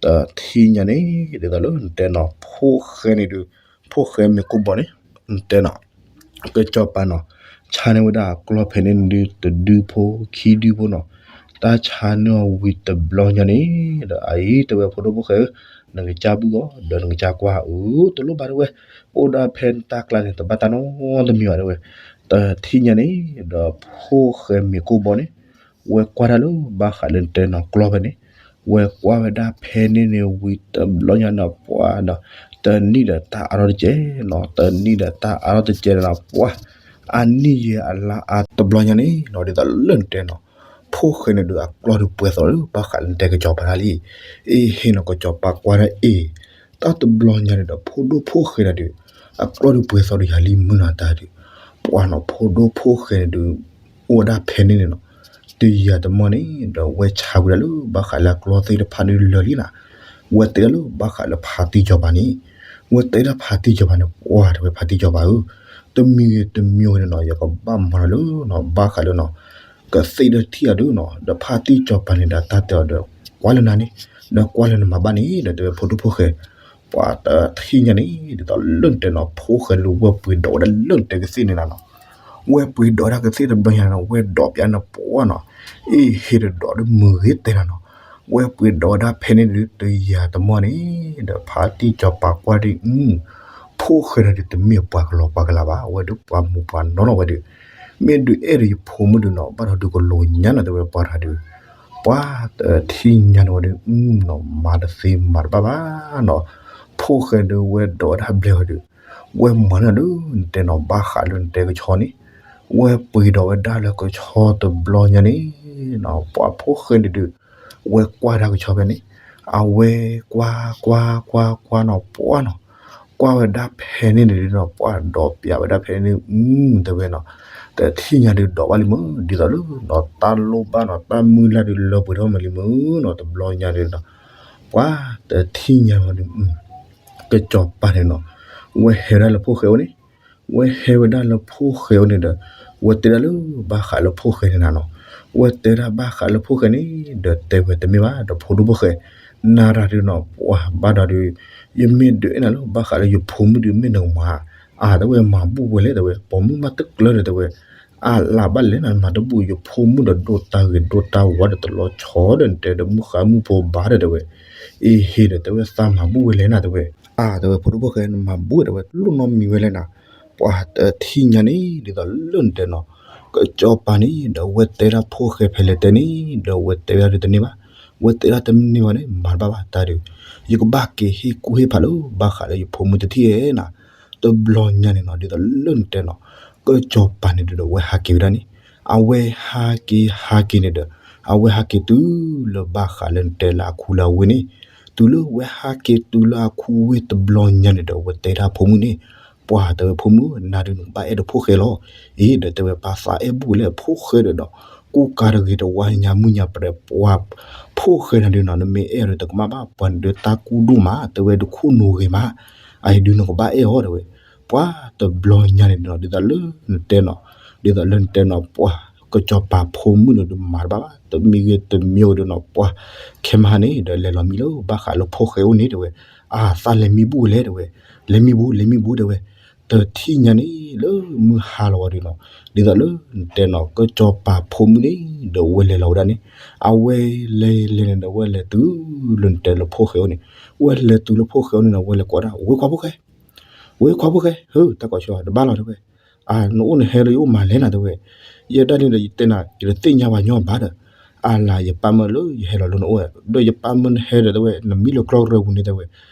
တထံၣ်ညါန့ၣ် ဒ်သိးလၢနတဲနီၤ ဖိၣ်ဃဲန့ၣ်ဒုး, ဖိၣ်ဃဲမ့ၤကိၢ်ဘီန့ၣ်, နတဲနီၤ ကစီၤပၤနီၤ, ဆါန့ၢ်ဝဲဒၣ်အကျီၢ်ဖဲန့ၣ်ဒုး တဒုဖိခံဒုဖိနီၤ, တၢ်ဆါန့ၢ်အီၤဝံၤတဘျီညါန့ၣ်, ဒီးအအံၤတဲဝဲဖိဒိၣ်ဖိၣ်ဃဲဧၢ, နကစၢ်ဘုၣ်ဂီၤ ဒီးနကစၢ်ကွၢ်ဧၢ, တလိၣ်ဘၣ်တဲဝဲ, အိၣ်ဒၣ်ဖဲနတၢ်ကျါန့ၣ် တဘၣ်တၢ်နီတမံၤဘၣ်တဲဝဲ, တထံၣ်ညါန့ၣ် ဒီးဖိၣ်ဃဲမ့ၤကိၢ်ဘီန့ၣ် ဝဲကွၢ်တၢ်လၢဘၣ်ဃးလၢနတဲနီၤကျီၢ်ဖဲန့ၣ်, ဝဲကွၢ်ဝဲဒၣ်ဖဲန့ၣ်န့ၣ်ဝံၤတဘျီညါန့ၣ်ပှၢ်ဒီး, တနံၣ်ဒီးတၢ်အါထီၣ်တကဲနီၤ, တနံၣ်ဒီးတၢ်အါထီၣ်တကဲနီၤပှၢ်, အနံၣ်ယဲၢ်အလါအါတဘျီညါန့ၣ်နီၤ ဒ်သိးလၢနတဲနီၤ, ဖိၣ်ဃဲန့ၣ်ဒုးအကျီၢ်ဒုးပှဲၤသီလၢဘၣ်ဃးလၢနတဲကစီၤပၤတၢ်လံ, အ့ဟ့ၣ်နီၤကစီၤပၤကွၢ်ဒၣ်အ့ၣ်, တၢ်တဘျီညါန့ၣ်ဒီး ဖိဒိၣ်ဖိၣ်ဃဲဒၣ်ဒုး, အကျီၢ်ဒုးပှဲၤသီဒုးယၤလံမုၢ်နီၤတၢ်ဒုး, ပှၢ်နီၤ ဖိဒိၣ်ဖိၣ်ဃဲန့ၣ်ဒုး အိၣ်ဝဲဒၣ်ဖဲန့ၣ်န့ၣ်နီၤ, တယံာ်တမီၢ်န့ၣ် ဒီးဝဲဆါကွံာ်ဒၣ်လၢဘၣ်ဃးလၢအကျီၢ်သ့ၣ်တဖၣ်န့ၣ်လၢာ်လံနီၤ, ဝဲတဲဒၣ်လၢဘၣ်ဃးလၢဖါတံၢ်စီၤပၤန့ၣ်, ဝဲတဲဒၣ်ဖါတံၢ်စီၤပၤန့ၣ် ပှၢ်တဲဝဲဖါတံၢ်စီၤပၤဧၢ, တမံၤဂ့ၤတမံၤဂ့ၤန့ၣ်နီၤ ယကဘၣ်မၤလၢနီၤ ဘၣ်ဃးလၢနီၤ ကသ့ၣ်ဒီးထံၣ်အဒုနီၤ ဒီးဖါတံၢ်စီၤပၤန့ၣ်ဒီးတၢ်တဲအီၤဒီး ကွၢ်လၢနၤန့ၣ်, ဒီးကွၢ်လၢနမၤဘၣ်န့ၣ် ဒီးတဲဝဲဖိဒိၣ်ဖိၣ်ဃဲ, ပှၢ်တထံၣ်ညါန့ၣ် ဒ်သိးလၢနတဲနီၤ ဖိၣ်ဃဲလၢဝဲပှ့ၤဒိးဝဲဒၣ်လၢနတဲကသ့ၣ်န့ၣ်နီၤ, ဝဲပှ့ၤဒိးဝဲဒၣ်ကသ့ၣ်တဘျီညါန့ၣ် ဝဲဒိးပျးန့ၣ်ပှၢ်နီၤ, အ့ဟ့ၣ်တဒိးဒ်မုၢ်ဂ့ၤတဲနၤနီၤ, ဝဲပှ့ၤဒိးဝဲဒၣ်ဖဲန့ၣ်ဒုး တယၤတမီၢ်န့ၣ် ဒီးဖါတံၢ်စီၤပၤကွၢ်ဒုး အု ဖိၣ်ဃဲန့ၣ်ဒုး တမ့ၢ်ပှၤကလီၤပှၤကလၤဘၣ်, အဝဲဒုးပှၤမူးပှၤနီၢ်နီၢ်ဝဲဒုး, မ့ၢ်ဒုးအဲၣ်ဒိးယဖိမုၣ်ဒုးနီၤ ဘၣ်ဒီးဒုးကလိညါနီၤ တဲဝဲပှၤတဂၤဒုး, ပှၤတထံၣ်ညါန့ၣ်ဝဲဒုး အုနီၤ မၤတသ့မၤတဘၣ်ဘၣ်နီၤ, ဖိၣ်ဃဲဒုးဝဲဒိးဝဲဒၣ်ဘျဲၣ်ဝဲဒုး, ဝဲမၤန့ၢ်ဒုး နတဲနီၤ ဘၣ်ဃးလၢနတဲကဆီန့ၣ်, ဝဲပှ့ၤဒိးဝဲဒၣ်လၢကဆီတဘျီညါန့ၣ်နီၤ ပှၤဖိၣ်ဃဲန့ၣ်ဒုး ဝဲကွၢ်ဒၣ်ကဆီဖဲန့ၣ်, အဝဲကွၢ်ကွၢ်ကွၢ်ကွၢ်နီၤ ပှၢ်နီၤ, ကွၢ်ဝဲဒၣ်ဖဲန့ၣ်န့ၣ်ဒုးနီၤ ပှၢ်ဒီးပျးဝဲဒၣ်ဖဲန့ၣ် အု တဲဝဲနီၤ, တထံၣ်ညါဒုးဒီးဘၣ်လံမုၢ် ဒ်သိးလၢနီၤ တၢ်လိၣ်ဘၣ်နီၤ တၢ်မုၢ်လၢ်ဒုးလၢပှဲၤထီၣ်မးလံမုၢ်နီၤ တဘျီညါဒုးနီၤ, ပှၤတထံၣ်ညါဝဲဒုး ကစီၤပၤန့ၣ်နီၤ, ဝဲဟဲဝဲဒၣ်လၢဖိၣ်ဃဲအိၣ်န့ၣ်, ဝဲဟဲဝဲဒၣ်လၢဖိၣ်ဃဲအိၣ်န့ၣ်ဒီး, ဝဲတဲဒၣ်လၢဘၣ်ဃးလၢဖိၣ်ဃဲန့ၣ်နၤနီၤ, ဝဲတဲဒၣ်ဘၣ်ဃးလၢဖိၣ်ဃဲန့ၣ် ဒီးတဲဝဲတမ့ၢ်ဘၣ် ဒီးဖိဒိၣ်ဖိၣ်ဃဲ, နၤတၢ်ဒုးနီၤ ပှၤဘၣ်ဒီးဒုး, ယမ့ၢ်ဒုးအဲၣ်နၤလၢဘၣ်ဃးလၢယဖိမုၣ်ဒုးမ့ၢ်နကမၤ, အတဲဝဲမၤဘူၣ်ဝဲလဲၣ်တဲဝဲ ပိာ်မုၣ်မးတကျၢၤဒီးတဲဝဲ အလၢ်ဘၣ်လဲၣ်နၤ မၤတဘူၣ်ယဖိမုၣ်ဒီးဒိၣ်တၢ်ဂ့ၤဒိၣ်တၢ်ဝါဒီးတလီၤဆီဒီးနတဲဒီးမုၢ်ဃါမုၢ်ဖိဘၣ်ဒီးတဲဝဲ, အ့ဟ့ဒီးတဲဝဲသးမၤဘူၣ်ဝဲလဲၣ်နၤတဲဝဲ, အတဲဝဲဖိဒိၣ်ဖိၣ်ဃဲနမၤဘူၣ်တဲဝဲလိၣ်နီတမံၤဝဲလဲၣ်နၤ, ပှၤတထံၣ်ညါန့ၣ် ဒ်သိးလၢနတဲနီၤ, ကစီၤပၤန့ၣ် ဒီးဝဲတဲဒၣ်ဖိၣ်ဃဲဖဲလဲၣ်တဲန့ၣ် ဒီးဝဲတဲဝဲဒၣ်ဒုးတန့ၢ်ဘၣ်, ဝဲတဲဒၣ်တန့ၢ်ဘၣ်န့ၣ် မၤတဘၣ်ဘၣ်တၢ်ဒုး, ယကဘၣ်က့ၤဟ့ၣ်ကူၣ်ဟ့ၣ်ဖးလၢဘၣ်ဃးလၢယဖိမုၣ်တထံၣ်ဧဲနၤ, တဘျီညါန့ၣ်နီၤ ဒ်သိးလၢနတဲနီၤ, ကစီၤပၤန့ၣ်ဒုးဒီး ဝဲဟးက့ၤဝဲဒၣ်န့ၣ်, အဝဲဟးက့ၤဟးက့ၤန့ၣ်ဒီး, အဝဲဟးက့ၤတုၤလၢဘၣ်ဃးလၢနတဲလၢအခူလၢအဝ့ၢ်န့ၣ်, တုၤလၢဝဲဟးက့ၤတုၤလၢအခူဝ့ၢ်တဘျီညါန့ၣ်ဒီး ဝဲတဲဒၣ်ဖိမုၣ်န့ၣ်, ပှၤတဲဝဲဖိမုၣ် နၤဒုးနကဘၣ်အဲၣ်ဒီးဖိၣ်ဃဲလီၤ, အ့ဒီးတဲဝဲပၢ်သးအဲၣ်ဘူၣ်ဝဲလဲၣ်ဖိၣ်ဃဲဒီးဒီး, ကူကၤတဂ့ၤတဝါညါမုၢ်ညါပြဲးပှၤ, ဖိၣ်ဃဲနၤဒုးနီၤ နမ့ၢ်အဲၣ်ဒီးတကမၣ်ဘၣ် ပှၤန့ၣ်ဒုးတၢ်ကူၣ်ဒိၣ်မး တဲဝဲဒုးခိၣ်နူာ်ဂ့ၤမး, အအံၤဒုးနကဘၣ်အဲၣ်အီၤတဲဝဲ, ပှၤတဘျီညါန့ၣ်နီၤ ဒ်သိးလၢနတဲနီၤ, ဒ်သိးလၢနတဲနီၤ ပှၤကစီၤပၤဖိမုၣ်န့ၣ်ဒုးမၤတဘၣ်ဘၣ် တမံၤဂ့ၤတမံၤဂ့ၤဒုးနီၤ ပှၤခဲမဟါန့ၣ်ဒီးလဲၤလီၤမံလၢဘၣ်ဃးလၢဖိၣ်ဃဲအိၣ်န့ၣ်တဲဝဲ, အသးလဲၤမံဘူၣ်ဝဲလဲၣ်တဲဝဲ, လဲၤမံဘူၣ် လဲၤမံဘူၣ်တဲဝဲ, တထံၣ်ညါန့ၣ်လၢမုၢ်ဟါလီၤဝဲဒုးနီၤ, ဒ်သိးလၢနတဲနီၤ ကစီၤပၤဖိမုၣ်န့ၣ်ဒီးဝဲလဲၤလီၤဝဲဒၣ်န့ၣ်, အဝဲလဲၤလဲၤန့ၣ်ဒီး ဝဲလဲၤတုၤလၢနတဲလၢဖိၣ်ဃဲအိၣ်န့ၣ်, ဝဲလဲၤတုၤလၢဖိၣ်ဃဲအိၣ်န့ၣ်ဒီး ဝဲလဲၤကိးဒၣ် ဝ့ခွါဖိၣ်ဃဲ ဝ့ခွါဖိၣ်ဃဲ ဟၢ တၢ်ကိးဆၢ တဘၣ်လီၤတဲဝဲ, နအိၣ်နဟဲလၢယအိၣ်မၤလဲၣ်နၤတဲဝဲ, ယဲဒၣ်န့ၣ်ဒီးယတဲနၤ ယတသ့ၣ်ညါပှၤညီဘၣ်ဒီး, အလၤယပၢ်မၢလၢယဟဲလီၤလၢနအိၣ်, ဒီးယပၢ်မၢနဟဲဒီးတဲဝဲ နမံလၢကျီၢ်ကရၢပူၤန့ၣ်တဲဝဲ,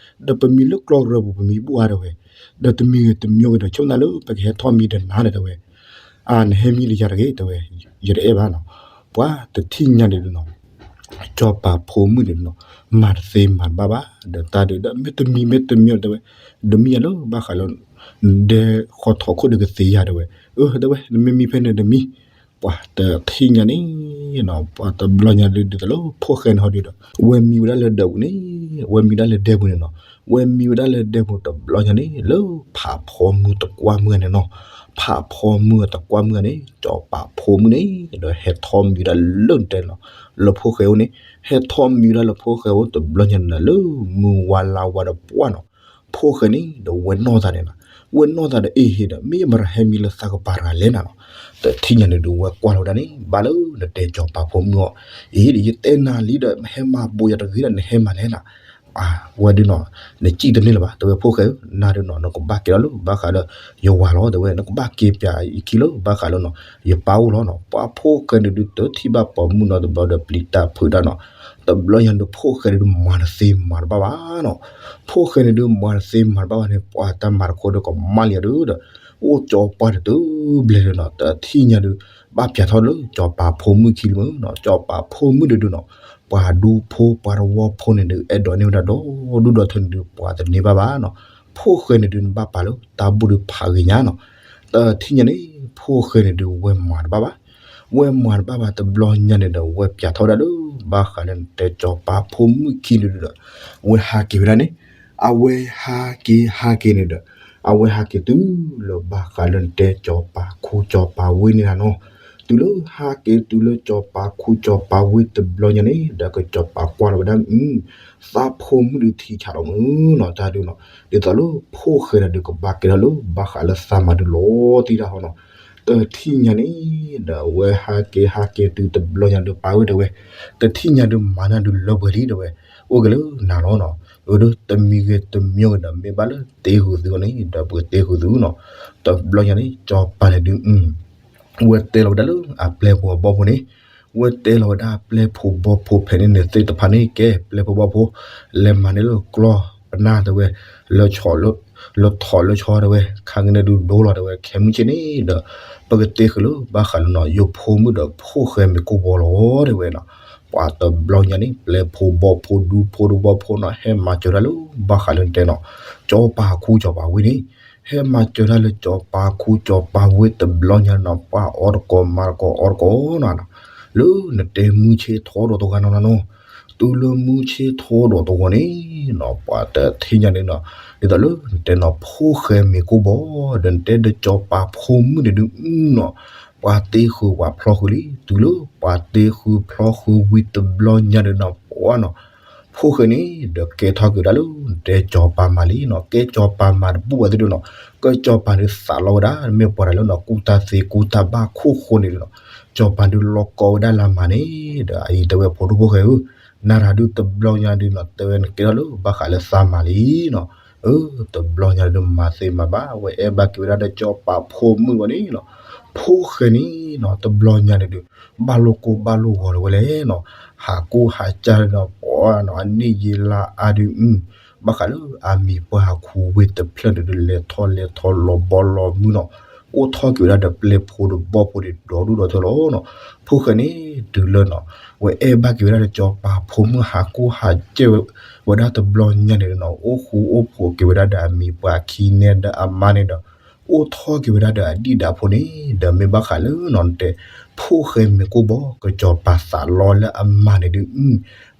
ဒီးပမံလၢကျီၢ်ကရၢပူၤ ပမံဘူၣ်အါတဲဝဲ, ဒီးတမံၤဂ့ၤတမံၤဂ့ၤဒီး ဆိကမိၣ်လၢပကဟဲထီၣ်မံဒီးနၤဒီးတဲဝဲ, အနဟဲမံဒီးယၤတဂ့ၤတဲဝဲ, ယတအဲၣ်ဘၣ်နီၤ, ပှၤတထံၣ်ညါန့ၣ်ဒုးနီၤ ကစီၤပၤဖိမုၣ်န့ၣ်နီၤ, မၤတသ့မၤတဘၣ်ဘၣ်, ဒီးတၢ်ဒုးဒီး မ့ၢ်တမံၤမ့ၢ်တမံၤတဲဝဲ, ဒီးမံယၤလၢဘၣ်ဃးလၢ ဒဲဃီထီၣ်ခိၣ်ဒီးကသ့ယၤတဲဝဲ, အၢ တဲဝဲ နမ့ၢ်မံဖဲန့ၣ်ဒီးမံ, ပှၤတထံၣ်ညါန့ၣ်နီၤ, ပှၤတဘျီညါဒုး ဒ်သိးလၢဖိၣ်ဃဲန့ၣ်ဟီဒုးဒီး ဝဲမံဝဲဒၣ်လၢဒဲပူၤန့ၣ်, ဝဲမံဝဲဒၣ်လၢဒဲပူၤန့ၣ်နီၤ, ဝဲမံဝဲဒၣ်လၢဒဲပူၤတဘျီညါန့ၣ် လၢဖးဖီမုၢ်တကွၢ်မုၢ်ဂၤန့ၣ်နီၤ, ဖးဖီမုၢ်တကွၢ်မုၢ်ဂၤန့ၣ် စီၤပၤဖိမုၣ်န့ၣ် ဒီးဟဲထီၣ်မံဝဲဒၣ်လၢနတဲနီၤ, လၢဖိၣ်ဃဲအိၣ်န့ၣ် ဟဲထီၣ်မံဝဲဒၣ်လၢဖိၣ်ဃဲအိၣ်တဘျီညါန့ၣ်နီၤ လၢမုၢ်ဝါလါဝါဒီးပှၢ်နီၤ, ဖိၣ်ဃဲန့ၣ်ဒီးဝဲနီၢ်သးန့ၣ်နီၤ, ဝဲနီၢ်သးဒီးအ့ၣ်ဟ့ဒီး မ့ၢ်မတၤဟဲမံလၢသးကပၤတဂၤလဲၣ်နၤနီၤ, တထံၣ်ညါန့ၣ်ဒုး ဝဲကွၢ်လီၤဝဲဒၣ်န့ၣ် ဘၣ်လၢနတဲစီၤပၤဖိမုၣ်အီၤ, အ့ၣ်ဒီး ယတဲနၤလံဒီး ဟဲမၤဘူးယၤတဂ့ၤဒီး နဟဲမၤလဲၣ်နၤ ဝဲဒုးနီၤ, နစံၣ်တန့ၢ်လၢၤဘၣ် တဲဝဲဖိၣ်ဃဲဧၢ, နၤဒုးနီၤ နကဘၣ်က့ၤလီၤလၢဘၣ်ဃးဒီး ယဝၤလီၤ တဲဝဲ နကဘၣ်က့ၤပၠးအခံလၢဘၣ်ဃးလၢနီၤ ယပၢ်အိၣ်လီၤနီၤ, ပှၤဖိၣ်ဃဲန့ၣ်ဒုး တထံၣ်ဘၣ်ပိာ်မုၣ်နီတဘျီဒီးပျံၤတၢ်ဖုးတၢ်နီၤ, တဘျီညါဒုး ဖိၣ်ဃဲန့ၣ်ဒုး မၤတသ့မၤတဘၣ်ဘၣ်နီၤ, ဖိၣ်ဃဲန့ၣ်ဒုး မၤတသ့မၤတဘၣ်ဘၣ်န့ၣ် ပှၤတၢ်မၤတခီဒီးကမၣ်လံဒီး အိၣ်ကၠီပှၢ်တဘျဲၣ်ဒီးနီၤ, တထံၣ်ညါဒုး ဘၣ်ပၠးထီၣ်လၢစီၤပၤဖိမုၣ်ခံလံမးနီၤ, စီၤပၤဖိမုၣ်ဒုးဒုးနီၤ, ပှၤဒူဖိပှၤတဝီဖိန့ၣ်ဒုး အဲၣ်ဒိးန့ၢ်ဝဲဒၣ်ဒီဒူၣ်ဒီထၢန့ၣ်ဒုး ပှၤတန့ၢ်ဘၣ်ဘၣ်နီၤ, ဖိၣ်ဃဲန့ၣ်ဒုး နဘၣ်ပာ်လၢတၢ်ဘူၣ်ဒုးဖးဂ့ၤညါနီၤ, တထံၣ်ညါန့ၣ် ဖိၣ်ဃဲန့ၣ်ဒုး ဝဲမၤတဘၣ်ဘၣ်, ဝဲမၤတဘၣ်ဘၣ်တဘျီညါန့ၣ်ဒီး ဝဲပၠးထီၣ်ဝဲဒၣ်လၢ ဘၣ်ဃးလၢနတဲစီၤပၤဖိမုၣ်ခံန့ၣ်ဒုးဒီး ဝဲဟးက့ၤဝဲဒၣ်န့ၣ်, အဝဲဟးက့ၤဟးက့ၤန့ၣ်ဒီး အဝဲဟးက့ၤတုၤလၢဘၣ်ဃးလၢနတဲစီၤပၤခူစီၤပၤဝ့ၢ်န့ၣ်နၤနီၤ, တုၤလၢဟးက့ၤတုၤလၢစီၤပၤခူစီၤပၤဝ့ၢ်တဘျီညါန့ၣ် ဒီးကစီၤပၤကွၢ်လီၤဝဲဒၣ် အု သးဖိမုၣ်ဒုးထံဆးလီၤမးနီၤ, တၢ်ဒုးနီၤ, ဒ်သိးလၢဖိၣ်ဃဲတၢ်ဒုးကဘၣ်ကဲထီၣ်လၢဘၣ်ဃးလၢသးမၤဒုးလီၤတံၢ်တၢ်ဟီနီၤ, တထံၣ်ညါန့ၣ် ဒီးအဝဲဟးက့ၤဟးက့ၤတုၤတဘျီညါဒုးပာ်ဝဲတဲဝဲ, တထံၣ်ညါဒုးမၤနၢ်ဒုးလၢပှဲၤလံတဲဝဲ, အိၣ်က့ၤလၢနၤလီၤနီၤ, အဒိတမံၤဂ့ၤတမံၤဂ့ၤဒီး မ့ၢ်ဘၣ်လၢတ့ဃုာ်သုအီၤန့ၣ် ဒီးပကတ့ဃုာ်သုနီၤ, တဘျီညါန့ၣ် စီၤပၤန့ၣ်ဒုး ဝဲတဲလီၤဝဲဒၣ်လၢအပျဲၢ်ဖိအဘီၣ်ဖိန့ၣ်, ဝဲတဲလီၤဝဲဒၣ်ပျဲၢ်ဖိဘီၣ်ဖိဖဲန့ၣ်န့ၣ်သ့ၣ်တဖၣ်န့ၣ် ကဲပျဲၢ်ဖိဘီၣ်ဖိ, လဲၤမၤန့ၢ်လၢကျီၢ်ပနၢ်တဲဝဲ, လၢဆီလၢ, လၢထိးလၢဆီတဲဝဲ, ခါကန့ၣ်ဒုးဒိလီၤတဲဝဲ, ခဲမုၢ်ဆ့ၣ်န့ၣ်ဒီး ပကတ့ဃုာ်လၢဘၣ်ဃးလၢနီၤ ယိၤဖိမုၣ်ဒီးဖိၣ်ဃဲမ့ၢ်ကိၢ်ဘီလီၤတဲဝဲနီၤ, ပှၤတဘျီညါန့ၣ် ပျဲၢ်ဖိဘီၣ်ဖိဒူဖိတဝီဖိနီၤ ဟဲမၤစၢၤတၢ်လၢဘၣ်ဃးလၢနတဲနီၤ, စီၤပၤခူစီၤပၤဝ့ၢ်န့ၣ် ဟဲမၤစၢၤတၢ်လၢစီၤပၤခူစီၤပၤဝ့ၢ်တဘျီညါနီၤ ပှၤအီတကိးမၤတကိးအီတကိးနီၤ, လၢနတဲမုၢ်ဆ့ၣ်ထီၣ်ဒီးတဂၤနီၤနီၤနီၤ, တုၤလၢမုၢ်ဆ့ၣ်ထီၣ်ဒီးတဂၤန့ၣ်နီၤ ပှၤတထံၣ်ညါန့ၣ်နီၤ, ဒ်သိးလၢနတဲနီၤ ဖိၣ်ဃဲမ့ၢ်ကိၢ်ဘီ, ဒီးနတဲဒီးစီၤပၤဖိမုၣ်န့ၣ်ဒုးနီၤ, ပှၤတ့ဃုာ်ပှၤဖျီဃုာ်လံ, တုၤလၢပှၤတ့ဃုာ်ဖျီဃုာ်ဝံၤတဘျီညါန့ၣ်နီၤ ပှၤနီၤ ဖိၣ်ဃဲန့ၣ် ဒီးကဲထီၣ်က့ၤဝဲဒၣ်လၢနတဲစီၤပၤမၤလံနီၤ, ကဲစီၤပၤမၤတဘူၣ်ဘၣ်သ့ၣ်ဒုးနီၤ, ကဲစီၤပၤဒုးသးလီဝဲဒၣ် မ့ၢ်ပှၤတၢ်လၢနီၤ ကူၣ်တၢ်သ့ကူၣ်တၢ်ဘၣ်ခိၣ်ဃိန့ၣ်ဒုးနီၤ, စီၤပၤဒုးလီၤကီဝဲဒၣ်လၢမၤန့ၣ်, ဒီးအအံၤတဲဝဲဖိဒိၣ်ဖိၣ်ဃဲဧၢ, နၤတၢ်ဒုးတဘျီညါဒုးနီၤ တဲဝဲနကဲထီၣ်လၢဘၣ်ဃးလၢသးမၤလံနီၤ, အၢ တဘျီညါဒုးမၤသ့မၤဘၣ် ဝဲအဲၣ်ဘၣ်က့ၤဝဲဒၣ်ဒီးစီၤပၤဖိမုၣ်ဝဲန့ၣ်နီၤ, ဖိၣ်ဃဲန့ၣ်နီၤ တဘျီညါန့ၣ်ဒုး ဘၣ်လိာ်ကိၢ်ဘၣ်လိာ်ဂီၤလၢၤဝဲလဲၣ်နီၤ, ဟးကူၣ်ဟးကၢ်ဒီးပှၤနီၤ အနံၣ်ယံာ်လါအါဒုး ဘၣ်ဃးလၢအမံၤပှၢ်ဟးခူဝ့ၢ်တဖျၢၣ်န့ၣ်ဒုး လဲၤထီၣ်လဲၤထီၣ်လီၤဘီလီၤမုၢ်နီၤ, အိၣ်ထီၣ်က့ၤဝဲဒၣ်ဒီးပျဲၢ်ဖိဒီးဘီၣ်ဖိဒီးဒီဒူၣ်ဒီထၢလီၤနီၤ, ဖိၣ်ဃဲန့ၣ်တုၤလၢနီၤ ဝဲအဲၣ်ဘၣ်က့ၤဝဲဒၣ်ဒီးစီၤပၤဖိမုၣ်ဟးကူၣ်ဟးကၢ်ဝဲဒၣ်တဘျီညါန့ၣ်နီၤ, အိၣ်ဃူအိၣ်ဖိးက့ၤဝဲဒၣ်ဒီးအမံၤပှၢ်ခံန့ၣ်ဒီးအမါန့ၣ်ဒီး အိၣ်ထီၣ်က့ၤဝဲဒၣ်ဒီးအဒံၣ်ဒၣ်ဖိန့ၣ် ဒီးမ့ၢ်ဘၣ်ဃးလၢနီၤ နတဲ ဖိၣ်ဃဲမ့ၢ်ကိၢ်ဘီ ကစီၤပၤသးလီလၢအမၤန့ၣ်ဒုး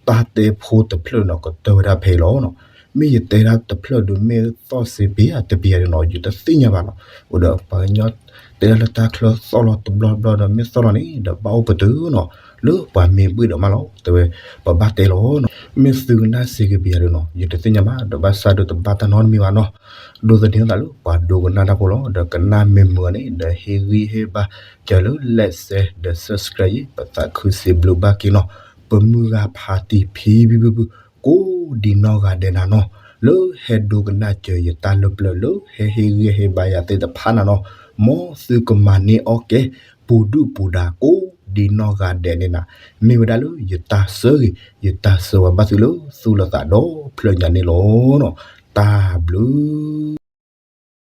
တၢ်တဲဖိတဖျၢၣ်နီၤ ကတၢၢ်ဝဲဒၣ်ဖဲအံၤလီၤနီၤ, မ့ၢ်ယတဲဒၣ်တဖျၢၣ်ဒုး မ့ၢ်သီၣ်စ့ပ့ၤဧါတပ့ၤဧါဒုးနီၤ ယတသ့ၣ်ညါဘၣ်နီၤ, အိၣ်ဒီးပှၤကညီတဲဒၣ်လၢတၢ်ချၢသီၣ်လီၤတဘျီတဘျီဒီး မ့ၢ်သီၣ်လီၤန့ၣ် ဒီးဘၣ်အိၣ်ပတုာ်နီၤ, လၢပှၤမ့ၢ်ဘှ့ၣ်ဒီးမးလီၤ တဲဝဲ, ပဘၣ်တဲလီၤနီၤ, မ့ၢ်သုကနၣ်စ့ကပ့ၤဧါဒုးနီၤ ယတသ့ၣ်ညါဘၣ် ဒီးဘၣ်ဆၣ်ဒီးတဘၣ်တၢ်နီတမံၤဘၣ်နီၤ, ဒိးသန့ၤအသးလၢပှၤဒိကနၣ်တၢ်ဖိလီၤ, ဒီးကနၣ်မ့ၢ်မုာ်န့ၣ် ဒီးဟ့ၣ်ဂံၢ်ဟ့ၣ်ဘါ စၢၤလၢ like share ဒီး subscribe အံၤ ပသးခုစံးဘျုးဘၣ်က့ၤနီၤ, ပမုၢ်ဂၤဖးတံၢ်ဖံဖံဖုဖု ကိးဒံးနီၢ်ဂၤဒဲးနၤနီၤ, လၢဟဲဒိကနၣ်စၢၤယတၢ်လၢပျၢၤ လၢဟဲဟ့ၣ်ဂံၢ်ဟ့ၣ်ဘါယၤသ့ၣ်တဖၣ်နၤနီၤ, မ်သုကမၤန့ၢ်အီၣ်ကဲ ပူၤဒုၣ်ပူၤဒါ ကိးဒံးနီၢ်ဂၤဒဲးန့ၣ်နၤ, မ့ၢ်ဝဲဒၣ်လၢယတၢ်ဆၢဂ့ၤ ယတၢ်ဆၢဝါဘၣ်သုလၢသူၣ်လၢသးဒီဖျၢၣ်ညါန့ၣ်လီၤနီၤ, တၢ်ဘျုး